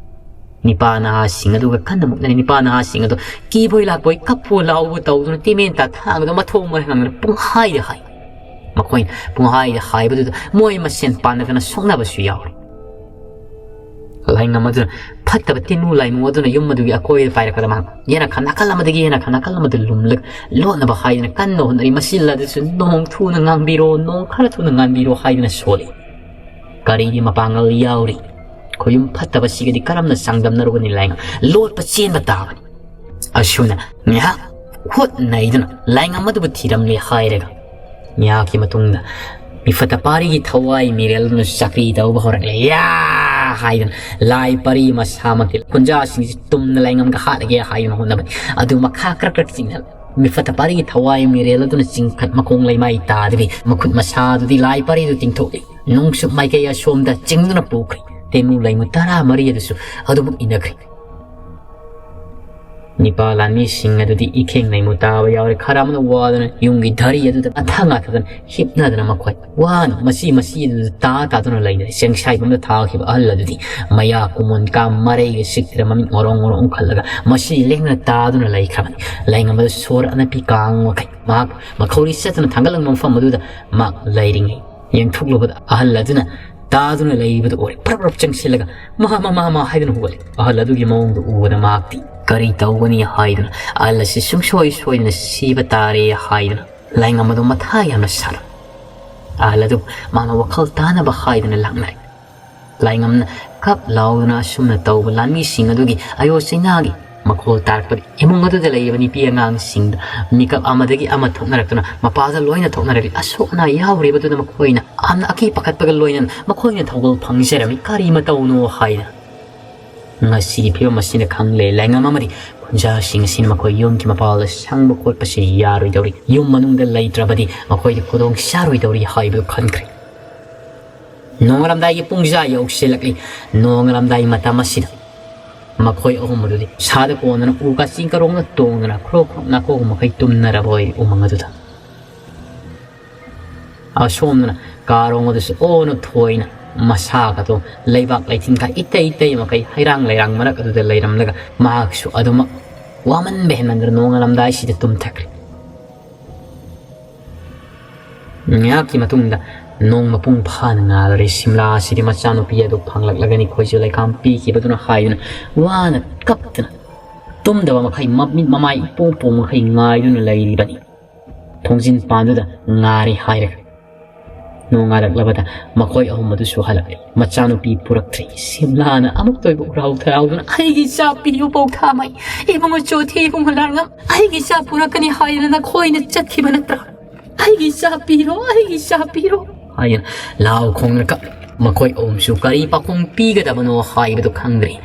ꯅꯤꯄꯥ ꯅꯍꯥꯁꯤꯡ ꯑꯗꯨꯒ ꯀꯟꯅ ꯃꯨꯛꯅꯔꯤ꯫ ꯅꯤꯄꯥ ꯅꯍꯥꯁꯤꯡ ꯑꯗꯨ ꯀꯤꯕꯣꯏ ꯂꯥꯛꯄꯣꯏ ꯀꯞꯄꯣꯏ ꯂꯥꯎꯕ ꯇꯧꯗꯨꯅ ꯇꯤꯃꯦꯟ ꯇꯥ ꯊꯥꯡ ꯑꯗꯨ ꯃꯊꯣꯡ ꯃꯔꯤ ꯈꯪꯗꯅ ꯄꯨꯡꯍꯥꯏꯗ ꯍꯥꯏ꯫ ꯃꯈꯣꯏꯅ ꯄꯨꯡꯍꯥꯏꯗ ꯍꯥꯏꯕꯗꯨꯗ ꯃꯣꯏ ꯃꯁꯦꯟ ꯄꯥꯟꯅꯗꯅ ꯁꯣꯛꯅꯕꯁꯨ ꯌꯥꯎꯔꯤ꯫ ꯂꯥꯏꯉꯝ ꯑꯗꯨꯅ ꯐꯠꯇꯕ ꯇꯤꯟꯃꯨ ꯂꯥꯏꯃꯨ ꯑꯗꯨꯅ ꯌꯨꯝ ꯑꯗꯨꯒꯤ ꯑꯀꯣꯏꯕꯗ ꯄꯥꯏꯔꯛꯄꯗ ꯃꯍꯥꯛ ꯌꯦꯅꯈꯥ ꯅꯥꯀꯜ ꯑꯃꯗꯒꯤ ꯌꯦꯅꯈꯥ ꯅꯥꯀꯜ ꯑꯃꯗ ꯂꯨꯝꯂꯒ ꯂꯣꯠꯅꯕ ꯍꯥꯏꯗꯨꯅ ꯀꯟꯅ ꯍꯣꯠꯅꯔꯤ꯫ ꯃꯁꯤ ꯑꯗꯨꯁꯨ "ꯅꯣꯡ ꯊꯨꯅ ꯉꯥꯟꯕꯤꯔꯣ, ꯅꯣꯡ ꯈꯔ ꯊꯨꯅ ꯉꯥꯟꯕꯤꯔꯣ" ꯍꯥꯏꯗꯨꯅ ꯁꯣꯜꯂꯤ꯫ ꯀꯔꯤꯒꯤ ꯃꯄꯥꯡꯒꯜ ꯌꯥꯎꯔꯤ? ꯈꯣꯌꯨꯝ ꯐꯠꯇꯕꯁꯤꯒꯗꯤ ꯀꯔꯝꯅ ꯆꯥꯡꯗꯝꯅꯔꯨꯒꯅꯤ? ꯂꯥꯏꯉꯝ ꯂꯣꯠꯄ ꯆꯦꯟꯕ ꯇꯥꯕꯅꯤ꯫ ꯑꯁꯨꯝꯅ ꯉꯥꯏꯍꯥꯛ ꯍꯨꯠ ꯅꯩꯗꯨꯅ ꯂꯥꯏꯉꯝ ꯑꯗꯨꯕꯨ ꯊꯤꯔꯝꯂꯦ ꯍꯥꯏꯔꯒ ꯉꯥꯏꯍꯥꯛꯀꯤ ꯃꯇꯨꯡꯗ ꯃꯤꯐꯠꯇ ꯄꯥꯔꯤꯒꯤ ꯊꯋꯥꯏ ꯃꯤꯔꯦꯜ ꯑꯗꯨꯅ ꯆꯀ꯭ꯔꯤ ꯇꯧꯕ ꯍꯧꯔꯛꯂꯦ꯫ ꯌꯥ ꯍꯥꯏꯗꯅ ꯂꯥꯏ ꯄꯔꯤ ꯃꯁꯥꯃꯛꯇꯤ ꯈꯨꯟꯖꯥꯁꯤꯡꯁꯤ ꯇꯨꯝꯅ ꯂꯥꯏꯉꯝꯒ ꯍꯥꯠꯂꯒꯦ ꯍꯥꯏꯗꯨꯅ ꯍꯣꯠꯅꯕꯅꯤ꯫ ꯑꯗꯨ ꯃꯈꯥ ꯀ꯭ꯔꯛ ꯀ꯭ꯔꯛ ꯆꯤꯡꯅ ꯃꯤꯐꯠꯇ ꯄꯥꯔꯤꯒꯤ ꯊꯋꯥꯏ ꯃꯤꯔꯦꯜ ꯑꯗꯨꯅ ꯆꯤꯡꯈꯠ ꯃꯈꯣꯡ ꯂꯩꯃꯥꯏ ꯇꯥꯗꯕꯤ ꯃꯈꯨꯠ ꯃꯁꯥꯗꯨꯗꯤ ꯂꯥꯏ ꯄꯔꯤꯗꯨ ꯇꯤꯡꯊꯣꯛꯂꯤ꯫ ꯅꯣꯡꯆꯨꯞ ꯃꯥꯏꯀꯩ ꯑꯁꯣꯝꯗ ꯆꯤꯡꯗꯨꯅ ꯄꯨꯈ꯭ꯔꯦ꯫ ꯇꯦꯡꯉꯨ ꯂꯩꯃꯨ ꯇꯔꯥ ꯃꯔꯤ ꯑꯗꯨꯁꯨ ꯑꯗꯨꯃꯛ ꯏꯟꯅꯈ꯭ꯔꯦ꯫ ꯅꯤꯄꯥ ꯂꯥꯟꯃꯤꯁꯤꯡ ꯑꯗꯨꯗꯤ ꯏꯈꯦꯡ ꯂꯩꯃꯨ ꯇꯥꯕ ꯌꯥꯎꯔꯦ꯫ ꯈꯔ ꯑꯃꯅ ꯋꯥꯗꯨꯅ ꯌꯨꯝꯒꯤ ꯙꯔꯤ ꯑꯗꯨꯗ ꯃꯊꯥ ꯉꯥꯊꯗꯨꯅ ꯍꯤꯞꯅꯗꯅ ꯃꯈꯣꯏ ꯋꯥꯅ ꯃꯁꯤ ꯃꯁꯤ ꯑꯗꯨꯗ ꯇꯥ ꯇꯥꯗꯨꯅ ꯂꯩꯅꯔꯦ꯫ ꯆꯦꯡꯁꯥꯏꯕꯝꯗ ꯊꯥꯈꯤꯕ ꯑꯍꯜ ꯑꯗꯨꯗꯤ ꯃꯌꯥ ꯀꯨꯃꯣꯟ ꯀꯥ ꯃꯔꯩꯒ ꯁꯤꯛꯇ꯭ꯔ ꯃꯃꯤꯠ ꯉꯣꯔꯣꯡ ꯉꯣꯔꯣꯡ ꯎꯪꯈꯠꯂꯒ ꯃꯁꯤ ꯂꯦꯡꯗꯅ ꯇꯥꯗꯨꯅ ꯂꯩꯈ꯭ꯔꯕꯅꯤ꯫ ꯂꯥꯏꯉꯝꯕꯗ ꯁꯣꯔ ꯑꯅꯄꯤ ꯀꯥꯡ ꯃꯈꯩ ꯃꯍꯥꯛ ꯃꯈꯧꯔꯤ ꯆꯠꯇꯨꯅ ꯊꯥꯡꯒꯠꯂꯝꯕ ꯃꯐꯝ ꯑꯗꯨꯗ ꯃꯍꯥꯛ ꯂꯩꯔꯤꯉꯩ ꯌꯦꯡꯊꯣꯛꯂꯨꯕꯗ ꯑꯍꯜ ꯑꯗꯨꯅ ꯇꯥꯗꯨꯅ ꯂꯩꯕꯗꯨ ꯎꯔꯦ꯫ ꯄ꯭ꯔꯞ ꯄ꯭ꯔꯞ ꯆꯪꯁꯤꯜꯂꯒ "ꯃꯍꯥ ꯃꯃꯥ ꯃꯃꯥ" ꯍꯥꯏꯗꯨꯅ ꯍꯧꯒꯠꯂꯦ꯫ ꯑꯍꯜ ꯑꯗꯨꯒꯤ ꯃꯑꯣꯡꯗꯨ ꯎꯕꯗ ꯃꯍꯥꯛꯇꯤ ꯀꯔꯤ ꯇꯧꯒꯅꯤ ꯍꯥꯏꯗꯨꯅ ꯑꯍꯜ ꯑꯁꯤ ꯁꯨꯡꯁꯣꯏ ꯁꯣꯏꯗꯅ ꯁꯤꯕ ꯇꯥꯔꯦ ꯍꯥꯏꯗꯨꯅ ꯂꯥꯏꯉꯝ ꯑꯗꯨ ꯃꯊꯥ ꯌꯥꯝꯅ ꯁꯥꯔꯝꯃꯤ꯫ ꯑꯍꯜ ꯑꯗꯨ ꯃꯥꯅ ꯋꯥꯈꯜ ꯇꯥꯅꯕ ꯍꯥꯏꯗꯨꯅ ꯂꯥꯛꯅꯔꯦ꯫ ꯂꯥꯏꯉꯝꯅ ꯀꯞ ꯂꯥꯎꯗꯨꯅ ꯑꯁꯨꯝꯅ ꯇꯧꯕ ꯂꯥꯟꯃꯤꯁꯤꯡ ꯑꯗꯨꯒꯤ ꯑꯌꯣ ꯆꯩꯅꯥꯒꯤ ꯃꯈꯣꯜ ꯇꯥꯔꯛꯄꯗ ꯏꯃꯨꯡ ꯑꯗꯨꯗ ꯂꯩꯔꯤꯕ ꯅꯨꯄꯤ ꯑꯉꯥꯡꯁꯤꯡꯗ ꯃꯤꯀꯞ ꯑꯃꯗꯒꯤ ꯑꯃ ꯊꯣꯛꯅꯔꯛꯇꯨꯅ ꯃꯄꯥꯜꯗ ꯂꯣꯏꯅ ꯊꯣꯛꯅꯔꯛꯂꯤ꯫ ꯑꯁꯣꯛ ꯑꯅꯥ ꯌꯥꯎꯔꯤꯕꯗꯨꯗ ꯃꯈꯣꯏꯅ ꯌꯥꯝꯅ ꯑꯀꯤ ꯄꯥꯈꯠꯄꯒ ꯂꯣꯏꯅꯅ ꯃꯈꯣꯏꯅ ꯊꯧꯒꯜ ꯐꯪꯖꯔꯝꯃꯤ꯫ ꯀꯔꯤ ꯃꯇꯧꯅꯣ ꯍꯥꯏꯅ ꯉꯁꯤꯒꯤ ꯐꯤꯕꯝ ꯑꯁꯤꯅ ꯈꯪꯂꯦ꯫ ꯂꯥꯏꯉꯝ ꯑꯃꯗꯤ ꯈꯨꯟꯖꯥꯁꯤꯡ ꯑꯁꯤꯅ ꯃꯈꯣꯏ ꯌꯨꯝꯒꯤ ꯃꯄꯥꯜꯗ ꯁꯪꯕ ꯈꯣꯠꯄꯁꯤ ꯌꯥꯔꯣꯏꯗꯧꯔꯤ꯫ ꯌꯨꯝ ꯃꯅꯨꯡꯗ ꯂꯩꯇ꯭ꯔꯕꯗꯤ ꯃꯈꯣꯏꯗ ꯈꯨꯗꯣꯡ ꯆꯥꯔꯣꯏꯗꯧꯔꯤ ꯍꯥꯏꯕꯗꯨ ꯈꯟꯈ꯭ꯔꯦ꯫ ꯅꯣꯡꯉꯥꯜꯂꯝꯗꯥꯏꯒꯤ ꯄꯨꯡꯖꯥ ꯌꯧꯁꯤꯜꯂꯛꯂꯤ꯫ ꯅꯣꯡꯉꯥꯜꯂꯝꯗꯥꯏ ꯃꯇꯝ ꯑꯁꯤꯗ ꯃꯈꯣꯏ ꯑꯍꯨꯝ ꯑꯗꯨꯗꯤ ꯁꯥꯗ ꯀꯣꯟꯗꯨꯅ ꯎ ꯀꯥꯆꯤꯟ ꯀꯔꯣꯡꯅ ꯇꯣꯡꯗꯨꯅ ꯈ꯭ꯔꯣꯛ ꯈ꯭ꯔꯣꯛ ꯅꯥꯀꯣꯛ ꯃꯈꯩ ꯇꯨꯝꯅꯔꯕ ꯑꯣꯏꯔꯦ ꯎꯃꯪ ꯑꯗꯨꯗ꯫ ꯑꯁꯣꯝꯗꯅ ꯀꯥꯔꯣꯡ ꯑꯗꯨꯁꯨ ꯑꯣꯅ ꯊꯣꯏꯅ ꯃꯁꯥꯒꯗꯣ ꯂꯩꯕꯥꯛ ꯂꯩꯊꯤꯟ ꯈꯥ ꯏꯇꯩ ꯏꯇꯩ ꯃꯈꯩ ꯍꯩꯔꯥꯡ ꯂꯩꯔꯥꯡ ꯃꯔꯛ ꯑꯗꯨꯗ ꯂꯩꯔꯝꯂꯒ ꯃꯍꯥꯛꯁꯨ ꯑꯗꯨꯃꯛ ꯋꯥꯃꯟꯕ ꯍꯦꯟꯃꯟꯗꯅ ꯅꯣꯡꯉꯥꯜꯂꯝꯗꯥꯏꯁꯤꯗ ꯇꯨꯝꯊꯈ꯭ꯔꯦ꯫ ꯉꯥꯏꯍꯥꯛꯀꯤ ꯃꯇꯨꯡꯗ ꯅꯣꯡ ꯃꯄꯨꯡ ꯐꯥꯅ ꯉꯥꯜꯂꯔꯦ꯫ ꯁꯤꯝꯂꯥ ꯑꯁꯤꯗꯤ ꯃꯆꯥꯅꯨꯄꯤ ꯑꯗꯨ ꯐꯪꯂꯛꯂꯒꯅꯤ ꯈꯣꯏꯖꯨ ꯂꯩꯈꯥꯝ ꯄꯤꯈꯤꯕꯗꯨꯅ ꯍꯥꯏꯗꯨꯅ ꯋꯥꯅ ꯀꯞꯇꯅ ꯇꯨꯝꯗꯕ ꯃꯈꯩ ꯃꯃꯤꯠ ꯃꯃꯥꯏ ꯏꯄꯣꯝ ꯄꯣꯝ ꯃꯈꯩ ꯉꯥꯏꯗꯨꯅ ꯂꯩꯔꯤꯕꯅꯤ꯫ ꯊꯣꯡꯖꯤꯟ ꯄꯥꯟꯗꯨꯗ ꯉꯥꯔꯤ ꯍꯥꯏꯔꯒ ꯅꯣꯡꯉꯥꯜꯂꯛꯂꯕꯗ ꯃꯈꯣꯏ ꯑꯍꯨꯝ ꯑꯗꯨꯁꯨ ꯍꯜꯂꯛꯂꯤ꯫ ꯃꯆꯥꯅꯨꯄꯤ ꯄꯨꯔꯛꯇ꯭ꯔꯦ꯫ ꯁꯤꯝꯂꯥꯅ ꯑꯃꯨꯛꯇ ꯑꯣꯏꯕ ꯎꯔꯥꯎ ꯊꯔꯥꯎꯗꯨꯅ, "ꯑꯩꯒꯤ ꯏꯆꯥ ꯄꯤꯌꯨ ꯄꯧꯊꯥꯃꯩ, ꯏꯕꯨꯡꯉꯣ ꯆꯣꯊꯤ, ꯏꯕꯨꯡꯉꯣ ꯂꯥꯡꯉꯝ, ꯑꯩꯒꯤ ꯏꯆꯥ ꯄꯨꯔꯛꯀꯅꯤ ꯍꯥꯏꯗꯅ ꯅꯈꯣꯏꯅ ꯆꯠꯈꯤꯕ ꯅꯠꯇ꯭ꯔꯥ? ꯑꯩꯒꯤ ꯏꯆꯥ ꯄꯤꯔꯣ, ꯑꯩꯒꯤ ꯏꯆꯥ ꯄꯤꯔꯣ" ꯍꯥꯏꯅ ꯂꯥꯎ ꯈꯣꯡꯅ ꯀꯞꯂꯤ꯫ ꯃꯈꯣꯏ ꯑꯍꯨꯝꯁꯨ ꯀꯔꯤ ꯄꯥꯈꯣꯡ ꯄꯤꯒꯗꯕꯅꯣ ꯍꯥꯏꯕꯗꯨ ꯈꯪꯗ꯭ꯔꯦ꯫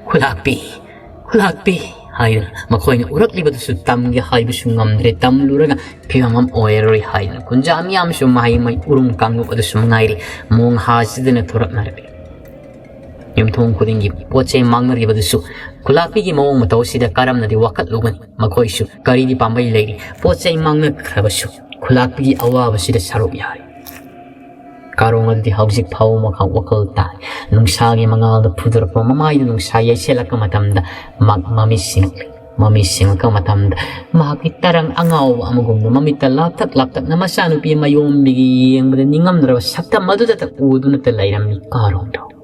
"ꯈꯨꯂꯥꯛꯄꯤ, ꯈꯨꯂꯥꯛꯄꯤ" ꯍꯥꯏꯗꯨꯅ ꯃꯈꯣꯏꯅ ꯎꯔꯛꯂꯤꯕꯗꯨꯁꯨ ꯇꯝꯒꯦ ꯍꯥꯏꯕꯁꯨ ꯉꯝꯗ꯭ꯔꯦ꯫ ꯇꯝꯂꯨꯔꯒ ꯐꯤꯕꯝ ꯑꯃ ꯑꯣꯏꯔꯔꯣꯏ ꯍꯥꯏꯗꯨꯅ ꯀꯨꯟꯖꯥ ꯃꯤꯌꯥꯝꯁꯨ ꯃꯍꯩ ꯃꯩ ꯎꯔꯨꯝ ꯀꯥꯡꯂꯨꯞ ꯑꯗꯨꯁꯨ ꯉꯥꯏꯔꯤ꯫ ꯃꯣꯡꯍꯥꯁꯤꯗꯅ ꯊꯣꯔꯛꯅꯔꯛꯂꯤ꯫ ꯌꯨꯝꯊꯣꯡ ꯈꯨꯗꯤꯡꯒꯤ ꯄꯣꯠ ꯆꯩ ꯃꯥꯡꯅꯔꯤꯕꯗꯨꯁꯨ ꯈꯨꯂꯥꯛꯄꯤꯒꯤ ꯃꯑꯣꯡ ꯃꯇꯧ ꯑꯁꯤꯗ ꯀꯔꯝꯅꯗꯤ ꯋꯥꯀꯠꯂꯨꯒꯅꯤ? ꯃꯈꯣꯏꯁꯨ ꯀꯔꯤꯗꯤ ꯄꯥꯝꯕꯩ ꯂꯩꯔꯤ? ꯄꯣꯠ ꯆꯩ ꯃꯥꯡꯅꯈ꯭ꯔꯕꯁꯨ ꯈꯨꯂꯥꯛꯄꯤꯒꯤ ꯑꯋꯥꯕꯁꯤꯗ ꯁꯔꯨꯛ ꯌꯥꯔꯤ꯫ ꯀꯥꯔꯣꯡ ꯑꯗꯨꯗꯤ ꯍꯧꯖꯤꯛ ꯐꯥꯎꯕ ꯃꯈꯥ ꯋꯥꯈꯜ ꯇꯥꯏ꯫ ꯅꯨꯡꯁꯥꯒꯤ ꯃꯉꯥꯜꯗ ꯐꯨꯗꯣꯔꯛꯄ ꯃꯃꯥꯏꯗ ꯅꯨꯡꯁꯥ ꯌꯩꯁꯜꯂꯛꯄ ꯃꯇꯝꯗ ꯃꯍꯥꯛ ꯃꯃꯤꯠ ꯁꯤꯡꯂꯛꯂꯤ꯫ ꯃꯃꯤꯠ ꯁꯤꯡꯂꯛꯄ ꯃꯇꯝꯗ ꯃꯍꯥꯛꯀꯤ ꯇꯔꯪ ꯑꯉꯥꯎꯕ ꯑꯃꯒꯨꯝꯅ ꯃꯃꯤꯠꯇ ꯂꯥꯞꯇꯛ ꯂꯥꯞꯇꯛꯅ ꯃꯆꯥꯅꯨꯄꯤ ꯃꯌꯣꯝꯕꯤꯒꯤ ꯌꯦꯡꯕꯗ ꯅꯤꯡꯉꯝꯗ꯭ꯔꯕ ꯁꯛꯇꯝ ꯑꯗꯨꯗꯇ ꯎꯗꯨꯅꯇ ꯂꯩꯔꯝꯃꯤ ꯀꯥꯔꯣꯡꯗꯣ꯫